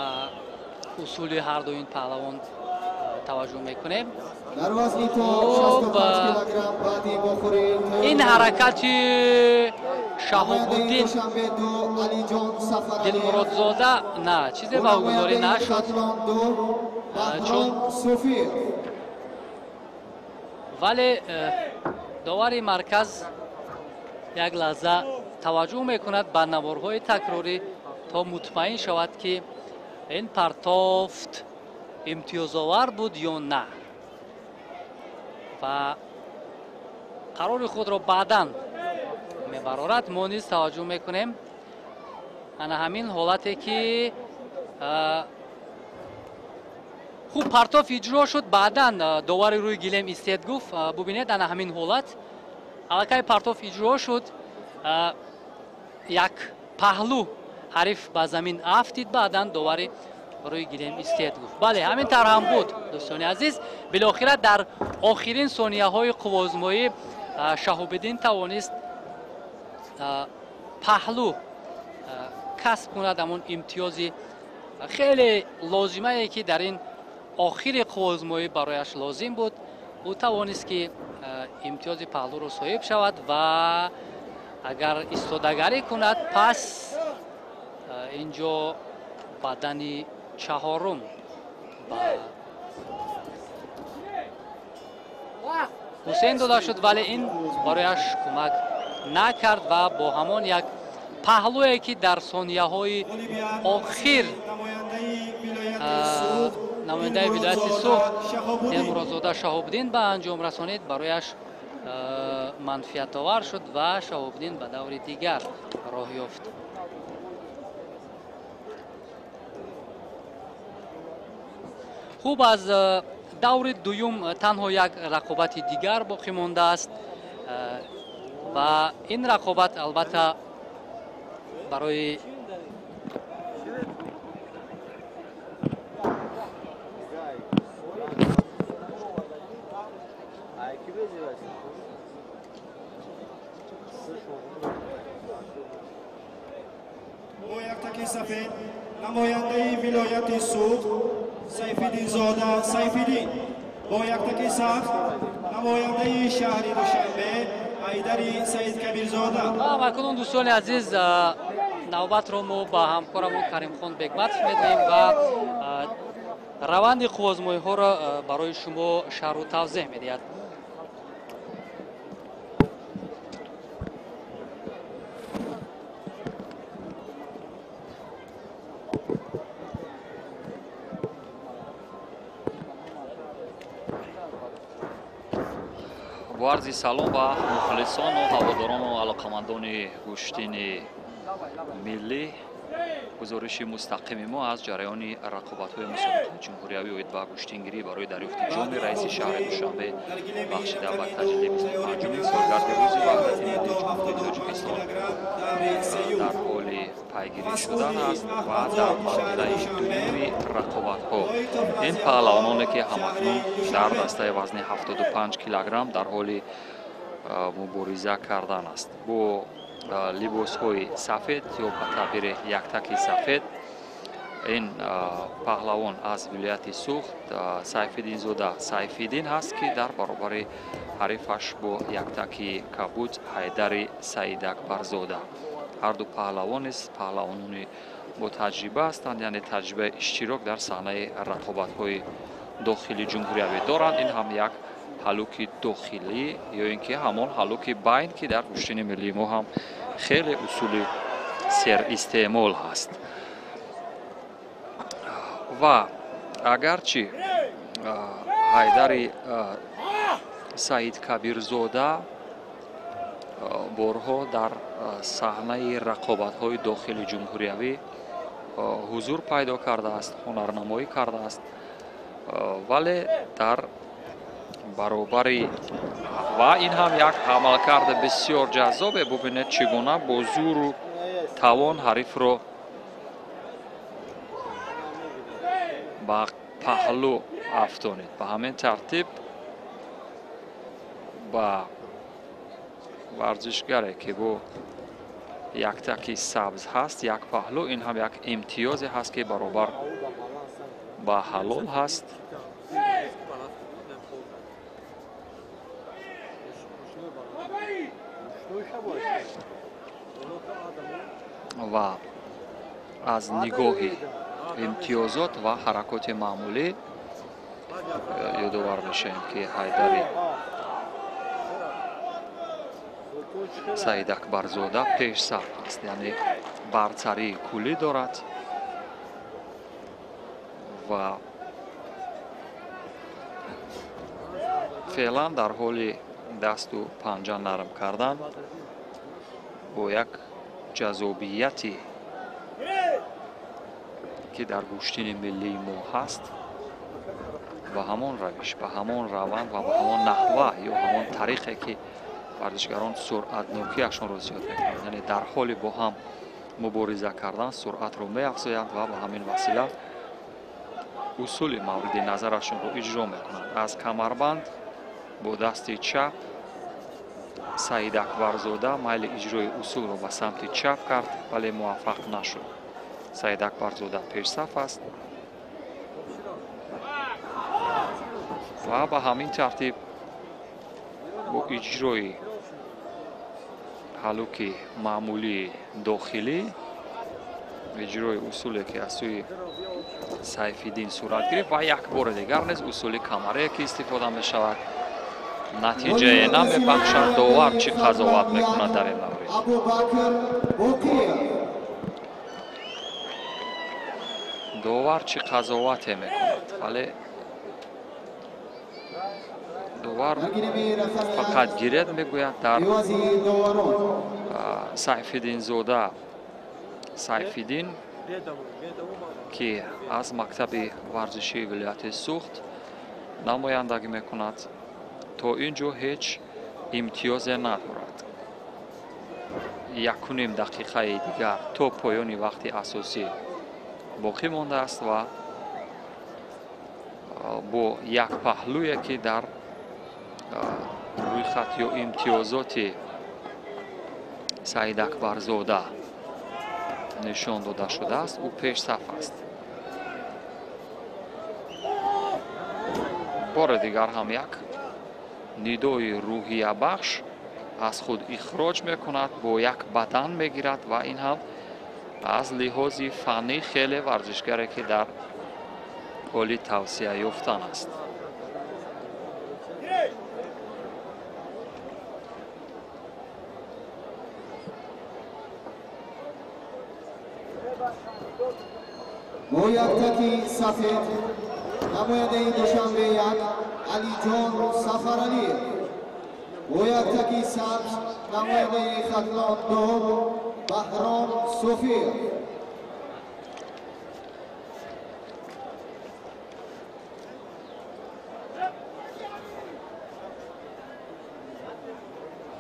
усули ҳар ду ин паҳлавон таваҷҷӯҳ мекунем. Ин ҳаракати Шаҳобуддин Дилмуродзода на чизе баҳогузорӣ нашуд, чун вале довари марказ як лаҳза таваҷҷӯҳ мекунад ба наворҳои такрорӣ то мутмаин шавад ки ин партофт имтиёзовар буд ё на, ва қарори худро баъдан мебарорад. Мо низ таваҷҷӯҳ мекунем ана ҳамин ҳолате ки хуб партоф иҷро шуд, баъдан довари рӯи гилем истед гуфт. Бубинед ана ҳамин ҳолат, аллакай партоф иҷро шуд, як паҳлӯ ҳариф ба замин афтид, баъдан довари рӯи гилем истед гуфт. Бале, ҳамин тавр ҳам буд, дӯстони азиз. Билохира дар охирин сонияҳои қувваозмоӣ Шаҳобиддин тавонист паҳлӯ касб кунад, ҳамон имтиёзи хеле лозимае ки дар ин охири қувваозмоӣ барояш лозим буд. Ӯ тавонист ки имтиёзи паҳлӯро соҳиб шавад ва агар истодагарӣ кунад, пас инҷо бадани чаҳорум ба Ҳусейн дода шуд, вале ин барояш кӯмак накард ва бо ҳамон як паҳлӯе ки дар сонияҳои охир намояндаи вилояти Суғд Дилмуродзода Шаҳобиддин ба анҷом расонид, барояш манфиатовар шуд ва Шаҳобиддин ба даври дигар роҳ ёфт. Хуб, аз даври дуюм танҳо як рақобати дигар боқӣ мондааст ва ин рақобат албатта барои бо яктаки сафед намояндаи вилояти Суғд Сайфиддинзода Сайфиддин, бо яктаки сабз намояндаи шаҳри Душанбе Ҳайдари Саидкабирзода. Ва акнун, дӯстони азиз, навбатро мо ба ҳамкорамон Каримхон Бекматов медиҳем ва раванди қувваозмоиҳоро барои шумо шарҳу тавзеҳ медиҳад. Бо арзи салом ба мухлисону ҳаводорону алоқамандони гӯштини миллӣ, гузориши мустақими мо аз ҷараёни рақобатҳои мусобиқаи ҷумҳуриявӣ оид ба гӯштингирӣ барои дарёфти ҷоми раиси шаҳри Душанбе бахшида ба таҷлили 25-умин солгарди рӯзи ваҳдати миллии Ҷумҳурии Тоҷикистон дар ҳоли пайгирӣ шудан аст ва дар марҳилаи дуюми рақобатҳо ин паҳлавононе ки ҳамакнун дар дастаи вазни 75 килограмм дар ҳоли мубориза кардан аст бо либосҳои сафед ё ба таъбири яктаки сафед, ин паҳлавон аз вилояти Суғд Сайфиддинзода Сайфиддин ҳаст, ки дар баробари ҳарифаш бо яктаки кабуд Ҳайдари Саидакбарзода. Ҳарду паҳлавон низ паҳлавонони бо таҷриба ҳастанд, яъне таҷрибаи иштирок дар саҳнаи рақобатҳои дохили ҷумҳуриявӣ доранд. Ин ҳам як ҳалуки дохилӣ ё ин ки ҳамон ҳалуки байн, ки дар гӯштини миллии мо ҳам хеле усули серистеъмол ҳаст. Ва агарчи Ҳайдари Саидкабирзода борҳо дар саҳнаи рақобатҳои дохили ҷумҳуриявӣ ҳузур пайдо кардааст, ҳунарнамоӣ кардааст, вале дар баробари ва ин ҳам як амалкарди бисёр ҷаззобе. Бубинед, чӣ гуна бо зӯру тавон ҳарифро ба паҳлӯ афтонид. Ба ҳамин тартиб ба варзишгаре ки бо яктаки сабз ҳаст як паҳлӯ, ин ҳам як имтиёзе ҳаст ки баробар ба ҳалол ҳаст. Ва аз нигоҳи имтиёзот ва ҳаракоти маъмулӣ ёдовар мешавем, ки Ҳайдари Саидакбарзода пешсар аст, яъне бартарии куллӣ дорад ва феълан дар ҳоли дасту панҷа нарм кардан бо як ҷазобияте ки дар гӯштини миллии мо ҳаст, ба ҳамон равиш, ба ҳамон раванд ва ба ҳамон наҳва ё ҳамон тариқе ки варзишгарон суръатнокиашонро зиёд мекунанд, яъне дар ҳоли бо ҳам мубориза кардан суръатро меафзоянд ва ба ҳамин васила усули мавриди назарашонро иҷро мекунанд. Аз камарбанд бо дасти чап Саид Акбарзода майли иҷрои усулро ба самти чап кард, вале муваффақ нашуд. Саид Акбарзода пешсаф аст ва ба ҳамин тартиб бо иҷрои ҳалуки маъмулии дохилӣ, иҷрои усуле ки аз сӯи Сайфиддин сурат гирифт ва як бори дигар низ усули камарие ки истифода мешавад, натиҷае намебахшад. Довар чӣ қазоват мекунад дар ин маврид? Довар чӣ қазовате мекунад? Вале довар фақат гиред мегӯяд. Дар Сайфиддинзода Сайфиддин, ки аз мактаби варзишии вилояти Суғд намояндагӣ мекунад, то ин ҷо ҳеҷ имтиёзе надорад. 1.5 дақиқаи дигар то поёни вақти асосӣ боқӣ мондааст ва бо як паҳлӯе ки дар рӯйхат ё имтиёзоти Саид Акбарзода нишон дода шудааст, ӯ пешсаф аст. Бори дигар ҳам як нидои рӯҳиябахш аз худ ихроҷ мекунад, бо як бадан мегирад ва ин ҳам аз лиҳози фаннӣ хеле варзишгаре ки дар ҳоли тавсия ёфтан аст. Бо як таки сафед намояндаи Душанбе як Алиҷон Сафаралиев, бо як таки сабз намояндаи Хатлон ду Баҳром Суфиев.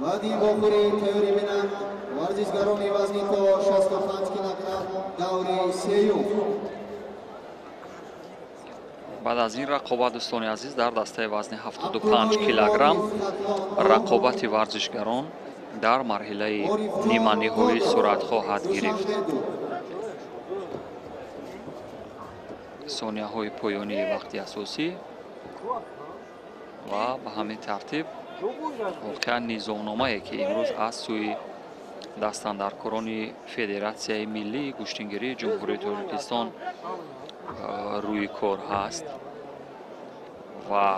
Баъди вохӯрӣ тайёрӣ бинанд варзишгарони вазни то 65 килограмм даври сеюм. Баъд аз ин рақобат, дӯстони азиз, дар дастаи вазни 75 килограмм рақобати варзишгарон дар марҳилаи ниманиҳоӣ сурат хоҳад гирифт. Сонияҳои поёнии вақти асосӣ ва ба ҳамин тартиб воқеан низомномае ки имрӯз аз сӯи дастандаркорони Федератсияи миллии гӯштингирии Ҷумҳурии Тоҷикистон рӯи кор ҳаст ва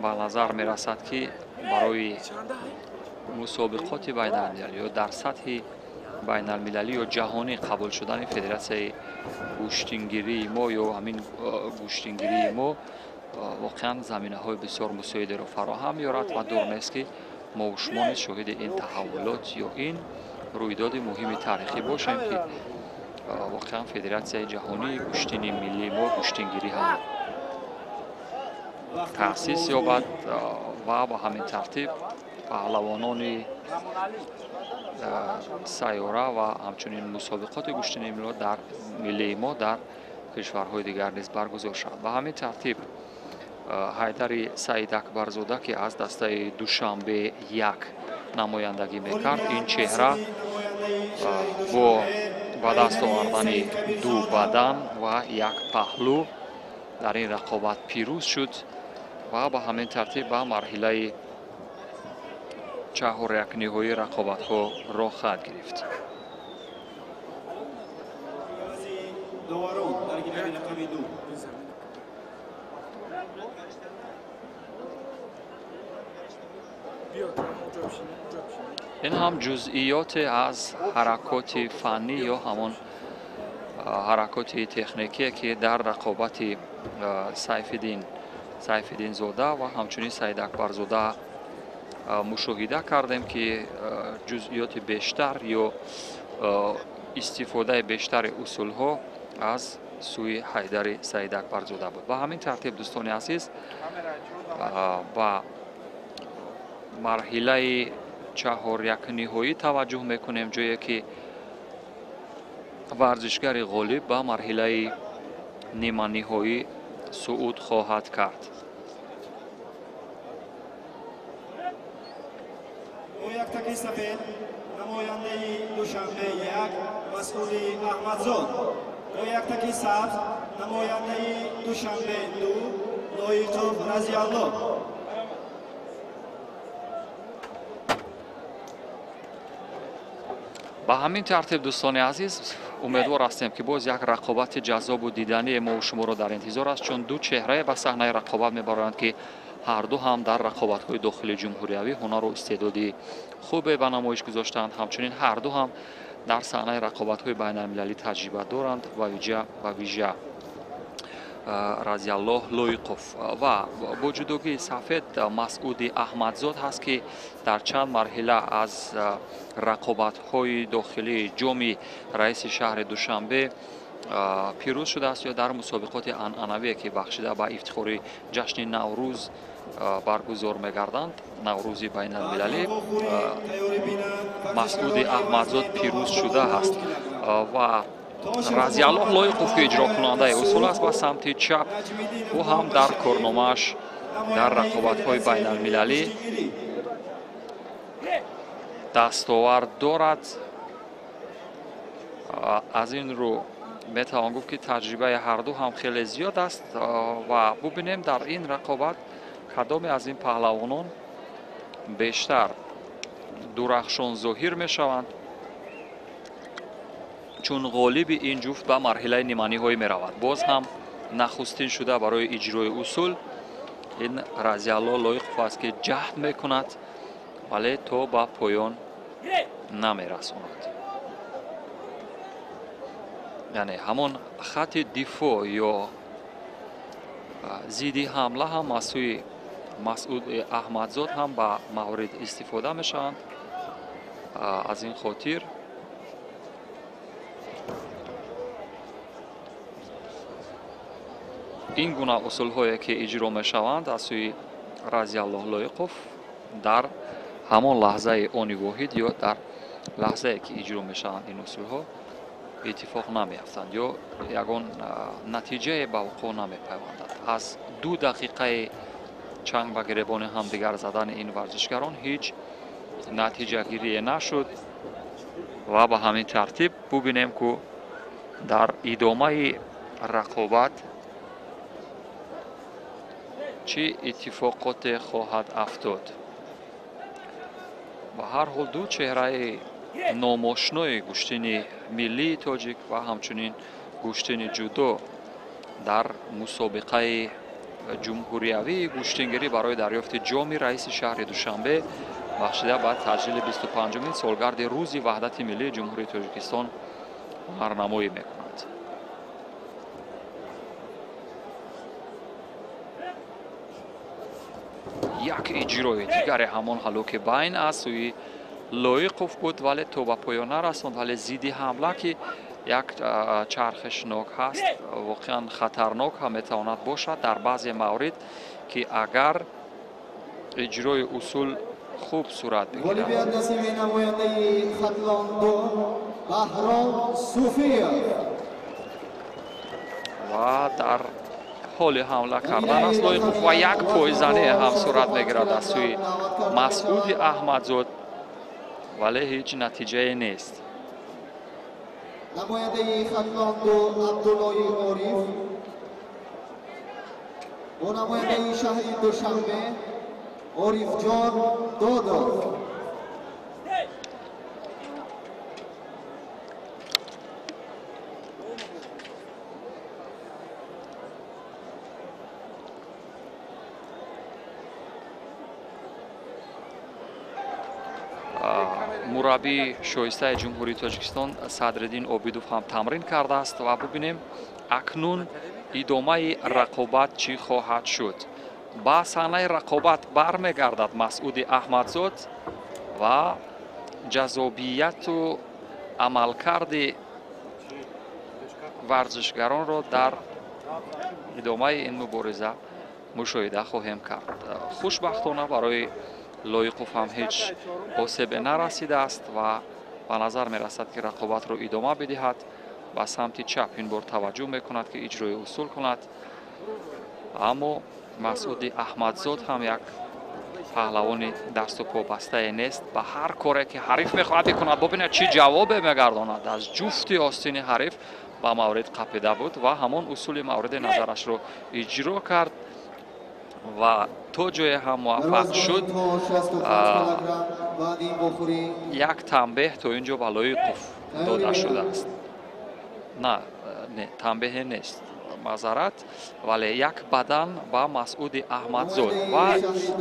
ба назар мерасад, ки барои мусобиқоти байналмилалӣ ё дар сатҳи байналмилалӣ ё ҷаҳонӣ қабул шудани федератсияи гӯштингирии мо ё ҳамин гӯштингирии мо воқеан заминаҳои бисёр мусоидеро фароҳам меорад ва дур нест, ки мо шумо низ шоҳиди ин таҳаввулот ё ин рӯйдоди муҳими таърихӣ бошем, ки воқеан федератсияи ҷаҳонии гӯштини миллии мо гӯштингирӣ ҳам таъсис ёбад ва ба ҳамин тартиб паҳлавонони сайёра ва ҳамчунин мусобиқоти гӯштини миллии мо дар кишварҳои дигар низ баргузор шавад. Ба ҳамин тартиб Ҳайдари Саид Акбарзода, ки аз дастаи Душанбе як намояндагӣ мекард, ин чеҳра бо ба даст овардани ду бадан ва як паҳлӯ дар ин рақобат пирӯз шуд ва ба ҳамин тартиб ба марҳилаи чаҳорякниҳоии рақобатҳо роҳ хоҳад гирифт. Ин ҳам ҷузъиёте аз ҳаракоти фаннӣ ё ҳамон ҳаракоти техникие, ки дар рақобати Сайфиддинзода ва ҳамчунин Саид Акбарзода мушоҳида кардем, ки ҷузъиёти бештар ё истифодаи бештари усулҳо аз сӯи Ҳайдари Саид Акбарзода буд. Ба ҳамин тартиб, дӯстони азиз, ба марҳилаи чаҳорякниҳоӣ таваҷҷӯҳ мекунем, ҷое ки Варзишгари ғолиб ба марҳилаи ниманиҳоӣ суъуд хоҳад кард. Бо яктаки сафед намояндаи Душанбе 1 Масъуди Аҳмадзод, бо яктаки сабз намояндаи Душанбе 2 Лоиқов Разиаллоҳ. Ба ҳамин тартиб, дӯстони азиз, умедвор ҳастем, ки боз як рақобати ҷаззобу дидание мо шуморо дар интизор аст, чун ду чеҳрае ба саҳнаи рақобат мебароянд, ки ҳарду ҳам дар рақобатҳои дохили ҷумҳуриявӣ ҳунару истеъдоди хубе ба намоиш гузоштаанд. Ҳамчунин ҳарду ҳам дар саҳнаи рақобатҳои байналмилалӣ таҷриба доранд, ва вижа Разиаллоҳ Лоиқов. Ва бо ҷудогии сафед Масъуди Аҳмадзод ҳаст, ки дар чанд марҳила аз рақобатҳои дохилии ҷоми раиси шаҳри Душанбе пирӯз шудааст ё дар мусобиқоти анъанавие, ки бахшида ба ифтихори ҷашни Наврӯз баргузор мегарданд, Наврӯзи байналмилалӣ, Масъуди Аҳмадзод пирӯз шуда ҳаст. Ва Разиаллоҳ Лоиқов, ки иҷрокунандаи усул аст ба самти чап, ӯ ҳам дар корномааш дар рақобатҳои байналмилалӣ дастовард дорад. Аз ин рӯ метавон гуфт, ки таҷрибаи ҳарду ҳам хеле зиёд аст ва бубинем дар ин рақобат кадоме аз ин паҳлавонон бештар дурахшон зоҳир мешаванд, чун ғолиби ин ҷуфт ба марҳилаи ниманиҳоӣ меравад. Боз ҳам нахустин шуда барои иҷрои усул ин Разиаллоҳ Лоиқов аст, ки ҷаҳд мекунад, вале то ба поён намерасонад. Яъне ҳамон хати дифоъ ё зидди ҳамла ҳам аз сӯи Масъуд Аҳмадзод ҳам ба маврид истифода мешаванд. Аз ин хотир ин гуна усулҳое, ки иҷро мешаванд аз сӯи Разиаллоҳ Лоиқов, дар ҳамон лаҳзаи они воҳид ё дар лаҳзае, ки иҷро мешаванд ин усулҳо, иттифоқ намеафтанд ё ягон натиҷае ба вуқӯъ намепайвандад. Аз 2 дақиқаи чанг ба гиребони ҳамдигар задани ин варзишгарон ҳеҷ натиҷагирие нашуд ва ба ҳамин тартиб бубинем, ку дар идомаи рақобат чӣ иттифоқоте хоҳад афтод. Ба ҳар ҳол ду чеҳраи номошнои гӯштини миллии тоҷик ва ҳамчунин гӯштини ҷудо дар мусобиқаи ҷумҳуриявии гӯштингирӣ барои дарёфти ҷоми раиси шаҳри Душанбе бахшида ба таҷлили 25-умин солгарди рӯзи ваҳдати миллии Ҷумҳурии Тоҷикистон ҳунарнамоӣ мекунад. Як иҷрои дигаре ҳамон ҳалоки байн аз сӯи Лоиқов буд, вале то ба поён нарасонд, вале зидди ҳамла, ки як чархишнок ҳаст, воқеан хатарнок ҳам метавонад бошад дар баъзе маврид, ки агар иҷрои усул хуб сурат бигирад. Ғолибият насиби намояндаи Хатлон 2 Баҳром Суфиев. Ва дар ҳоли ҳамла кардан аст Лоиқов ва як пойзане ҳам сурат мегирад аз сӯи Масъуди Аҳмадзод, вале ҳеҷ натиҷае нест. Намояндаи Хатлон 2 Абдуллои Ориф бо намояндаи шаҳри Душанбе Орифҷон Додов. Мураббии шоистаи Ҷумҳурии Тоҷикистон Садриддин Обидов ҳам тамрин кардааст ва бубинем акнун идомаи рақобат чӣ хоҳад шуд. Ба саҳнаи рақобат бармегардад Масъуди Аҳмадзод ва ҷазобияту амалкарди варзишгаронро дар идомаи ин мубориза мушоҳида хоҳем кард. Хушбахтона барои Лоиқов ҳам ҳеҷ осебе нарасидааст ва ба назар мерасад, ки рақобатро идома бидиҳад. Ба самти чап ин бор таваҷҷӯҳ мекунад, ки иҷрои усул кунад. Аммо Масъуди Аҳмадзод ҳам як паҳлавони дасту побастае нест. Ба ҳар коре ки ҳариф мехоҳад бикунад, бубинед чӣ ҷавобе мегардонад. Аз ҷуфти остини ҳариф ба маврид қапида буд ва ҳамон усули мавриди назарашро иҷро кард ва то ҷое ҳам муваффақ шуд. Як танбеҳ то ин ҷо ба Лоиқов дода шудааст. На, не, танбеҳе нест, маъзарат, вале як бадан ба Масъуди Аҳмадзод ва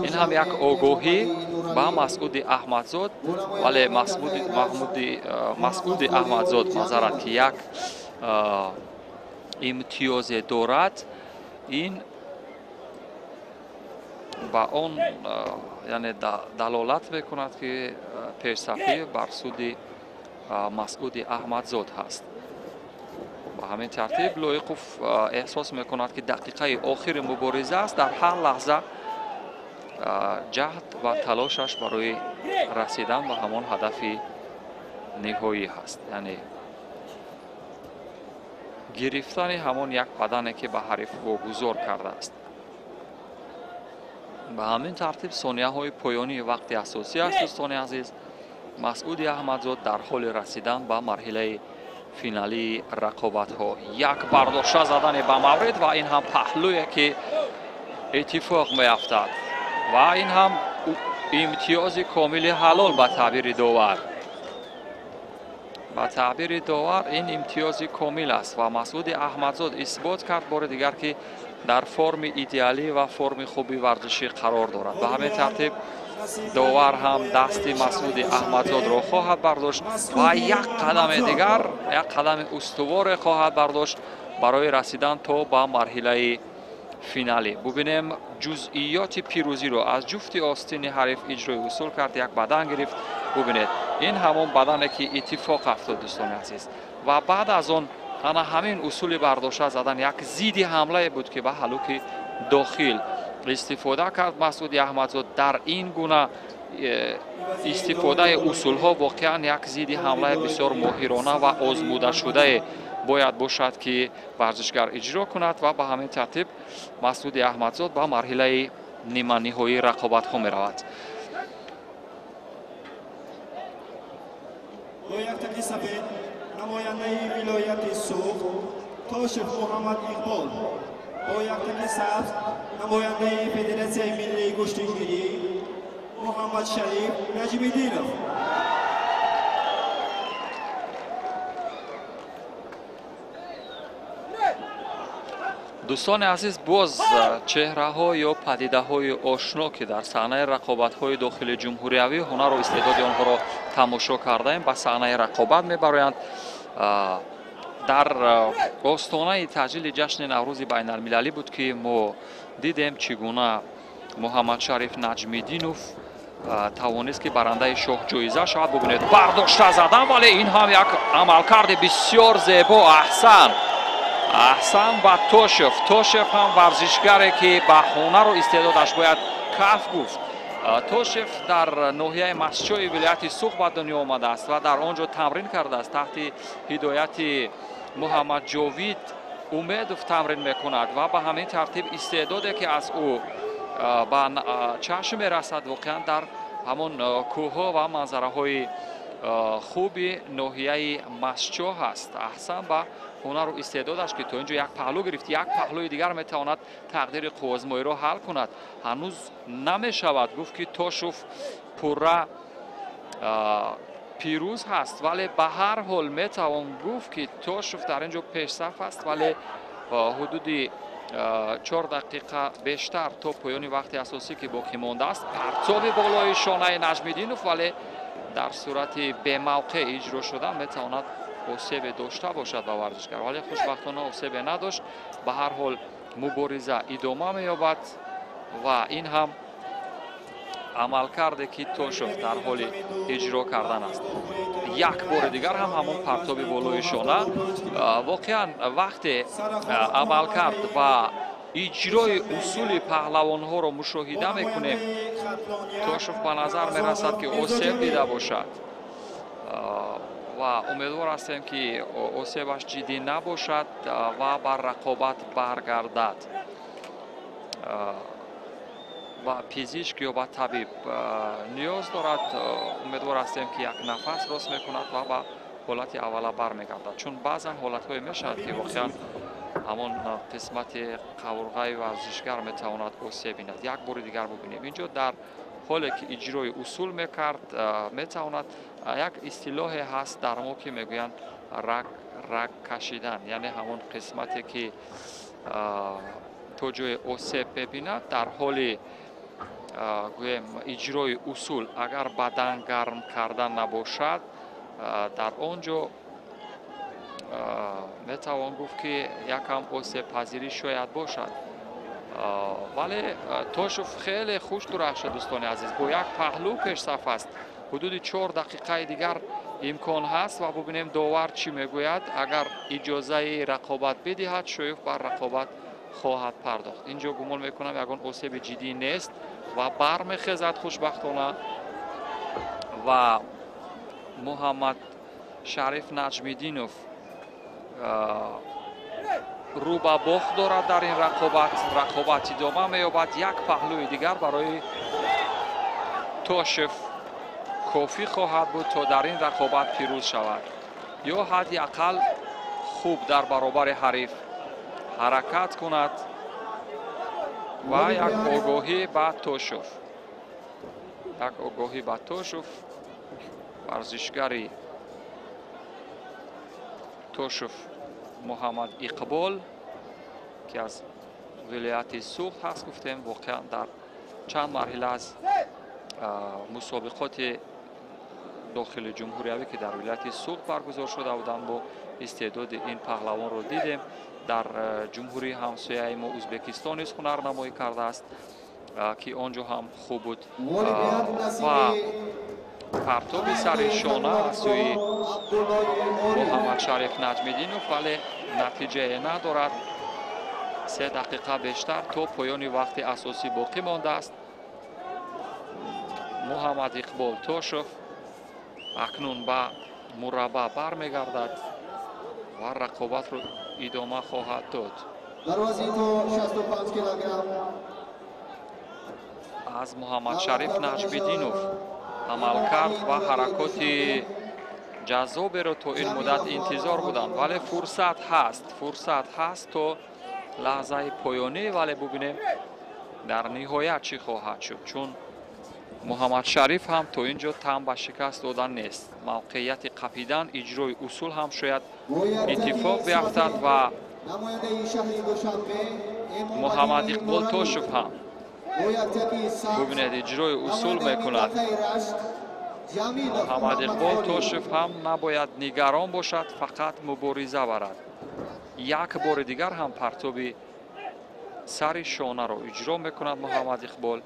ин ҳам як огоҳӣ ба Масъуди Аҳмадзод, вале Масъуди Аҳмадзод, маъзарат, ки як имтиёзе дорад, ин ба он яъне далолат мекунад, ки пешсафӣ бар суди Масъуди Аҳмадзод ҳаст. Ба ҳамин тартиб Лоиқов эҳсос мекунад, ки дақиқаи охири мубориза аст. Дар ҳар лаҳза ҷаҳд ва талошаш барои расидан ба ҳамон ҳадафи ниҳоӣ ҳаст, яъне гирифтани ҳамон як бадане, ки ба ҳариф вогузор кардааст. Ба ҳамин тартиб сонияҳои поёнии вақти асосӣ аст, дӯстони азиз. Масъуди Аҳмадзод дар ҳоли расидан ба марҳилаи финалии рақобатҳо. Як бардошта задане ба маврид ва ин ҳам паҳлӯе, ки иттифоқ меафтад ва ин ҳам имтиёзи комили ҳалол ба таъбири довар. Ба таъбири довар ин имтиёзи комил аст ва Масъуди Аҳмадзод исбот кард бори дигар, ки дар форми идеалӣ ва форми хуби варзишӣ қарор дорад. Ба ҳамин тартиб довар ҳам дасти Масъуди Аҳмадзодро хоҳад бардошт ва як қадами дигар, як қадами устуворе хоҳад бардошт барои расидан то ба марҳилаи финалӣ. Бубинем ҷузъиёти пирӯзиро. Аз ҷуфти остини ҳариф иҷрои усул кард, як бадан гирифт. Бубинед, ин ҳамон бадане, ки иттифоқ афтод, дӯстони азиз. Ва баъд аз он ана ҳамин усули бардошта задан як зидди ҳамлае буд, ки ба ҳалуки дохил истифода кард Масъуди Аҳмадзод. Дар ин гуна истифодаи усулҳо воқеан як зидди ҳамлаи бисёр моҳирона ва озмудашудае бояд бошад, ки варзишгар иҷро кунад ва ба ҳамин тартиб Масъуди Аҳмадзод ба марҳилаи ниманиҳоии рақобатҳо меравад. Бо яктаки сафед намояндаи вилояти Суғд Тошев Муҳаммад Иқбол, бо яктаки сабз намояндаи Федератсияи миллии гӯштингирӣ Муҳаммад Шариф Наҷмиддинов. Дӯстони азиз, боз чеҳраҳо ё падидаҳои ошно, ки дар саҳнаи рақобатҳои дохили ҷумҳуриявӣ ҳунару истеъдоди онҳоро тамошо кардаем, ба саҳнаи рақобат мебароянд. Дар остонаи таҷлили ҷашни Наврӯзи байналмилалӣ буд, ки мо дидем, чӣ гуна Муҳаммадшариф Наҷмиддинов тавонист, ки барандаи шоҳҷоиза шавад. Бубинед, бардошта задан, вале ин ҳам як амалкарди бисёр зебо. Аҳсан, аҳсан ба Тошев. Тошев ҳам варзишгаре, ки ба ҳунару истеъдодаш бояд каф гуфт. Тошев дар ноҳияи Масчои вилояти Суғд ба дунё омадааст ва дар он ҷо тамрин кардааст. Таҳти ҳидояти Муҳаммадҷовид Умедов тамрин мекунад ва ба ҳамин тартиб истеъдоде, ки аз ӯ ба чашм мерасад, воқеан дар ҳамон кӯҳҳо ва манзараҳои хуби ноҳияи Масчо ҳаст. Аҳсан ба ҳунару истеъдодаш, ки то ин ҷо як паҳлӯ гирифт, як паҳлӯи дигар метавонад тақдири қуввозмоиро ҳал кунад. Ҳанӯз намешавад гуфт, ки Тошев пурра пирӯз ҳаст, вале ба ҳар ҳол метавон гуфт, ки Тошев дар ин ҷо пешсаф аст, вале ҳудуди 4 дақиқа бештар то поёни вақти асосӣ, ки боқӣ мондааст. Партоби болои шонаи Наҷмиддинов, вале дар сурати бемавқеъ иҷро шудан метавонад осебе дошта бошад ба варзишгар, вале хушбахтона осебе надошт. Ба ҳар ҳол мубориза идома меёбад ва ин ҳам амалкарде, ки Тошев дар ҳоли иҷро кардан аст. Як бори дигар ҳам ҳамон партоби болои шона. Воқеан вақте амалкард ва иҷрои усули паҳлавонҳоро мушоҳида мекунем, Тошев ба назар мерасад, ки осеб дида бошад. Ва умедвор ҳастем, ки осебаш ҷиддӣ набошад ва ба рақобат баргардад. Ва пизишк ё ба табиб ниёз дорад. Умедвор ҳастем, ки як нафас рост мекунад ва ба ҳолати аввала бармегардад, чун баъзан ҳолатҳое мешавад, ки воқеан ҳамон қисмати қавурғаи варзишгар метавонад осеб бинад. Як бори дигар бубинем, инҷо дар ҳоле ки иҷрои усул мекард, метавонад, як истилоҳе ҳаст дар мо, ки мегӯянд раг раг кашидан, яъне ҳамон қисмате, ки то ҷое осеб мебинад дар ҳоли, гӯем, иҷрои усул, агар бадан гарм карда набошад, дар он ҷо метавон гуфт, ки якам осебпазирӣ шояд бошад. Вале Тошев хеле хуш дурахшад, дӯстони азиз, бо як паҳлӯ пешсаф аст. Ҳудуди 4 дақиқаи дигар имкон ҳаст ва бубинем, довар чӣ мегӯяд. Агар иҷозаи рақобат бидиҳад, Шоев бар рақобат хоҳад пардохт. Инҷо гумон мекунам, ягон осеби ҷиддӣ нест ва бармехезад, хушбахтона. Ва Муҳаммад Шариф Наҷмиддинов рӯ ба бохт дорад дар ин рақобат. Рақобат идома меёбад. Як паҳлӯи дигар барои Тошев кофӣ хоҳад буд, то дар ин рақобат пирӯз шавад ё ҳадди ақал хуб дар баробари ҳариф ҳаракат кунад. Ва як огоҳӣ ба Тошев, як огоҳӣ ба Тошев, варзишгари Тошев Муҳаммад Иқбол, ки аз вилояти Суғд ҳаст. Гуфтем, воқеан дар чанд марҳила аз мусобиқоти дохили ҷумҳуриявӣ, ки дар вилояти Суғд баргузор шуда буданд, бо истеъдоди ин паҳлавонро дидем. Дар ҷумҳурии ҳамсояи мо Ӯзбекистон низ ҳунарнамоӣ кардааст, ки он ҷо ҳам хуб буд. Ва партоби сари шона аз сӯи Муҳаммадшариф Наҷмиддинов, вале натиҷае надорад. 3 дақиқа бештар то поёни вақти асосӣ боқӣ мондааст. Муҳаммад Иқбол Тошев акнун ба мураббаъ бармегардад ва рақобатро идома хоҳад дод. Дар вазни то 65 килограмм Аз Муҳаммадшариф Наҷмиддинов амалкард ва ҳаракоти ҷаззоберо то ин муддат интизор буданд, вале фурсат ҳаст, фурсат ҳаст то лаҳзаи поёнӣ. Вале бубинем, дар ниҳоят чӣ хоҳад шуд, чун Муҳаммадшариф ҳам то ин ҷо тан ба шикаст додан нест. Мавқеияти қапидан, иҷрои усул ҳам шояд иттифоқ биафтад ва Муҳаммад Иқбол Тошев ҳам, бубинед, иҷрои усул мекунад. Муҳаммад Иқбол Тошев ҳам набояд нигарон бошад, фақат мубориза барад. Як бори дигар ҳам партоби сари шонаро иҷро мекунад Муҳаммад Иқбол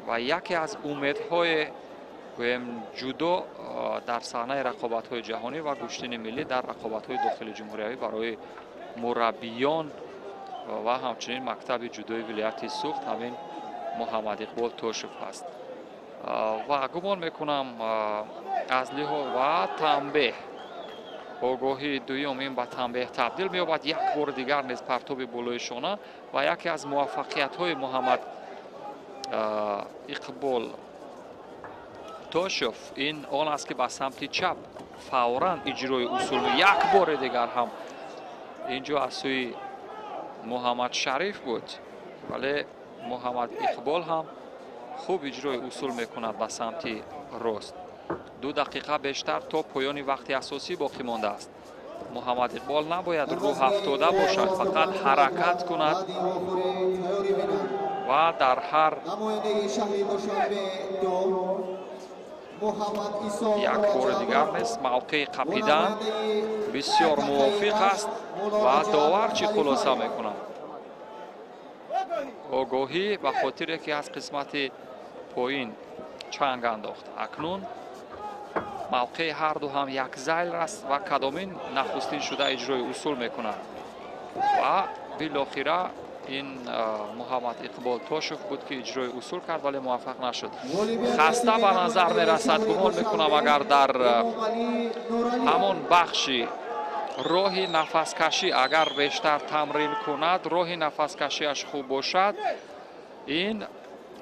ва яке аз умедҳои, гӯем, ҷудо дар саҳнаи рақобатҳои ҷаҳонӣ ва гӯштини миллӣ дар рақобатҳои дохили ҷумҳуриявӣ барои мураббиён ва ҳамчунин мактаби ҷудои вилояти Суғд ҳамин Муҳаммад Иқбол Тошев ҳаст. Ва гумон мекунам, аз лиҳоз ва танбеҳ, огоҳии дуюм, ин ба танбеҳ табдил меёбад. Як бори дигар низ партоби болои шона ва яке аз муваффақиятҳои Муҳаммад Иқбол Тошев ин он аст, ки ба самти чап фавран иҷрои усул. Як бори дигар ҳам инҷо аз сӯи Муҳаммад Шариф буд, вале Муҳаммад Иқбол ҳам хуб иҷрои усул мекунад ба самти рост. 2 дақиқа бештар то поёни вақти асосӣ боқӣ мондааст. Муҳаммад Иқбол набояд рӯҳафтода бошад, фақат ҳаракат кунад ва дар ҳар як бори дигар нест, мавқеи қапидан бисёр мувофиқ аст. Ва довар чӣ хулоса мекунад? Огоҳӣ ба хотире ки аз қисмати поин чанг андохт. Акнун мавқеи ҳарду ҳам якзайл аст ва кадомин нахустин шуда иҷрои усул мекунад? Ва билохира Ин Муҳаммад Иқбол Тошев буд, ки иҷрои усул кард, вале муваффақ нашуд. Хаста ба назар мерасад. Гумон мекунам, агар дар ҳамон бахши роҳи нафаскашӣ агар бештар тамрин кунад, роҳи нафаскашиаш хуб бошад, ин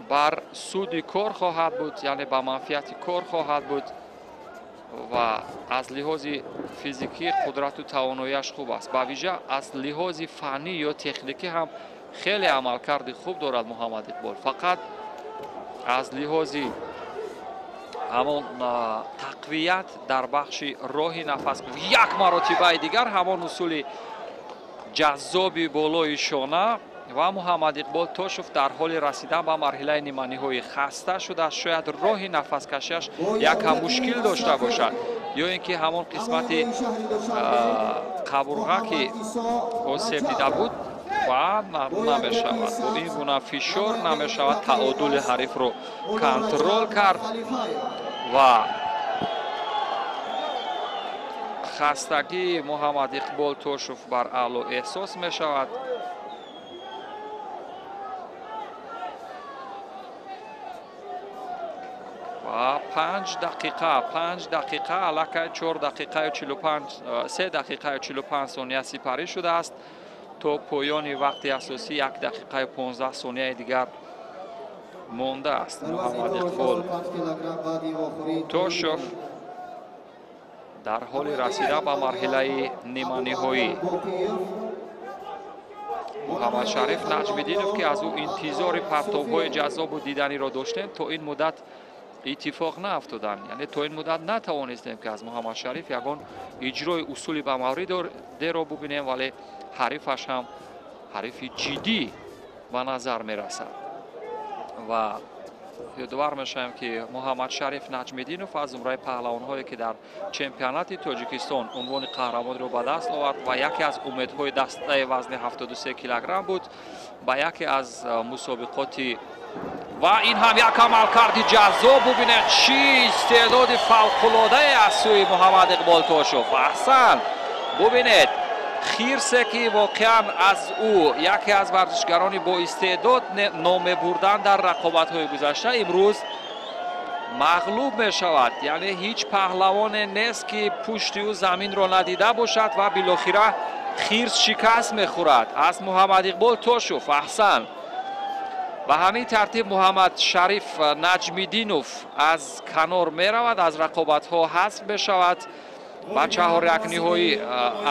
бар суди кор хоҳад буд, яъне ба манфиати кор хоҳад буд ва аз лиҳози физикӣ қудрату тавоноияш хуб аст. Ба вижа аз лиҳози фаннӣ ё техникӣ ҳам хеле амалкарди хуб дорад Муҳаммад Иқбол. Фақат аз лиҳози ҳамон тақвият дар бахши роҳи нафас, як маротибаи дигар ҳамон усули ҷаззоби болои шона ва Муҳаммад Иқбол Тошев дар ҳоли расидан ба марҳилаи ниманиҳоӣ хаста шудааст. Шояд роҳи нафаскашиаш якам мушкил дошта бошад, ё ин ки ҳамон қисмати қабурға, ки осеб дида буд, ва намешавад бо ин гуна фишор намешавад таодули ҳарифро контрол кард ва хастагии Муҳаммад Иқбол Тошев бар аъло эҳсос мешавад. Ва 5 дақиқа, 5 дақиқа, аллакай 4 дақиқаю 45, 3 дақиқаю 45 сония сипарӣ шудааст. То поёни вақти асосӣ 1 дақиқаю 15 сонияи дигар мондааст. Муҳаммад Иқбол Тошев дар ҳоли расидан ба марҳилаи ниманиҳоӣ. Муҳаммадшариф Наҷмиддинов, ки аз ӯ интизори партобҳои ҷаззобу диданиро доштем, то ин муддат иттифоқ наафтоданд, яъне то ин муддат натавонистем, ки аз Муҳаммадшариф ягон иҷрои усули ба мавридеро бубинем, вале ҳарифаш ҳам ҳарифи ҷиддӣ ба назар мерасад. Ва ёдовар мешавем, ки Муҳаммадшариф Наҷмиддинов аз зумраи паҳлавонҳое, ки дар чемпионати Тоҷикистон унвони қаҳрамониро ба даст овард ва яке аз умедҳои дастаи вазни 73 килограмм буд ба яке аз мусобиқоти. Ва ин ҳам як амалкарди ҷаззоб. Бубинед, чӣ истеъдоди фавқулодае аз сӯи Муҳаммад Иқбол Тошев! Аҳсан! Бубинед, хирсе, ки воқеан аз ӯ яке аз варзишгарони боистеъдод ном мебурданд дар рақобатҳои гузашта, имрӯз мағлуб мешавад. Яъне ҳеҷ паҳлавоне нест, ки пушти ӯ заминро надида бошад, ва билохира хирс шикаст мехӯрад аз Муҳаммад Иқбол Тошев. Аҳсан! Ба ҳамин тартиб Муҳаммад Шариф Наҷмиддинов аз канор меравад, аз рақобатҳо ҳазф мешавад, ба чаҳорякниҳоӣ,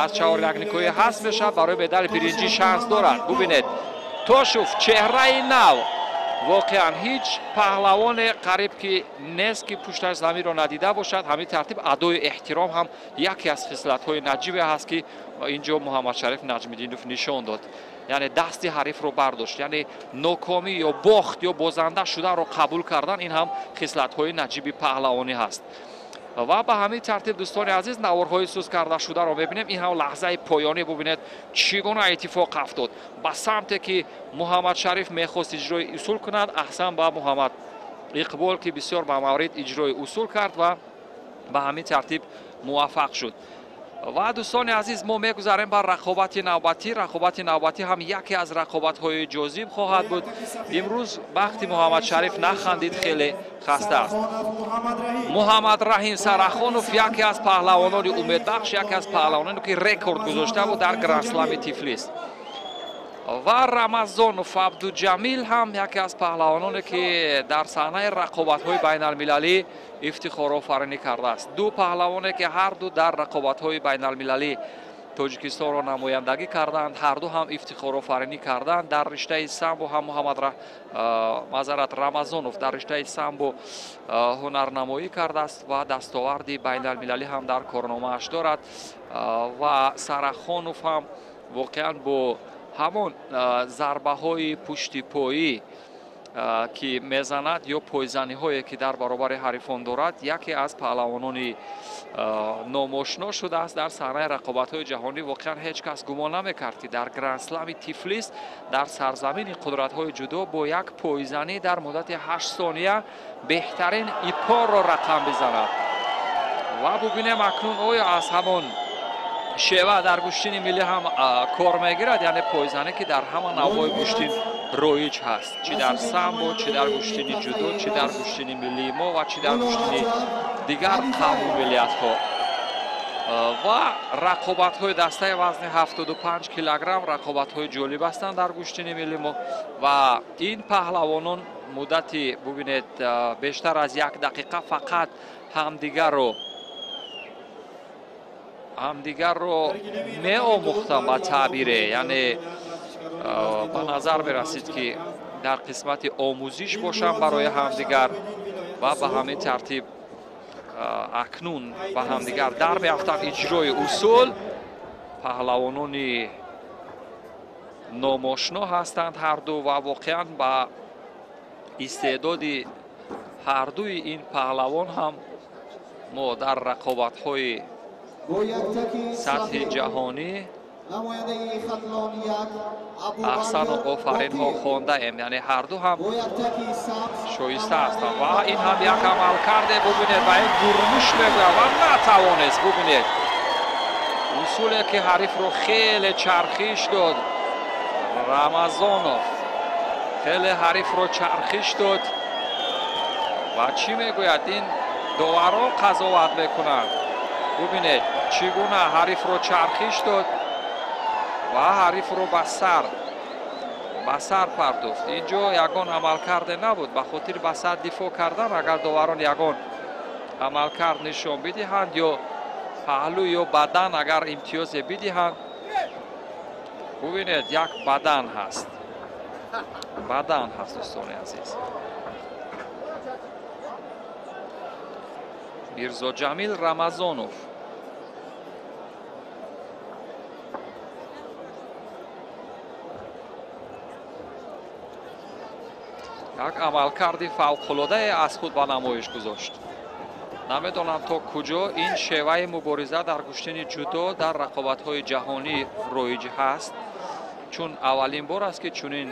аз чаҳорякниҳоӣ ҳазф мешавад. Барои медали биринҷӣ шанс дорад. Бубинед, Тошев, чеҳраи нав. Воқеан ҳеҷ паҳлавоне қариб ки нест, ки пушташ заминро надида бошад. Ҳамин тартиб адои эҳтиром ҳам яке аз хислатҳои наҷибе ҳаст, ки ин ҷо Муҳаммадшариф Наҷмиддинов нишон дод, яъне дасти ҳарифро бардошт. Яъне нокомӣ ё бохт ё бозанда шуданро қабул кардан, ин ҳам хислатҳои наҷиби паҳлавонӣ ҳаст. Ва ба ҳамин тартиб, дӯстони азиз, наворҳои суст карда шударо мебинем. Ин ҳам лаҳзаи поёнӣ. Бубинед, чӣ гуна иттифоқ афтод ба самте, ки Муҳаммадшариф мехост иҷрои усул кунад. Аҳсан ба Муҳаммад Иқбол, ки бисёр ба маврид иҷрои усул кард ва ба ҳамин тартиб муваффақ шуд. Ва дӯстони азиз, мо мегузарем ба рақобати навбатӣ. Рақобати навбатӣ ҳам яке аз рақобатҳои ҷозиб хоҳад буд. Имрӯз бахти Муҳаммадшариф нахандид, хеле хаста аст. Муҳаммадраҳим Сарахонов, яке аз паҳлавонони умедбахш, яке аз паҳлавононе, ки рекорд гузошта буд дар грандслами Тифлис, ва Рамазонов Абдуҷамил ҳам яке аз паҳлавононе, ки дар саҳнаи рақобатҳои байналмилалӣ ифтихорофаринӣ кардааст. Ду паҳлавоне, ки ҳарду дар рақобатҳои байналмилалӣ Тоҷикистонро намояндагӣ карданд, ҳарду ҳам ифтихорофаринӣ карданд дар риштаи самбо. Ҳам Муҳаммад, мазарат, Рамазонов дар риштаи самбо ҳунарнамоӣ кардааст ва дастоварди байналмилалӣ ҳам дар корномааш дорад, ва Сарахонов ҳам воқеан бо ҳамон зарбаҳои пуштипоӣ, ки мезанад, ё пойзаниҳое, ки дар баробари ҳарифон дорад, яке аз паҳлавонони номошино шудааст дар саҳнаи рақобатҳои ҷаҳонӣ. Воқеан ҳеҷ кас гумон намекард, ки дар грандслами Тифлис, дар сарзамини қудратҳои ҷудо, бо як пойзанӣ дар муддати 8 сония беҳтарин иппонро рақам бизанад. Ва бубинем акнун, оё аз ҳамон Шева дар гӯштини миллӣ ҳам кор мегирад, яъне пойзанӣ ки дар ҳама навъҳои гӯштин роиҷ ҳаст, чӣ дар самбо, чӣ дар гӯштини ҷудо, чӣ дар гӯштини миллии мо ва чӣ дар гӯштини дигар қавму миллиятҳо. Ва рақобатҳои дастаи вазни 75 килограмм рақобатҳои ҷолиб ҳастанд дар гӯштини милли мо ва ин паҳлавонон муддати бубинед бештар аз як дақиқа фақат ҳамдигарро меомӯхтанд ба таъбире, яъне ба назар мерасид ки дар қисмати омӯзиш бошанд барои ҳамдигар ва ба ҳамин тартиб акнун ба ҳамдигар дар меафтанд. Иҷрои усул паҳлавонони номошно ҳастанд ҳарду ва воқеан ба истеъдоди ҳардуи ин паҳлавон ҳам мо дар рақобатҳои сатҳи ҷаҳонӣ аҳсану офаринҳо хондаем, яъне ҳарду ҳам шоиста ҳастанд ва ин ҳам як амал карде, бубинед, ва ин гурмуш мегӯяд ва натавонист. Бубинед усуле ки ҳарифро хеле чархиш дод Рамазонов, хеле ҳарифро чархиш дод ва чӣ мегӯяд ин доварон қазоват мекунанд. Бубинед чӣ гуна ҳарифро чархиш дод ва ҳарифро ба сар пардохт. Инҷо ягон амалкарде набуд, ба хотири ба сар дифоъ кардан агар доварон ягон амалкард нишон бидиҳанд ё паҳлӯ ё бадан агар имтиёзе бидиҳанд. Бубинед як бадан ҳаст, бадан ҳаст дӯстони азиз. Мирзоҷамил Рамазонов як амалкарди фавқулодае аз худ ба намоиш гузошт. Намедонам то куҷо ин шеваи мубориза дар гӯштини ҷудо дар рақобатҳои ҷаҳонӣ роиҷ ҳаст, чун аввалин бор аст ки чунин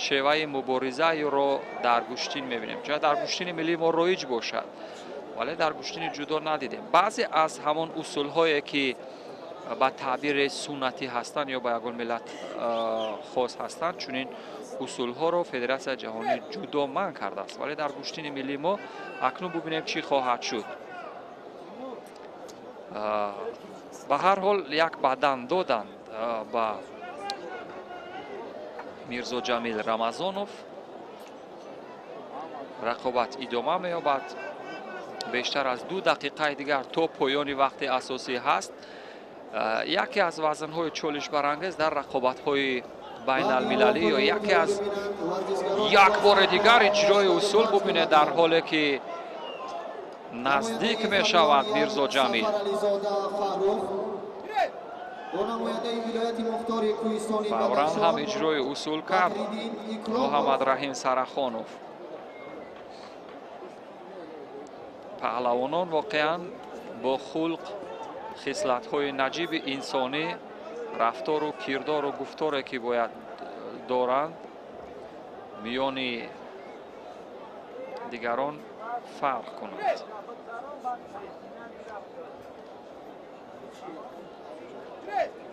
шеваи муборизаеро дар гӯштин мебинем. Шояд дар гӯштини миллии мо роиҷ бошад, вале дар гӯштини ҷудо надидем. Баъзе аз ҳамон усулҳое ки ба таъбири суннатӣ ҳастанд ё ба ягон миллат хос ҳастанд, чунин усулҳоро Федератсияи ҷаҳонии ҷудо манъ кардааст, вале дар гӯштини миллии мо акнун бубинем чӣ хоҳад шуд. Ба ҳар ҳол як бадан доданд ба Мирзоҷамил Рамазонов. Рақобат идома меёбад. Бештар аз 2 дақиқаи дигар то поёни вақти асосӣ ҳаст. Яке аз вазнҳои чолишбарангез дар рақобатҳои байналмилалӣ ё яке аз як бори дигар иҷрои усул бубинед, дар ҳоле ки наздик мешавад Мирзоҷамил. Фавран ҳам иҷрои усул кард Муҳаммадраҳим Сарахонов. Паҳлавонон воқеан бо хулқ, хислатҳои наҷиби инсонӣ, рафтору кирдору гуфторе ки бояд доранд, миёни дигарон фарқ кунанд.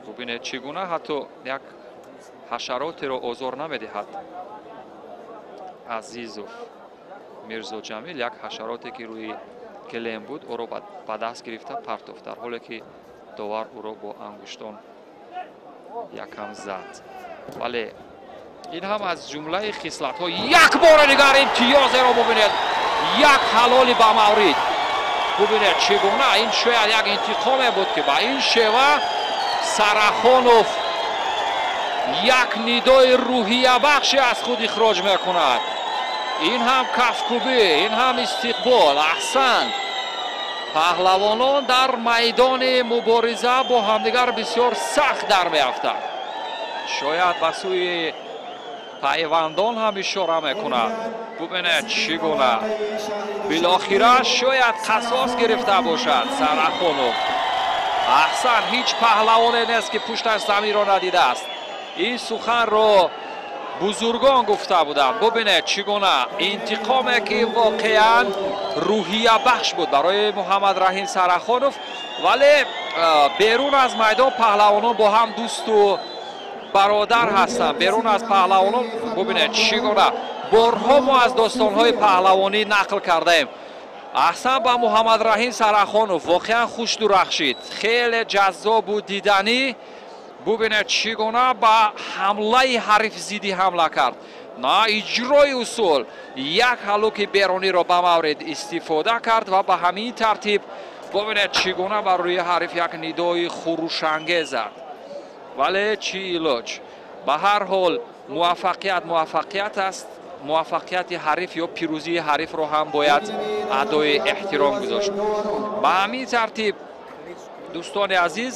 Бубинед чӣ гуна ҳатто як ҳашаротеро озор намедиҳад Азизов Мирзоҷамил. Як ҳашароте ки рӯи гилем буд, ӯро ба даст гирифта партофт, дар ҳоле ки довар ӯро бо ангуштон якам зад. Вале ин ҳам аз ҷумлаи хислатҳо. Як бори дигар имтиёзеро бубинед, як ҳалоли ба маврид. Бубинед чӣ гуна ин шояд як интиқоме буд ки ба ин шева Сарахонов як нидои рӯҳиябахше аз худ ихроҷ мекунад. Ин ҳам кафкӯбӣ, ин ҳам истиқбол. Аҳсан! Паҳлавонон дар майдони мубориза бо ҳамдигар бисёр сахт дар меафтанд. Шояд ба сӯи пайвандон ҳам ишора мекунад. Бубинед чӣ гуна билохира шояд қасос гирифта бошад Сарахонов. Аҳсан! Ҳеҷ паҳлавоне нест ки пушташ заминро надидааст. Ин суханро бузургон гуфта буданд. Бубинед чӣ гуна интиқоме ки воқеан рӯҳиябахш буд барои Муҳаммадраҳим Сарахонов, вале Берун аз майдон паҳлавонон бо ҳам дӯсту бародар ҳастанд. Берун аз паҳлавонон бубинед чӣ гуна борҳо мо аз достонҳои паҳлавонӣ нақл кардаем. Аҳсан ба Муҳаммадраҳим Сарахонов, воқеан хуш дурахшид, хеле ҷаззобу диданӣ. Бубинед чӣ гуна ба ҳамлаи ҳариф зидди ҳамла кард. На иҷрои усул як ҳалуки беруниро ба маврид истифода кард ва ба ҳамин тартиб бубинед чӣ гуна бар рӯи ҳариф як нидои хурӯшангез зад. Вале чӣ илоҷ? Ба ҳар ҳол муваффақият муваффақият аст. Муваффақияти ҳариф ё пирӯзии ҳарифро ҳам бояд адои эҳтиром гузошт. Ба ҳамин тартиб, дӯстони азиз,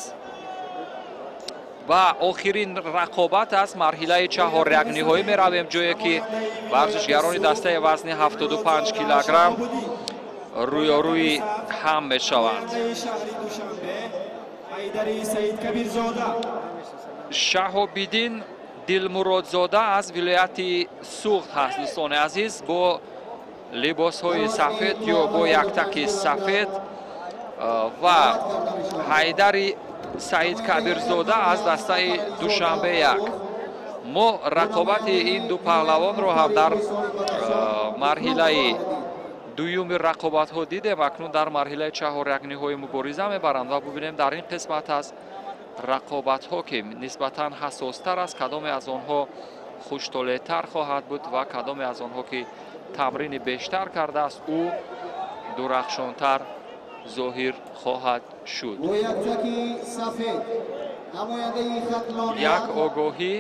ва охирин рақобат аст, марҳилаи чаҳорякниҳоӣ меравем, ҷое ки варзишгарони дастаи вазни 75 килограмм рӯёрӯи ҳам мешаванд. Шаҳобиддин Дилмуродзода аз вилояти Суғд ҳаст, дӯстони азиз, бо либосҳои сафед ё бо яктаки сафед ва Ҳайдари Саид Кабирзода аз дастаи Душанбе 1. Мо рақобати ин ду паҳлавонро ҳам дар марҳилаи дуюми рақобатҳо дидем. Акнун дар марҳилаи чаҳорякниҳои мубориза мебаранд ва бубинем дар ин қисмат аз рақобатҳо, ки нисбатан ҳассостар аст, кадоме аз онҳо хуштолеътар хоҳад буд ва кадоме аз онҳо ки тамрини бештар кардааст, ӯ дурахшонтар зоҳир хоҳад шуд. Як огоҳӣ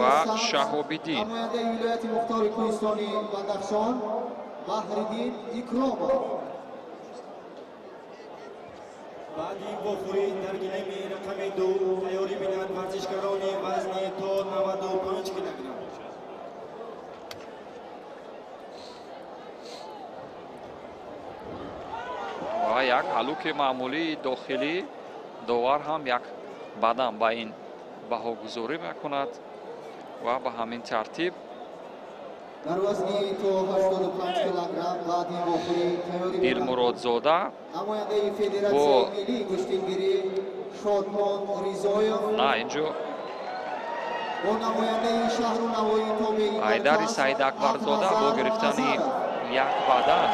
ва Шаҳобиддин. Баъди вохӯрӣ дар гилеми рақами 2 тайёрӣ бинанд варзишгарони вазни то 95 килограмм. Ва як ҳалуки маъмулии дохилӣ, довар ҳам як бадан ба ин баҳогузорӣ мекунад ва ба ҳамин тартиб дар вазни то 85 килограмм баъди вохӯрӣ тайёрӣ Дилмуродзода намояндаи федератсияи миллии гӯштингирӣ Шодмон Ризоев, на инҷо бо намояндаи шаҳру навои тобеи Ҳайдари Саидакбарзода бо гирифтани як бадан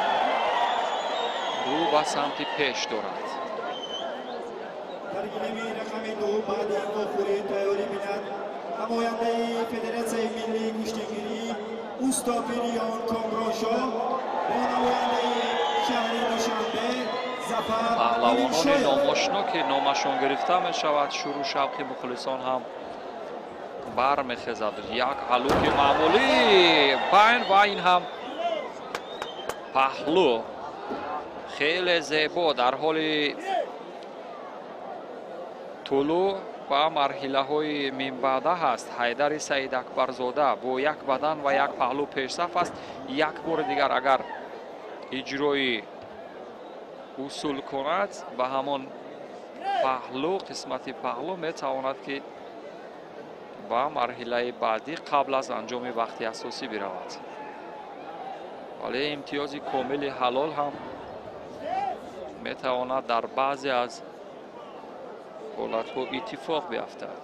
рӯ ба самти пеш дорад. Дар гилеми рақами 2 баъди вохӯрӣ тайёрӣ бинад намояндаи федератсияи миллии гӯштингирӣ Устопириён Комроншоҳ бо намояндаи шаҳри Душанбе Зафар. Паҳлавонони номошино ки номашон гирифта мешавад, шурӯ шавқи мухлисон ҳам бармехезад. Як ҳалуки маъмулӣ байн ва ин ҳам паҳлӯ хеле зебо дар ҳоли тулӯъ ва марҳилаҳои минбаъда ҳаст. Ҳайдари Саидакбарзода бо як бадан ва як паҳлӯ пешсаф аст. Як бори дигар агар иҷрои усул кунад, ба ҳамон паҳлӯ, қисмати паҳлӯ метавонад ки ба марҳилаи баъдӣ қабл аз анҷоми вақти асосӣ биравад. Вале имтиёзи комили ҳалол ҳам метавонад дар баъзе аз ҳолатҳо иттифоқ биафтад.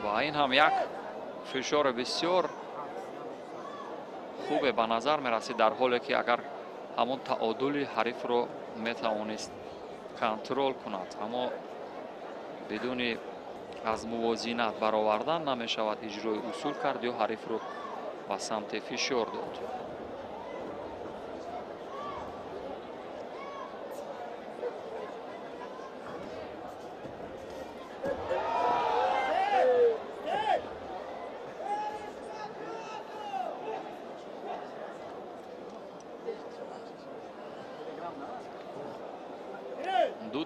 Ва ин ҳам як фишори бисёр хубе ба назар мерасид, дар ҳоле ки агар ҳамон таодули ҳарифро метавонист контрол кунад, аммо бидуни аз мувозинат баровардан намешавад иҷрои усул кард ё ҳарифро ба самти фишор дод.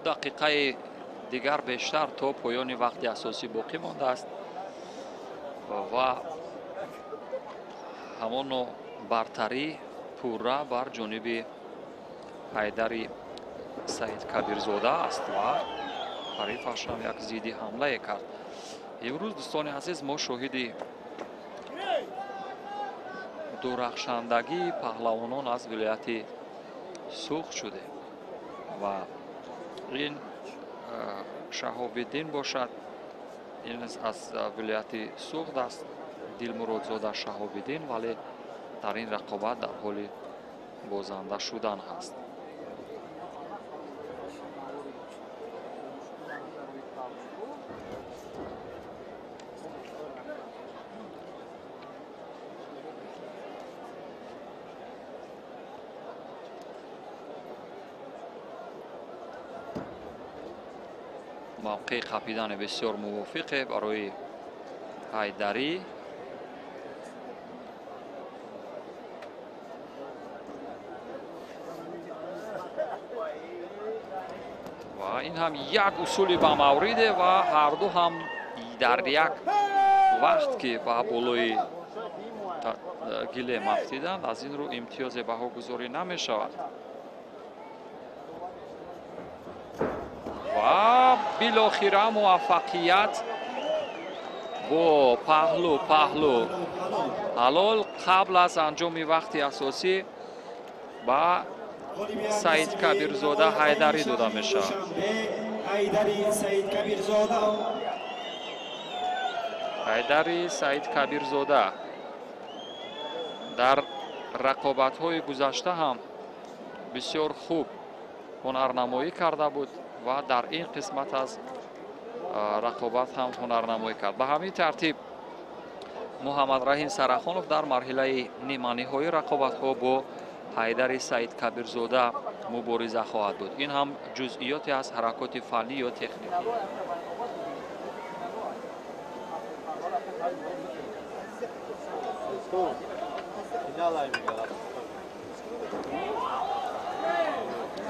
Дақиқаи дигар бештар то поёни вақти асосӣ боқӣ мондааст ва ҳамоно бартарӣ пурра бар ҷониби Ҳайдари Саидкабирзода аст ва ҳарифаш ҳам як зидди ҳамлае кард. Имрӯз, дӯстони азиз, мо шоҳиди дурахшандагии паҳлавонон аз вилояти Суғд шудем ва ин Шаҳобиддин бошад, ин аз вилояти Суғд аст, Дилмуродзода Шаҳобиддин, вале дар ин рақобат дар ҳоли бозанда шудан ҳаст. Мавқеи қапидани бисёр мувофиқе барои Ҳайдарӣ. Ва ин ҳам як усули ба мавриде ва ҳарду ҳам дар як вақт ки ба болои гилем афтиданд, аз ин рӯ имтиёзе баҳогузорӣ намешавад. Ва билохира муваффақият бо паҳлу паҳлу ҳалол қабл аз анҷоми вақти асосӣ ба Саидкабирзода Ҳайдарӣ дода мешавад. Ҳайдари Саидкабирзода дар рақобатҳои гузашта ҳам бисёр хуб ҳунарнамоӣ карда буд ва дар ин қисмат аз рақобат ҳам ҳунарнамоӣ кард. Ба ҳамин тартиб Муҳаммадраҳим Сарахонов дар марҳилаи ниманиҳои рақобатҳо бо Ҳайдари Саидкабирзода мубориза хоҳад буд. Ин ҳам ҷузъиёте аз ҳаракоти фаннӣ ё техникӣ.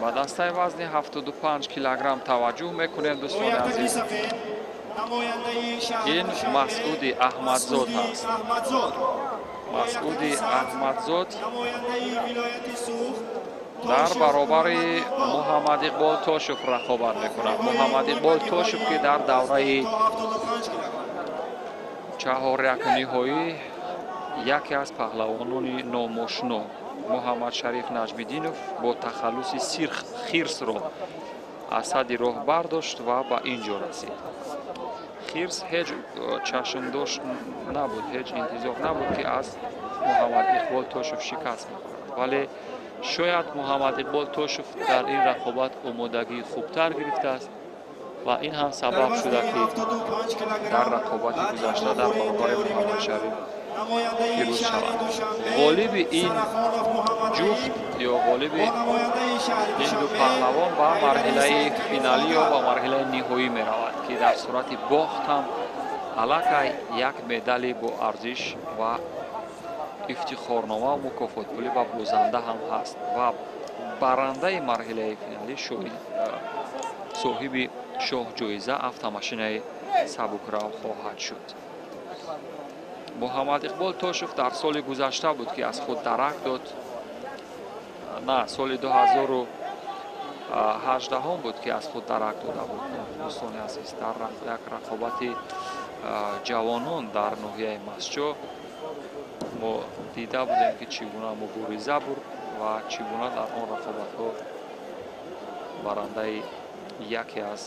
Ба дастаи вазни 75 килограмм таваҷҷӯҳ мекунем, дӯстони азиз. Ин Масъуди Аҳмадзод ҳаст. Масъуди Аҳмадзод дар баробари Муҳаммадиқбол Тошев рақобат мекунад. Муҳаммадиқбол Тошев, ки дар давраи чаҳорякниҳоӣ яке аз паҳлавонони номошно Муҳаммадшариф Наҷмиддинов бо тахаллуси Хирсро аз садди роҳ бардошт ва ба ин ҷо расид. Хирс ҳеҷ чашмдошт набуд, ҳеҷ интизор набуд, ки аз Муҳаммадиқбол Тошев шикаст мехӯрад, вале шояд Муҳаммадиқбол Тошев дар ин рақобат омодагии хубтар гирифтааст ва ин ҳам сабаб шуда, ки дар рақобати гузашта дар баробари Муҳаммадшариф пирӯз шавад. Ғолиби ин ҷуфт ё ғолиби ин ду паҳлавон ба марҳилаи финалӣ ё ба марҳилаи ниҳоӣ меравад, ки дар сурати бохт ҳам аллакай як медали бо арзиш ва ифтихорнома ва мукофотпулӣ ба бозанда ҳам ҳаст ва барандаи марҳилаи финалӣ соҳиби шоҳҷоиза автомашинаи сабукрав хоҳад шуд. Муҳаммадиқбол Тошев дар соли гузашта буд, ки аз худ дарак дод. На, соли 2018 буд, ки аз худ дарак дода буд. Дӯстони азиз, дар як рақобати ҷавонон дар ноҳияи Масчо мо дида будем, ки чӣ гуна мубориза бурд ва чӣ гуна дар он рақобатҳо барандаи яке аз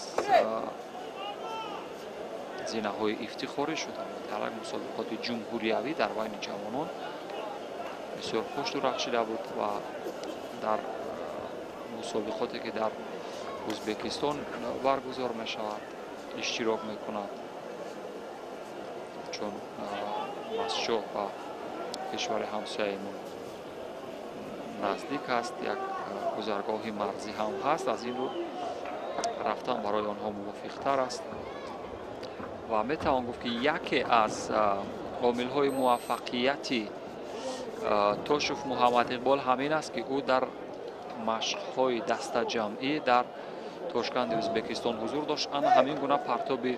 зинаҳои ифтихорӣ шуда буд. Дар як мусобиқоти ҷумҳуриявӣ дар байни ҷавонон бисёр хуш дурахшида буд ва дар мусобиқоте, ки дар Ӯзбекистон баргузор мешавад, иштирок мекунад, чун Масчо ба кишвари ҳамсояи мо наздик аст, як гузаргоҳи марзӣ ҳам ҳаст. Аз ин рӯ рафтан барои онҳо мувофиқтар аст ва метавон гуфт, ки яке аз омилҳои муваффақияти Тошев Муҳаммадиқбол ҳамин аст, ки ӯ дар машқҳои дастаҷамъӣ дар Тошканди Ӯзбекистон ҳузур дошт, ана ҳамин гуна партоби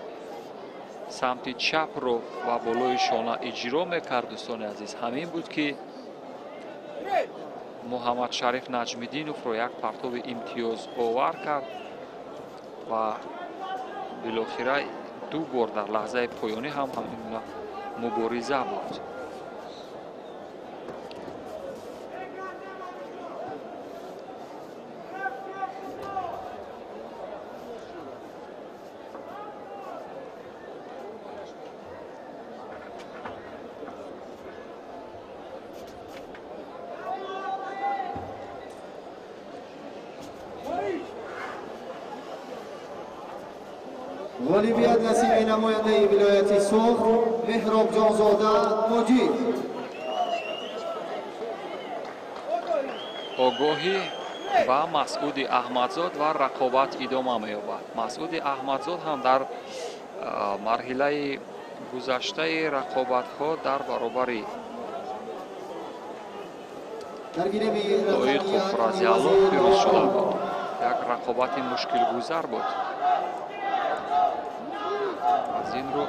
самти чапро ва болои шона иҷро мекард. Дӯстони азиз, ҳамин буд ки Муҳаммадшариф Наҷмиддиновро як партоби имтиёзовар кард ва билохира ду бор дар лаҳзаи поёнӣ ҳам ҳамин гуна мубориза буд. Ғолибият насиби намояндаи вилояти Суғд Меҳробҷонзода Муҷиб. Огоҳӣ ба Масъуди Аҳмадзод ва рақобат идома меёбад. Масъуди Аҳмадзод ҳам дар марҳилаи гузаштаи рақобатҳо дар баробари Лоиқов Разиаллоҳ пирӯз шуда буд. Як рақобати мушкилгузар буд. Аз ин рӯ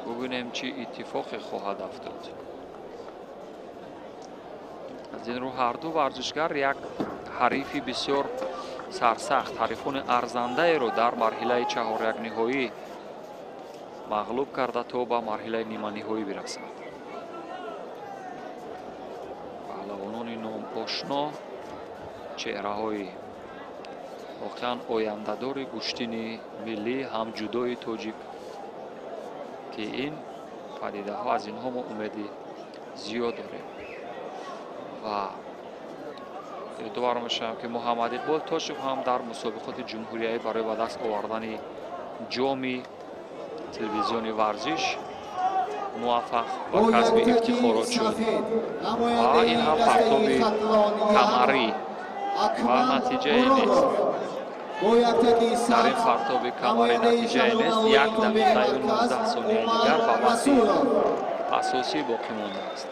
бубинем чӣ иттифоқе хоҳад афтод. Аз ин рӯ ҳарду варзишгар як ҳарифи бисёр сарсахт, ҳарифони арзандаеро дар марҳилаи чаҳорякниҳоӣ мағлуб карда то ба марҳилаи ниманиҳоӣ бирасад. Паҳлавонони номошно, чеҳраҳои воқеан ояндадори гӯштини миллӣ, ҳам ҷудои тоҷик, ки ин падидаҳо аз инҳо мо умеди зиёд дорем. Ва ёдовар мешавам, ки Муҳаммад Иқбол Тошев ҳам дар мусобиқоти ҷумҳуриявӣ барои ба даст овардани ҷоми телевизиони варзиш муваффақ ба касби ифтихорот шуд. Ва ин ҳам партоби камарӣ ва натиҷае нест. Дар ин партоби камарӣ натиҷае нест. 1 дақиқаю 19 сонияи дигар ба вақти асосӣ боқӣ мондааст.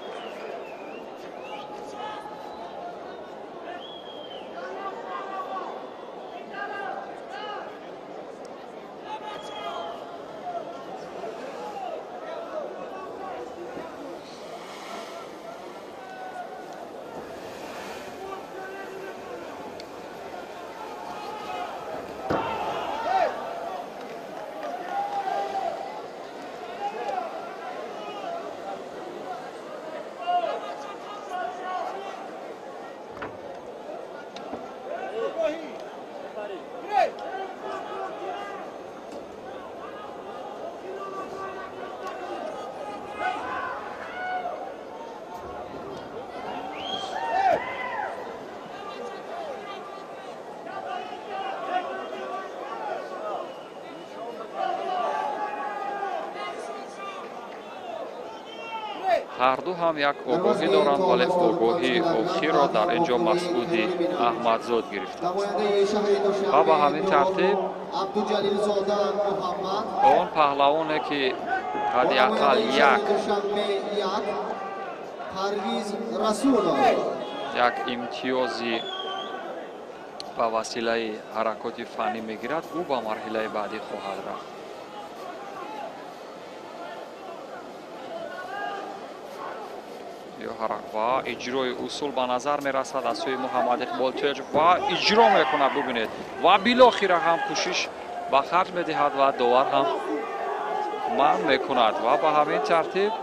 Ҳарду ҳам як огоҳӣ доранд, вале огоҳии охирро дар ин ҷо Масъуди Аҳмадзод гирифтааст. Ва ба ҳамин тартиб он паҳлавоне, ки ҳадди ақал як имтиёзи ба василаи ҳаракоти фаннӣ мегирад, ӯ ба марҳилаи баъдӣ хоҳад рафт. Ва иҷрои усул ба назар мерасад аз сӯи Муҳаммад Иқбол Тоҷ ва иҷро мекунад, бубинед, ва билохира ҳам кӯшиш ба харҷ медиҳад ва довар ҳам манъ мекунад. Ва ба ҳамин тартиб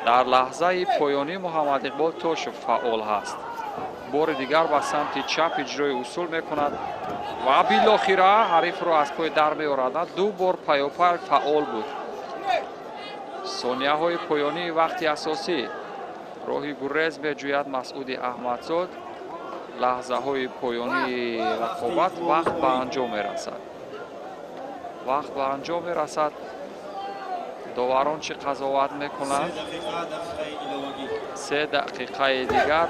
дар лаҳзаи поёнӣ Муҳаммад Иқбол Тошев фаъол ҳаст. Бори дигар ба самти чап иҷрои усул мекунад ва билохира ҳарифро аз пой дар меорад. Ду бор паёпай фаъол буд. Сонияҳои поёнии вақти асосӣ роҳи гурез меҷӯяд Масъуди Аҳмадзод. Лаҳзаҳои поёнии рақобат вақт ба анҷом мерасад. Вақт ба анҷом мерасад. Доварон чӣ қазоват мекунанд? 3 дақиқаи дигар.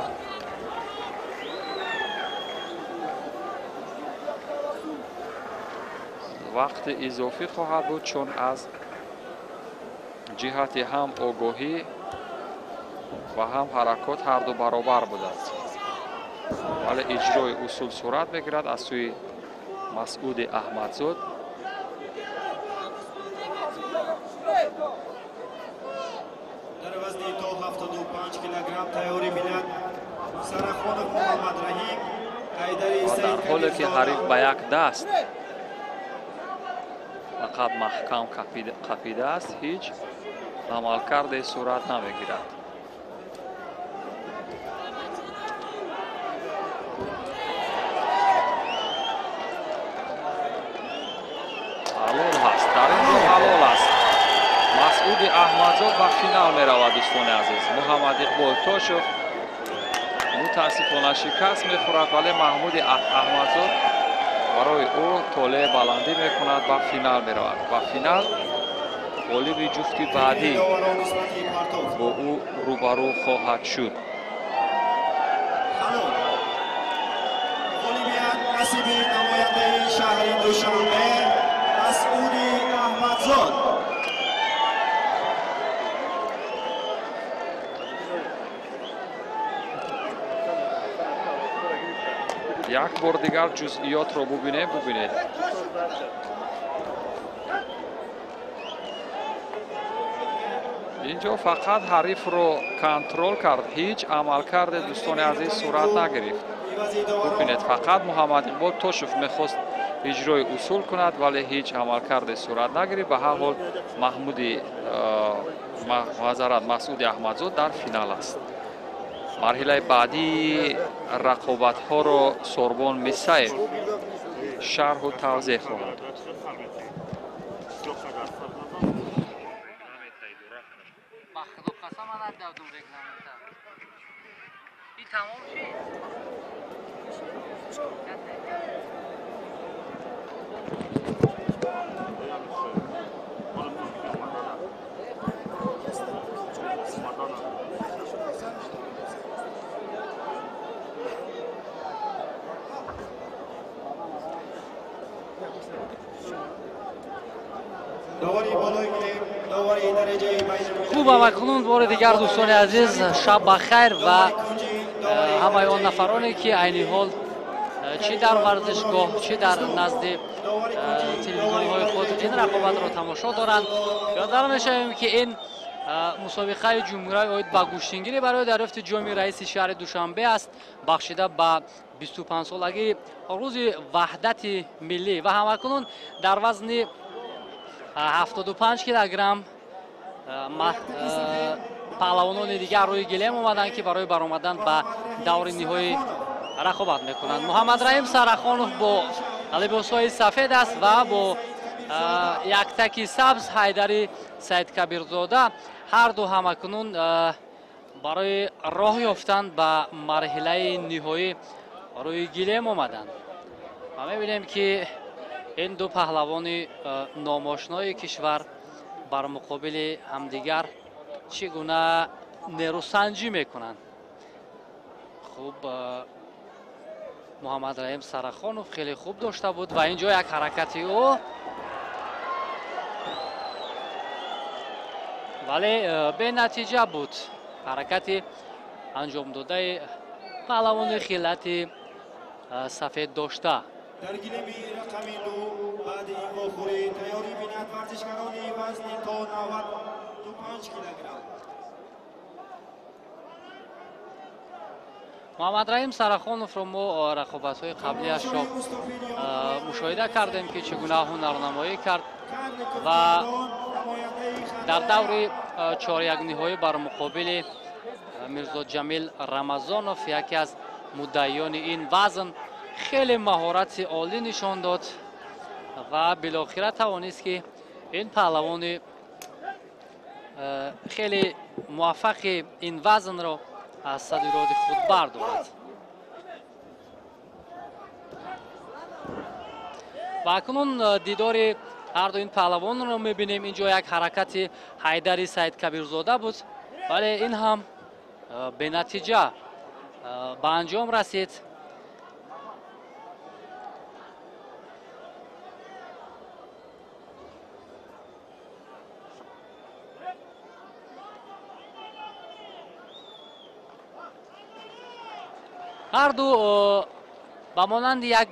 Вақти изофӣ хоҳад буд, чун аз Ҷиҳати ҳам огоҳӣ ва ҳам ҳаракот ҳарду баробар будааст, вале иҷрои усул сурат мегирад аз сӯи Масъуди Аҳмадзод. Дар вазни то 75 килограмм тайёрӣ бинад Сарахонов Муҳаммад Раҳим, Ҳайдари Ва дар ҳоле ки ҳариф ба як даст фақат маҳкам қапидааст, ҳеҷ амалкарде сурат намегирад. Ҳалол ҳаст, дар ин ҷо ҳалол аст. Масъуди Аҳмадзод ба финал меравад, дӯстони азиз. Муҳаммад Иқбол Тошев мутаассифона шикаст мехӯрад, вале Маҳмуди Аҳмадзод барои ӯ толеъ баландӣ мекунад, ба финал меравад. Ба финал ғолиби ҷуфти баъдӣ бо ӯ рӯбарӯ хоҳад шуд. Ғолибият насиби намояндаи шаҳри Душанбе Масъуди Аҳмадзод. Як бор дигар ҷузъиётро бубинем. Бубинед, ин ҷо фақат ҳарифро контрол кард, ҳеҷ амалкарде, дӯстони азиз, сурат нагирифт. Бубинед, фақат Муҳаммад Иқбол Тошев мехост иҷрои усул кунад, вале ҳеҷ амалкарде сурат нагирифт. Ба ҳар ҳол Маҳмуди маъзарат, Масъуди Аҳмадзод дар финал аст. Марҳилаи баъдии рақобатҳоро Сорбон Мисаев шарҳу тавзеҳ хоҳад дод. Хуб, акнун бори дигар, дӯстони азиз, шаб ба хайр ва ҳамаи он нафароне, ки айни ҳол чӣ дар варзишгоҳ, чӣ дар назди телевизионҳои худ ин рақобатро тамошо доранд. Ёдовар мешавем, ки ин мусобиқаи ҷумҳурияи оид ба гӯштингирӣ барои дарёфти ҷоми раиси шаҳри Душанбе аст, бахшида ба 25-солагии рӯзи ваҳдати миллӣ. Ва ҳамакунун дар вазни 75 килограмм паҳлавонони дигар рӯи гилем омаданд, ки барои баромадан ба даври ниҳоӣ рақобат мекунанд. Муҳаммадраҳим Сарахонов бо либосҳои сафед аст ва бо яктаки сабз Ҳайдари Саидкабирзода. Ҳарду ҳамакунун барои роҳ ёфтан ба марҳилаи ниҳоӣ рӯи гилем омаданд ва мебинем, ки ин ду паҳлавони номошнои кишвар бар муқобили ҳамдигар чӣ гуна нерӯсанҷӣ мекунанд. Хуб, Муҳаммадраҳим Сарахонов хеле хуб дошта буд ва ин ҷо як ҳаракати ӯ, вале бенатиҷа буд ҳаракати анҷомдодаи паҳлавони хилати сафед дошта. Дар гилеми рақами 2 баъди ин вохӯрӣ тайёрӣ бинад варзишгарони вазни то 95 килограмм. Муҳаммадраҳим Сарахоновро мо рақобатҳои қаблиашро мушоҳида кардем, ки чӣ гуна ҳунарнамоӣ кард ва дар даври чорякниҳоӣ бар муқобили Мирзоҷамил Рамазонов, яке аз муддаиёни ин вазн, хеле маҳорати олӣ нишон дод ва билохира тавонист, ки ин паҳлавони хеле муваффақи ин вазнро аз сади роди худ бардорад. Ва акнун дидори ҳарду ин паҳлавонро мебинем. Ин ҷо як ҳаракати Ҳайдари Саидкабирзода буд, вале ин ҳам бенатиҷа ба анҷом расид. Ҳарду ба монанди як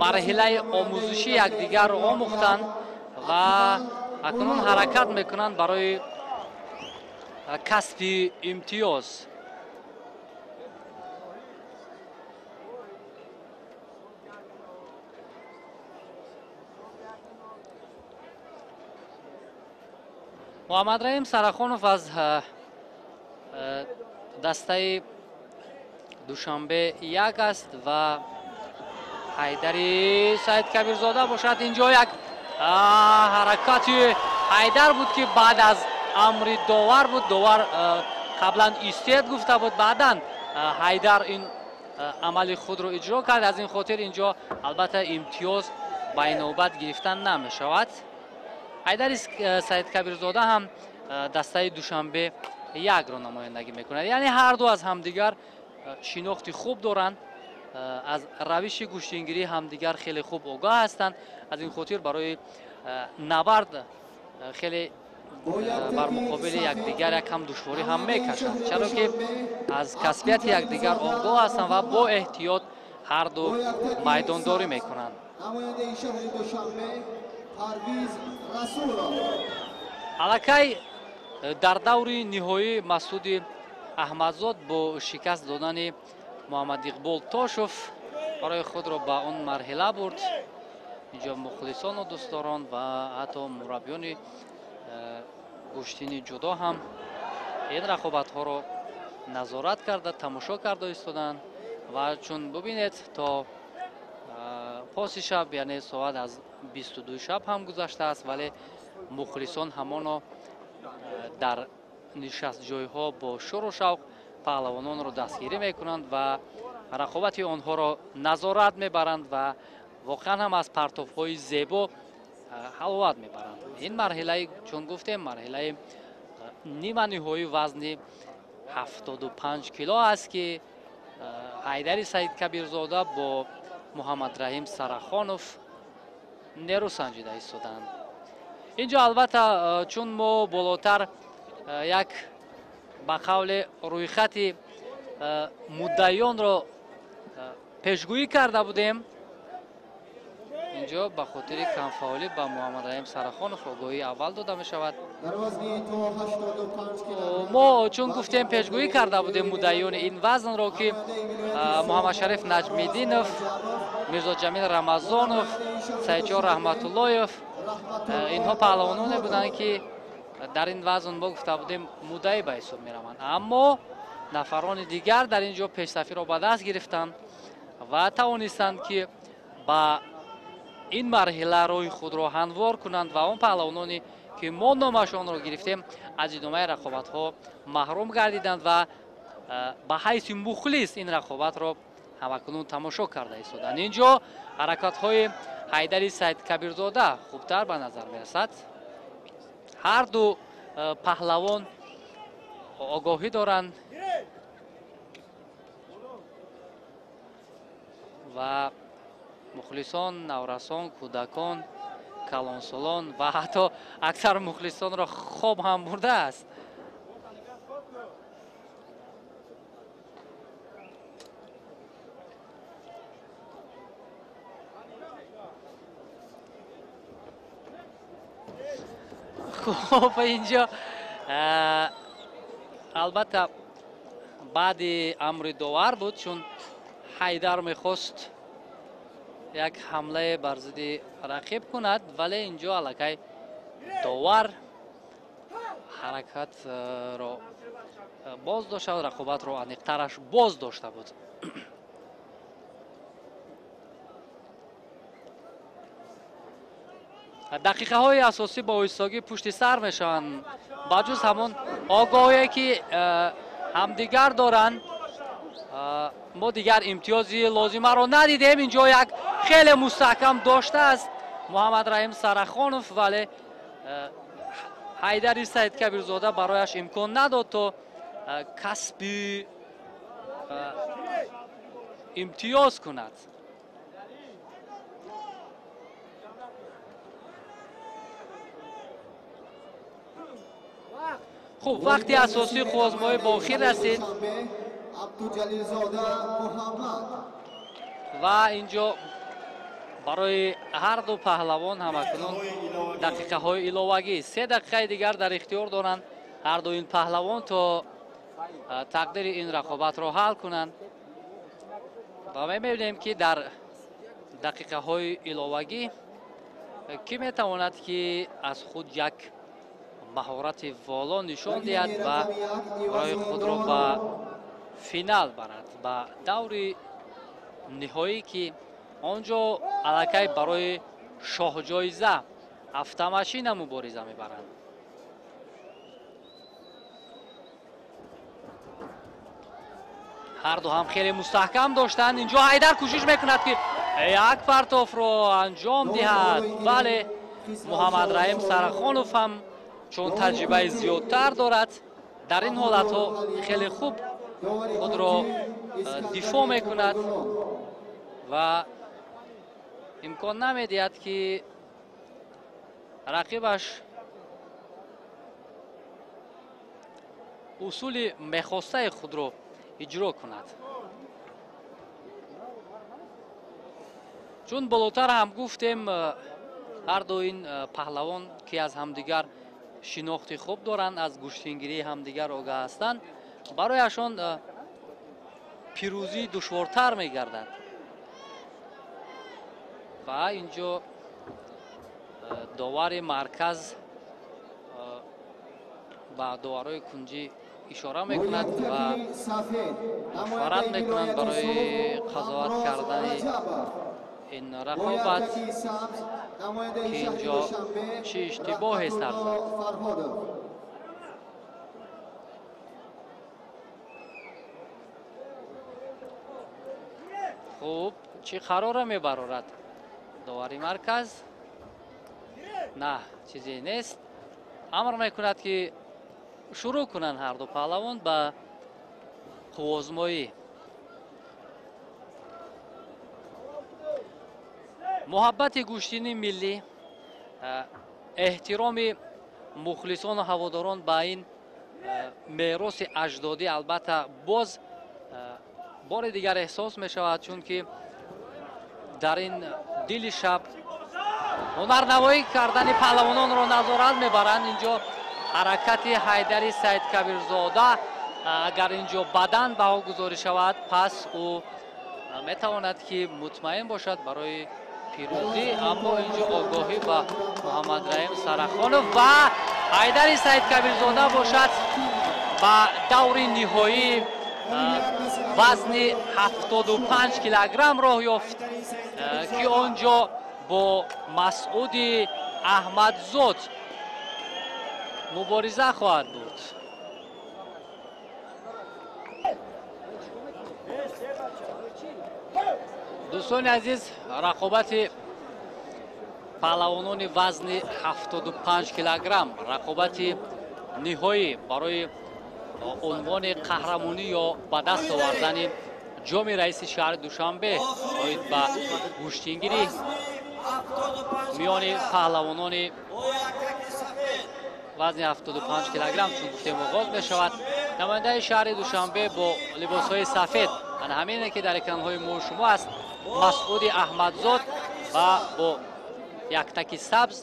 марҳилаи омӯзишӣ якдигарро омӯхтанд ва акнун ҳаракат мекунанд барои касби имтиёз. Муҳаммадраҳим Сарахонов аз дастаи Душанбе 1 аст ва Ҳайдари Саидкабирзода бошад. Инҷо як ҳаракати Ҳайдар буд, ки баъд аз амри довар буд. Довар қаблан истед гуфта буд, баъдан Ҳайдар ин амали худро иҷро кард. Аз ин хотир инҷо албатта имтиёз ба инобат гирифтан намешавад. Ҳайдари Саидкабирзода ҳам дастаи Душанбе 1-ро намояндагӣ мекунад. Яъне ҳарду аз ҳамдигар шинохти хуб доранд, аз равиши гӯштингирии ҳамдигар хеле хуб огоҳ ҳастанд. Аз ин хотир барои набард хеле бар муқобили якдигар якам душворӣ ҳам мекашанд, чаро ки аз касбияти якдигар огоҳ ҳастанд ва бо эҳтиёт ҳарду майдондорӣ мекунанд. Аллакай дар даври ниҳоӣ Масуди Аҳмадзод бо шикаст додани Муҳаммадиқбол Тошов барои худро ба он марҳила бурд. Инҷо мухлисону дӯстдорон ва ҳатто мураббиёни гӯштини ҷудо ҳам ин рақобатҳоро назорат карда, тамошо карда истоданд. Ва чун бубинед, то поси шаб, яъне соат аз 22 шаб ҳам гузаштааст, вале мухлисон ҳамоно дар нишастҷойҳо бо шуру шавқ паҳлавононро дастгирӣ мекунанд ва рақобати онҳоро назорат мебаранд ва воқеан ҳам аз партовҳои зебо ҳаловат мебаранд. Ин марҳилаи, чун гуфтем, марҳилаи ниманиҳои вазни 75 кило аст, ки Ҳайдари Саидкабирзода бо Муҳаммадраҳим Сарахонов нерӯ санҷида истоданд. Инҷо албатта чун мо болотар як ба қавли рӯйхати муддаиёнро пешгӯӣ карда будем, инҷо ба хотири камфаъолӣ ба Муҳаммадраҳим Сарахонов огоҳии аввал дода мешавад. Мо чун гуфтем пешгӯӣ карда будем муддаиёни ин вазнро, ки Муҳаммадшариф Наҷмиддинов, Мирзоҷамил Рамазонов, Саидҷон Раҳматуллоев, инҳо паҳлавононе буданд, ки дар ин вазн мо гуфта будем муддаӣ ба ҳисоб мераванд. Аммо нафарони дигар дар ин ҷо пешсафиро ба даст гирифтанд ва тавонистанд, ки ба ин марҳила роҳи худро ҳамвор кунанд ва он паҳлавононе, ки мо номашонро гирифтем, аз идомаи рақобатҳо маҳрум гардиданд ва ба ҳайси мухлис ин рақобатро ҳамакунун тамошо карда истоданд. Инҷо ҳаракатҳои Ҳайдари Саидкабирзода хубтар ба назар мерасад. Ҳарду паҳлавон огоҳӣ доранд ва мухлисон, наврасон, кӯдакон, калонсолон ва ҳатто аксар мухлисонро хоб ҳам бурдааст. Хуб, инҷо албатта баъди амри довар буд, чун Ҳайдар мехост як ҳамлае бар зидди рақиб кунад, вале инҷо аллакай довар ҳаракатро боз дошта, рақобатро аниқтараш боз дошта буд. Дақиқаҳои асосӣ бо оҳистогӣ пушти сар мешаванд. Ба ҷуз ҳамон огоҳие, ки ҳамдигар доранд, мо дигар имтиёзи лозимаро надидем. Инҷо як хеле мустаҳкам доштааст Муҳаммадраҳим Сарахонов, вале Ҳайдари Саидкабирзода барояш имкон надод то касби имтиёз кунад. Хуб, вақти асосии қуввозмоӣ ба охир расид. Абдуҷалилзода Муҳаммад. Ва инҷо барои ҳар ду паҳлавон ҳамакунун дақиқаҳои иловагӣ, 3 дақиқаи дигар дар ихтиёр доранд ҳар ду ин паҳлавон то тақдири ин рақобатро ҳал кунанд. Ва мебинем, ки дар дақиқаҳои иловагӣ кӣ метавонад, ки аз худ як маҳорати воло нишон диҳад ва роҳи худро ба финал барад, ба даври ниҳоӣ, ки он ҷо аллакай барои шоҳҷоиза автомашина мубориза мебаранд. Ҳар ду ҳам хеле мустаҳкам доштанд. Инҷо Ҳайдар кӯшиш мекунад, ки як партофро анҷом диҳад, вале Муҳаммадраҳим Сарахонов ҳам чун таҷрибаи зиёдтар дорад, дар ин ҳолатҳо хеле хуб худро дифоъ мекунад ва имкон намедиҳад, ки рақибаш усули мехостаи худро иҷро кунад. Чун болотар ҳам гуфтем, ҳар ду ин паҳлавон, ки аз ҳамдигар шинохти хуб доранд, аз гӯштингирии ҳамдигар огаҳ ҳастанд, барояшон пирӯзӣ душвортар мегардад. Ва инҷо довари марказ ба доварҳои кунҷӣ ишора мекунад ва машварат мекунанд барои қазоват кардани ин рақобат, ки инҷо чӣ иштибоҳе сар зад. Хуб, чӣ қарора мебарорад довари марказ? На, чизе нест. Амр мекунад, ки шурӯъ кунанд ҳар ду паҳлавон ба қуввозмоӣ. Муҳаббати гӯштини миллӣ, эҳтироми мухлисону ҳаводорон ба ин мероси аҷдодӣ албатта боз бори дигар эҳсос мешавад, чунки дар ин дили шаб ҳунарнамоӣ кардани паҳлавононро назорат мебаранд. Инҷо ҳаракати Ҳайдари Саидкабирзода, агар инҷо бадан баҳогузорӣ шавад, пас ӯ метавонад, ки мутмаин бошад барои пирӯзӣ. Аммо инҷо огоҳӣ ба Муҳаммадраҳим Сарахонов ва Ҳайдари Саидкабирзода бошад ба даври ниҳоӣ вазни 75 килограмм роҳ ёфт, ки он ҷо бо Масъуди Аҳмадзод мубориза хоҳад буд. Дӯстони азиз, рақобати паҳлавонони вазни 75 килограмм, рақобати ниҳоӣ барои унвони қаҳрамонӣ ё ба даст овардани ҷоми раиси шаҳри Душанбе оид ба гӯштингирӣ миёни паҳлавонони вазни 75 килограмм, чун гуфтем, оғоз мешавад. Намояндаи шаҳри Душанбе бо либосҳои сафед, ана ҳамине ки дар экранҳои мо шумо аст, Масъуди Аҳмадзод, ва бо яктаки сабз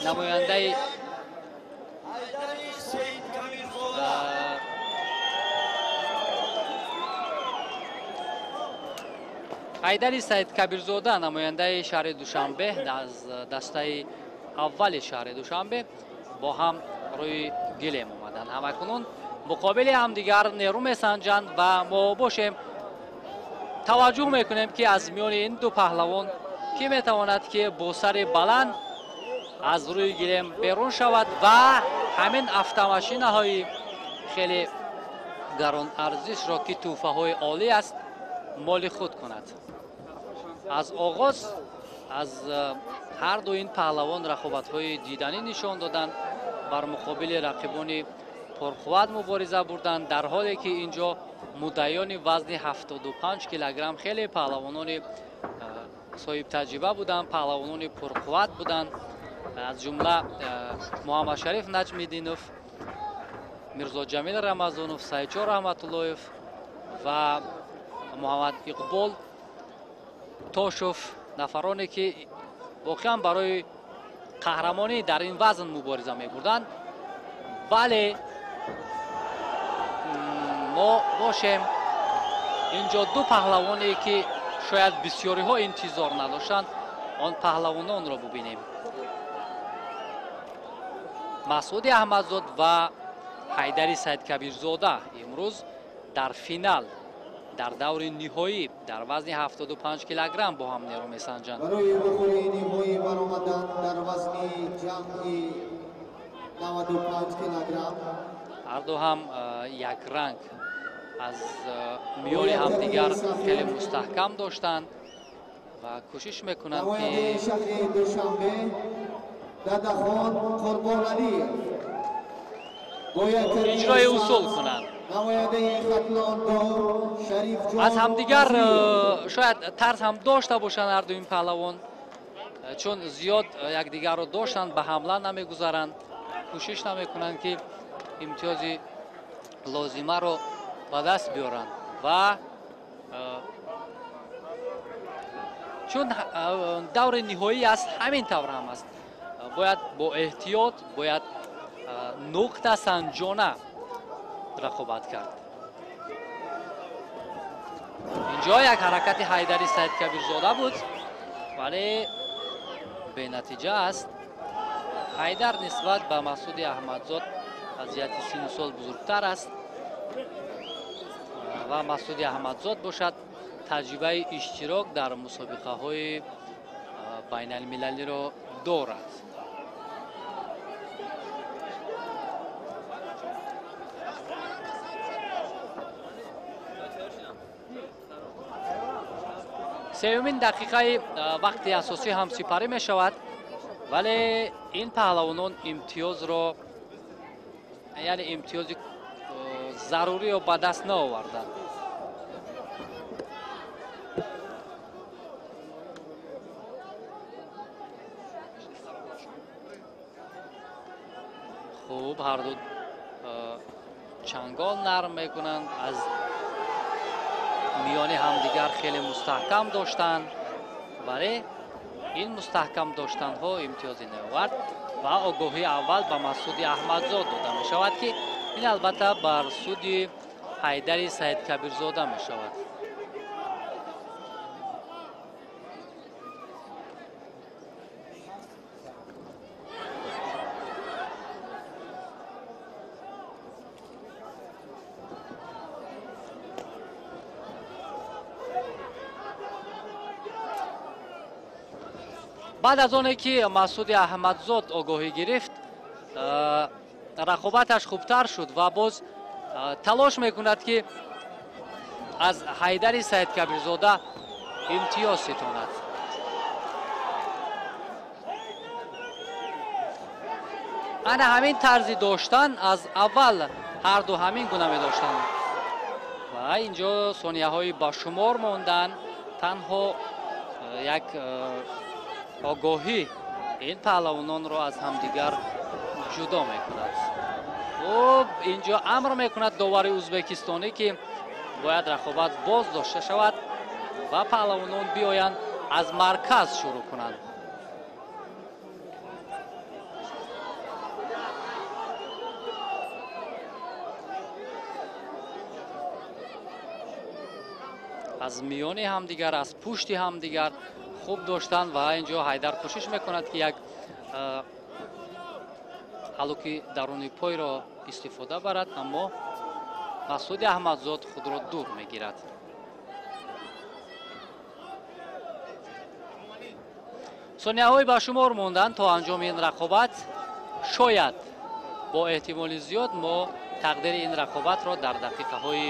намояндаи Ҳайдари Саидкабирзода, намояндаи шаҳри Душанбе аз дастаи аввали шаҳри Душанбе, бо ҳам рӯи гилем омаданд. Ҳамакунун муқобили ҳамдигар нерӯ месанҷанд ва мо бошем таваҷҷӯҳ мекунем, ки аз миёни ин ду паҳлавон кӣ метавонад, ки бо сари баланд аз рӯи гилем берун шавад ва ҳамин автомашинаҳои хеле гаронарзишро, ки тӯҳфаҳои олӣ аст, моли худ кунад. Аз оғоз аз ҳар ду ин паҳлавон рақобатҳои диданӣ нишон доданд, бар муқобили рақибони пурқувват мубориза бурданд, дар ҳоле ки инҷо муддаиёни вазни 75 килограмм хеле паҳлавонони соҳибтаҷриба буданд, паҳлавонони пурқувват буданд, аз ҷумла Муҳаммадшариф Наҷмиддинов, Мирзоҷамил Рамазонов, Саидҷон Раҳматуллоев ва Муҳаммад Иқбол Тошов, нафароне ки воқеан барои қаҳрамонӣ дар ин вазн мубориза мебурданд. Вале мо бошем инҷо ду паҳлавоне ки шояд бисёриҳо интизор надоштанд, он паҳлавононро бубинем. Масъуди Аҳмадзод ва Ҳайдари Саидкабирзода имрӯз дар финал, дар даври ниҳоӣ дар вазни 75 килограмм бо ҳам нерӯ месанҷанд. Барои вухӯри ниҳоӣ баромадан дар вазни ҷамъи 95 килограмм ҳарду ҳам якранг аз миёни ҳамдигар хеле мустаҳкам доштанд ва кӯшиш мекунанд ки шаҳри Душанбе Дадахон Қурбоналиев иҷрои усул кунанд. Аз ҳамдигар шояд тарс ҳам дошта бошанд ҳарду ин паҳлавон, чун зиёд якдигарро доштанд, ба ҳамла намегузаранд, кӯшиш намекунанд ки имтиёзи лозимаро ба даст биёранд ва чун даври ниҳоӣ аст, ҳамин тавр ҳам аст, бояд бо эҳтиёт, бояд нуқтасанҷона рақобат кард. Инҷо як ҳаракати Ҳайдари Саидкабирзода буд, вале бенатиҷа аст. Ҳайдар нисбат ба Масъуди Аҳмадзод аз ҷиҳати сину сол бузургтар аст ва Масъуди Аҳмадзод бошад таҷрибаи иштирок дар мусобиқаҳои байналмилалиро дорад. Сеюмин дақиқаи вақти асосӣ ҳам сипарӣ мешавад, вале ин паҳлавонон имтиёзро, яъне имтиёзи заруриро ба даст наоварданд. Хуб, ҳарду чангол нарм мекунанд, аз миёни ҳамдигар хеле мустаҳкам доштанд, вале ин мустаҳкам доштанҳо имтиёзе наовард ва огоҳии аввал ба Масъуди Аҳмадзод дода мешавад, ки ин албатта бар суди Ҳайдари Саидкабирзода мешавад. Баъд аз оне ки Масъуди Аҳмадзод огоҳӣ гирифт, рақобаташ хубтар шуд ва боз талош мекунад ки аз Ҳайдари Саидкабирзода имтиёз ситонад. Ана ҳамин тарзи доштан аз аввал ҳарду ҳамин гуна медоштанд ва инҷо сонияҳои ба шумор мондан, танҳо як огоҳӣ ин паҳлавононро аз ҳамдигар ҷудо мекунад. Хуб, инҷо амр мекунад довари ӯзбекистонӣ ки бояд рақобат боз дошта шавад ва паҳлавонон биёянд аз марказ шурӯъ кунанд. Аз миёни ҳамдигар, аз пушти ҳамдигар хуб доштанд ва инҷо Ҳайдар кӯшиш мекунад ки як ҳалуки даруни пойро истифода барад, аммо Масъуди Аҳмадзод худро дур мегирад. Сонияҳои ба шумор монданд то анҷоми ин рақобат. Шояд бо эҳтимоли зиёд мо тақдири ин рақобатро дар дақиқаҳои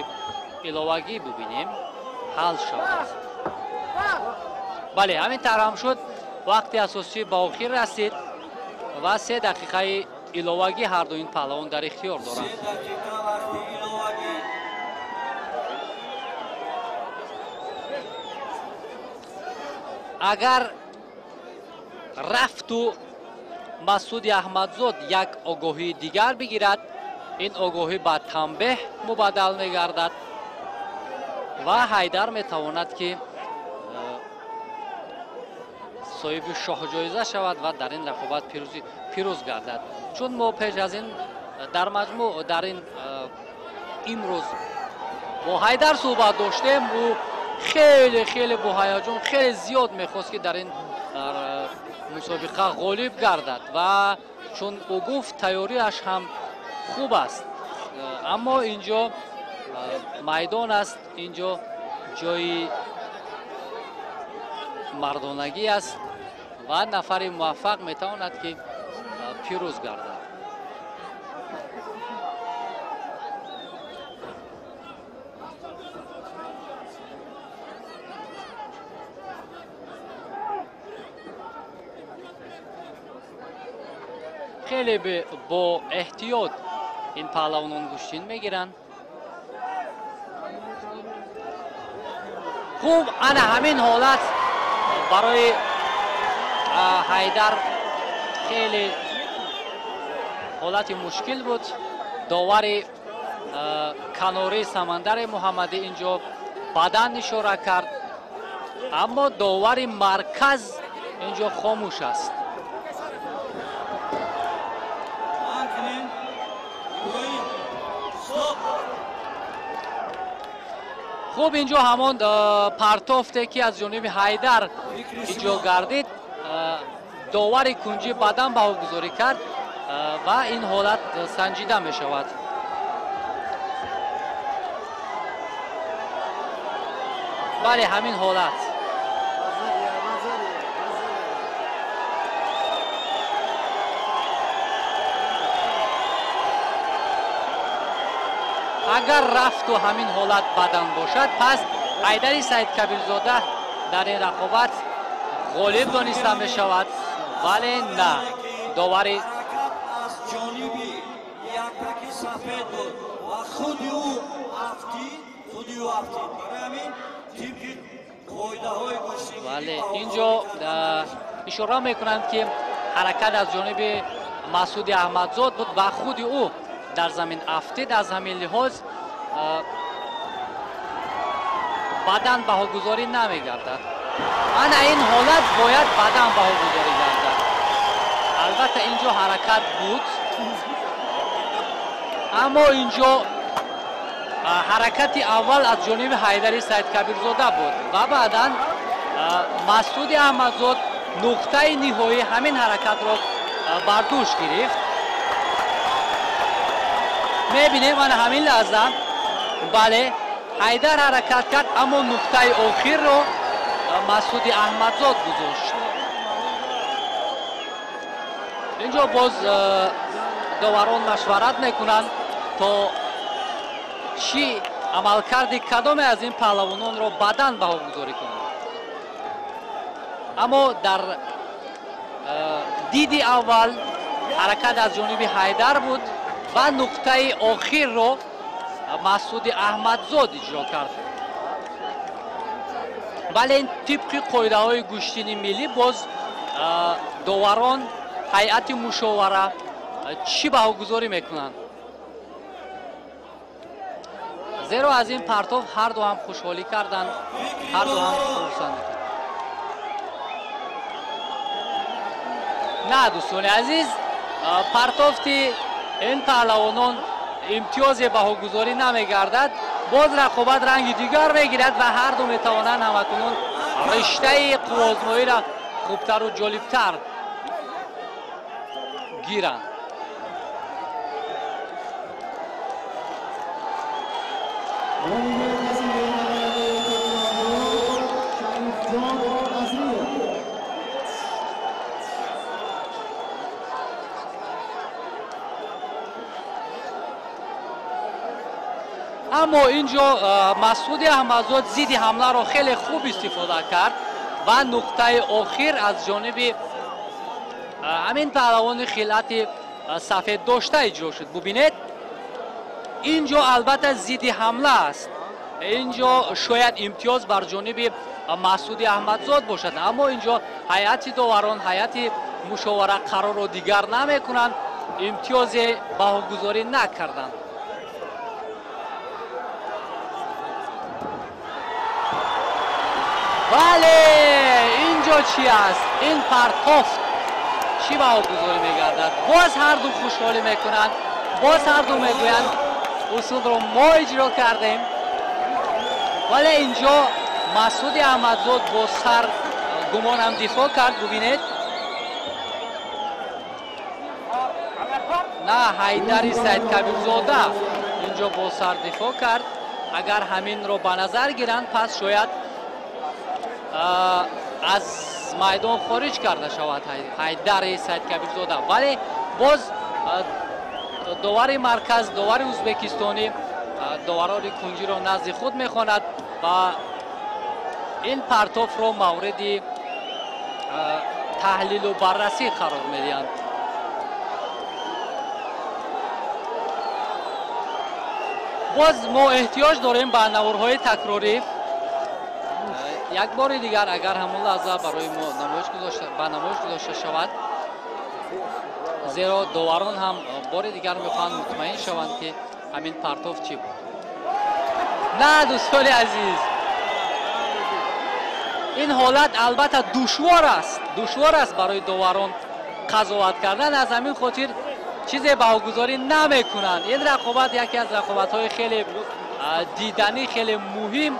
иловагӣ бубинем, ҳал шавад. Бале, ҳамин тавр ҳам шуд. Вақти асосӣ ба охир расид ва 3 дақиқаи иловагӣ ҳарду ин паҳлавон дар ихтиёр доранд. Агар рафту Масъуди Аҳмадзод як огоҳии дигар бигирад, Ин огоҳӣ ба танбеҳ мубаддал мегардад ва Ҳайдар метавонад, ки соҳиби шоҳҷоиза шавад ва дар ин рақобат пирӯз гардад. Чун мо пеш аз ин дар маҷмӯъ дар ин имрӯз бо Ҳайдар суҳбат доштем, ӯ хеле хеле бо ҳаяҷон, хеле зиёд мехост, ки дар ин мусобиқа ғолиб гардад ва чун ӯ гуфт, тайёриаш ҳам хуб аст. Аммо инҷо майдон аст, инҷо ҷои мардонагӣ аст ва нафари муваффақ метавонад, ки пирӯз гардад. Хеле бо эҳтиёт ин паҳлавонон гӯштин мегиранд. Хуб, ана ҳамин ҳолат барои Ҳайдар хеле ҳолати мушкил буд. Довари канори Самандари Муҳаммадӣ инҷо бадан ишора кард, аммо довари марказ инҷо хомӯш аст. Хуб, инҷо ҳамон партофте, ки аз ҷониби Ҳайдар иҷро гардид, довари кунҷӣ баъдан баҳогузорӣ кард ва ин ҳолат санҷида мешавад. Бале, ҳамин ҳолат. Агар рафту ҳамин ҳолат бадан бошад, пас Ҳайдари Саидкабирзода дар ин рақобат ғолиб дониста мешавад. Вале на, довари аз ҷониби яктаки сафед буд ва худи ӯ афтид, худи ӯ афтид. Барои ҳамин тибқи қоидаҳои гӯштингирӣ. Бале, инҷо ишора мекунанд, ки ҳаракат аз ҷониби Масъуди Аҳмадзод буд ва худи ӯ дар замин афтид. Аз ҳамин лиҳоз баъдан баҳогузорӣ намегардад. Ана ин ҳолат бояд баъдан баҳогузорӣ гардад. Албатта, инҷо ҳаракат буд, аммо инҷо ҳаракати аввал аз ҷониби Ҳайдари Саидкабирзода буд ва баъдан Масъуди Аҳмадзод нуқтаи ниҳоӣ ҳамин ҳаракатро бар дӯш гирифт. Мебинем, ана ҳамин лаҳза, бале, Ҳайдар ҳаракат кард, аммо нуқтаи охирро Масъуди Аҳмадзод гузошт. Инҷо боз доварон машварат мекунанд, то чӣ амалкарди кадоме аз ин паҳлавононро баъдан баҳогузорӣ кунанд. Аммо дар диди аввал ҳаракат аз ҷониби Ҳайдар буд ва нуқтаи охирро Масъуди Аҳмадзод иҷро кард. Вале тибқи қоидаҳои гӯштини миллӣ боз доварон, ҳайати мушовара чӣ баҳогузорӣ мекунанд? Зеро аз ин партов ҳарду ҳам хушҳолӣ карданд, ҳарду ҳам хурсандӣ карданд. На, дӯстони азиз, партофти ин паҳлавонон имтиёзе баҳогузорӣ намегардад. Боз рақобат ранги дигар мегирад ва ҳарду метавонанд ҳамакунун риштаи қувваозмоиро хубтару ҷолибтар гиранд. Аммо инҷо Масъуди Аҳмадзод зидди ҳамларо хеле хуб истифода кард ва нуқтаи охир аз ҷониби ҳамин паҳлавони хилъати сафед дошта иҷро шуд. Бубинед, инҷо албатта зидди ҳамла аст. Инҷо шояд имтиёз бар ҷониби Масъуди Аҳмадзод бошад, аммо инҷо ҳайати доварон, ҳайати мушовара қарорро дигар намекунанд. Имтиёзе баҳогузорӣ накарданд. Бале, инҷо чӣ аст? Ин партофт чӣ баҳогузорӣ мегардад? Боз ҳарду хушҳолӣ мекунанд, боз ҳарду мегӯянд усулро мо иҷро кардем. Вале инҷо Масъуди Аҳмадзод бо сар гумонам дифоъ кард. Бубинед, на, Ҳайдари Саидкабирзода инҷо бо сар дифоъ кард. Агар ҳаминро ба назар гиранд, пас шояд аз майдон хориҷ карда шавад Ҳайдари Саидкабирзода. Вале боз довари марказ, довари ӯзбекистонӣ доварони кунҷиро назди худ мехонад ва ин партофро мавриди таҳлилу баррасӣ қарор медиҳанд. Боз мо эҳтиёҷ дорем ба наворҳои такрорӣ. Як бори дигар агар ҳамон лаҳза барои мо ба намоиш гузошта шавад, зеро доварон ҳам бори дигар мехоҳанд мутмаин шаванд, ки ҳамин партоф чӣ буд. На, дӯстони азиз, ин ҳолат албатта душвор аст, душвор аст барои доварон қазоват кардан. Аз ҳамин хотир чизе баҳогузорӣ намекунанд. Ин рақобат яке аз рақобатҳои хеле диданӣ, хеле муҳим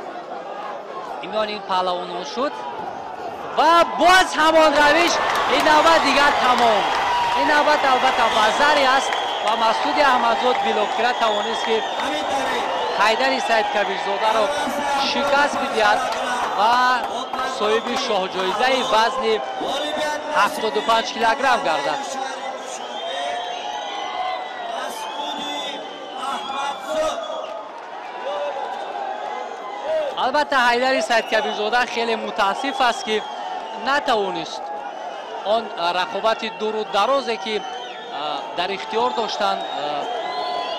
миёни ин паҳлавонон шуд ва боз ҳамон равиш. Ин навбат дигар тамом. Ин навбат албатта вазаре аст ва Масъуди Аҳмадзод билохира тавонист, ки Ҳайдари Саидкабирзодаро шикаст бидиҳад ва соҳиби шоҳҷоизаи вазни 75 килограмм гардад. Албатта, Ҳайдари Саидкабирзода хеле мутаассиф аст, ки натавонист он рақобати дуру дарозе, ки дар ихтиёр доштанд,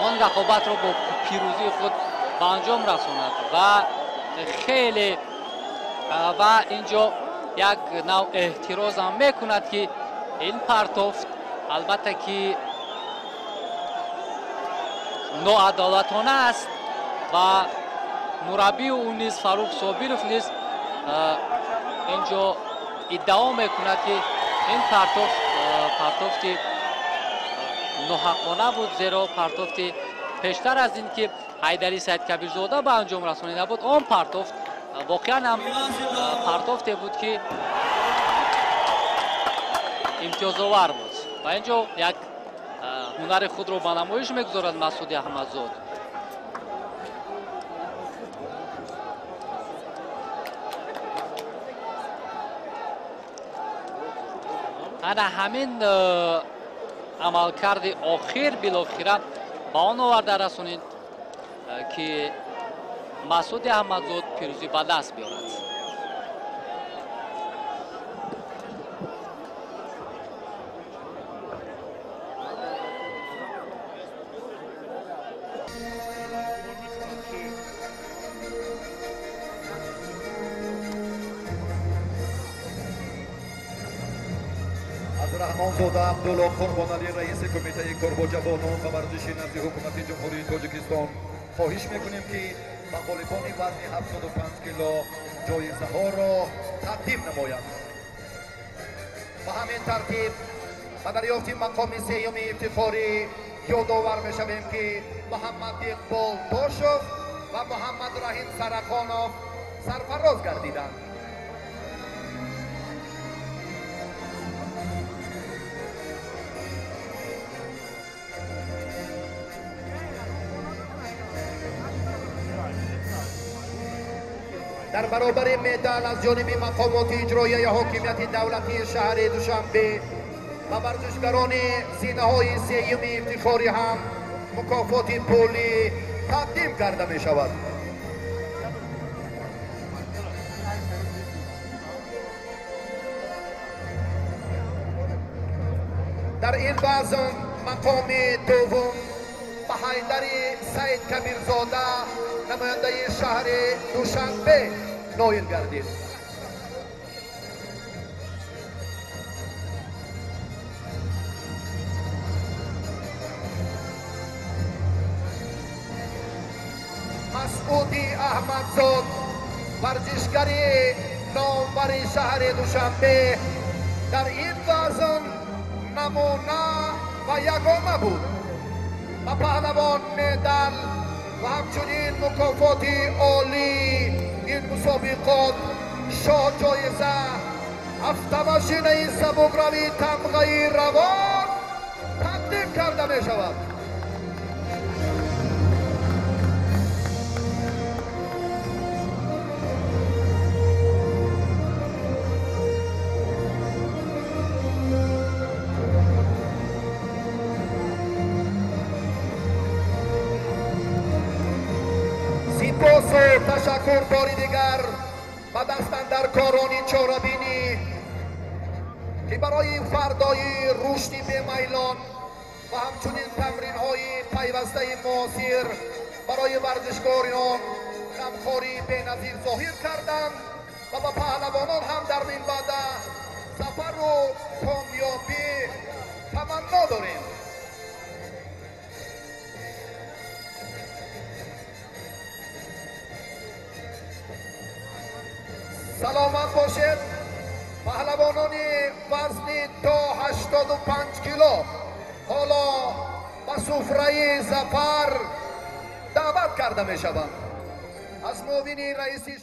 он рақобатро бо пирӯзии худ ба анҷом расонад ва хеле ва инҷо як нав эҳтирозам мекунад, ки ин партофт албатта ки ноадолатона аст ва мураббию ӯ низ, Фаррух Собиров низ инҷо иддао мекунад, ки ин партофт партофти ноҳаққона буд, зеро партофти пештар аз ин, ки Ҳайдари Саидкабирзода ба анҷом расонида буд, он партофт воқеан ҳам партофте буд, ки имтиёзовар буд. Ва инҷо як ҳунари худро ба намоиш мегузорад Масъуди Аҳмадзод. Ана ҳамин амалкарди охир билохира ба он оварда расонид, ки Масъуди Аҳмадзод пирӯзӣ ба даст биёрад. Аз Раҳмонзода Абдулло Қурбоналӣ, раиси Кумитаи кор бо ҷавонон ва варзиши назди Ҳукумати Ҷумҳурии Тоҷикистон, хоҳиш мекунем, ки ба ғолибони вазни 75 кило ҷоизаҳоро тақдим намояд. Ба ҳамин тартиб, ба дарёфти мақоми сеюми ифтихорӣ ёдовар мешавем, ки Муҳаммад Иқбол Тошов ва Муҳаммад Раҳим Сарахонов сарфароз гардиданд. Дар баробари медал аз ҷониби мақомоти иҷроияи ҳокимияти давлатии шаҳри Душанбе ба варзишгарони зинаҳои сеюми ифтихорӣ ҳам мукофоти пулӣ тақдим карда мешавад. Дар ин вазн мақоми дуввум ба Ҳайдари Саидкабирзода, намояндаи шаҳри Душанбе, ноил гардид. Масъуди Аҳмадзод, варзишгари номбари шаҳри Душанбе, дар ин вазн намуна ва ягона буд. Ба паҳлавон медал ва ҳамчунин мукофоти олии ин мусобиқот шоҳ ҷоиза автомошинаи сабукрави тамғаи Равон тақдим карда мешавад. Сипосу ташаккур бори дигар ба дастандаркорони чорабинӣ, ки барои фардои рушди бемайлон ва ҳамчунин тамринҳои пайвастаи муосир барои варзишкорон ғамхории беназир зоҳир карданд ва ба паҳлавонон ҳам дар минбаъда зафару комёбӣ таманно дорем. Саломат бошед. Паҳлавонони вазни то 85 кило ҳоло ба суфраи зафар даъват карда мешаванд. Аз муовини раиси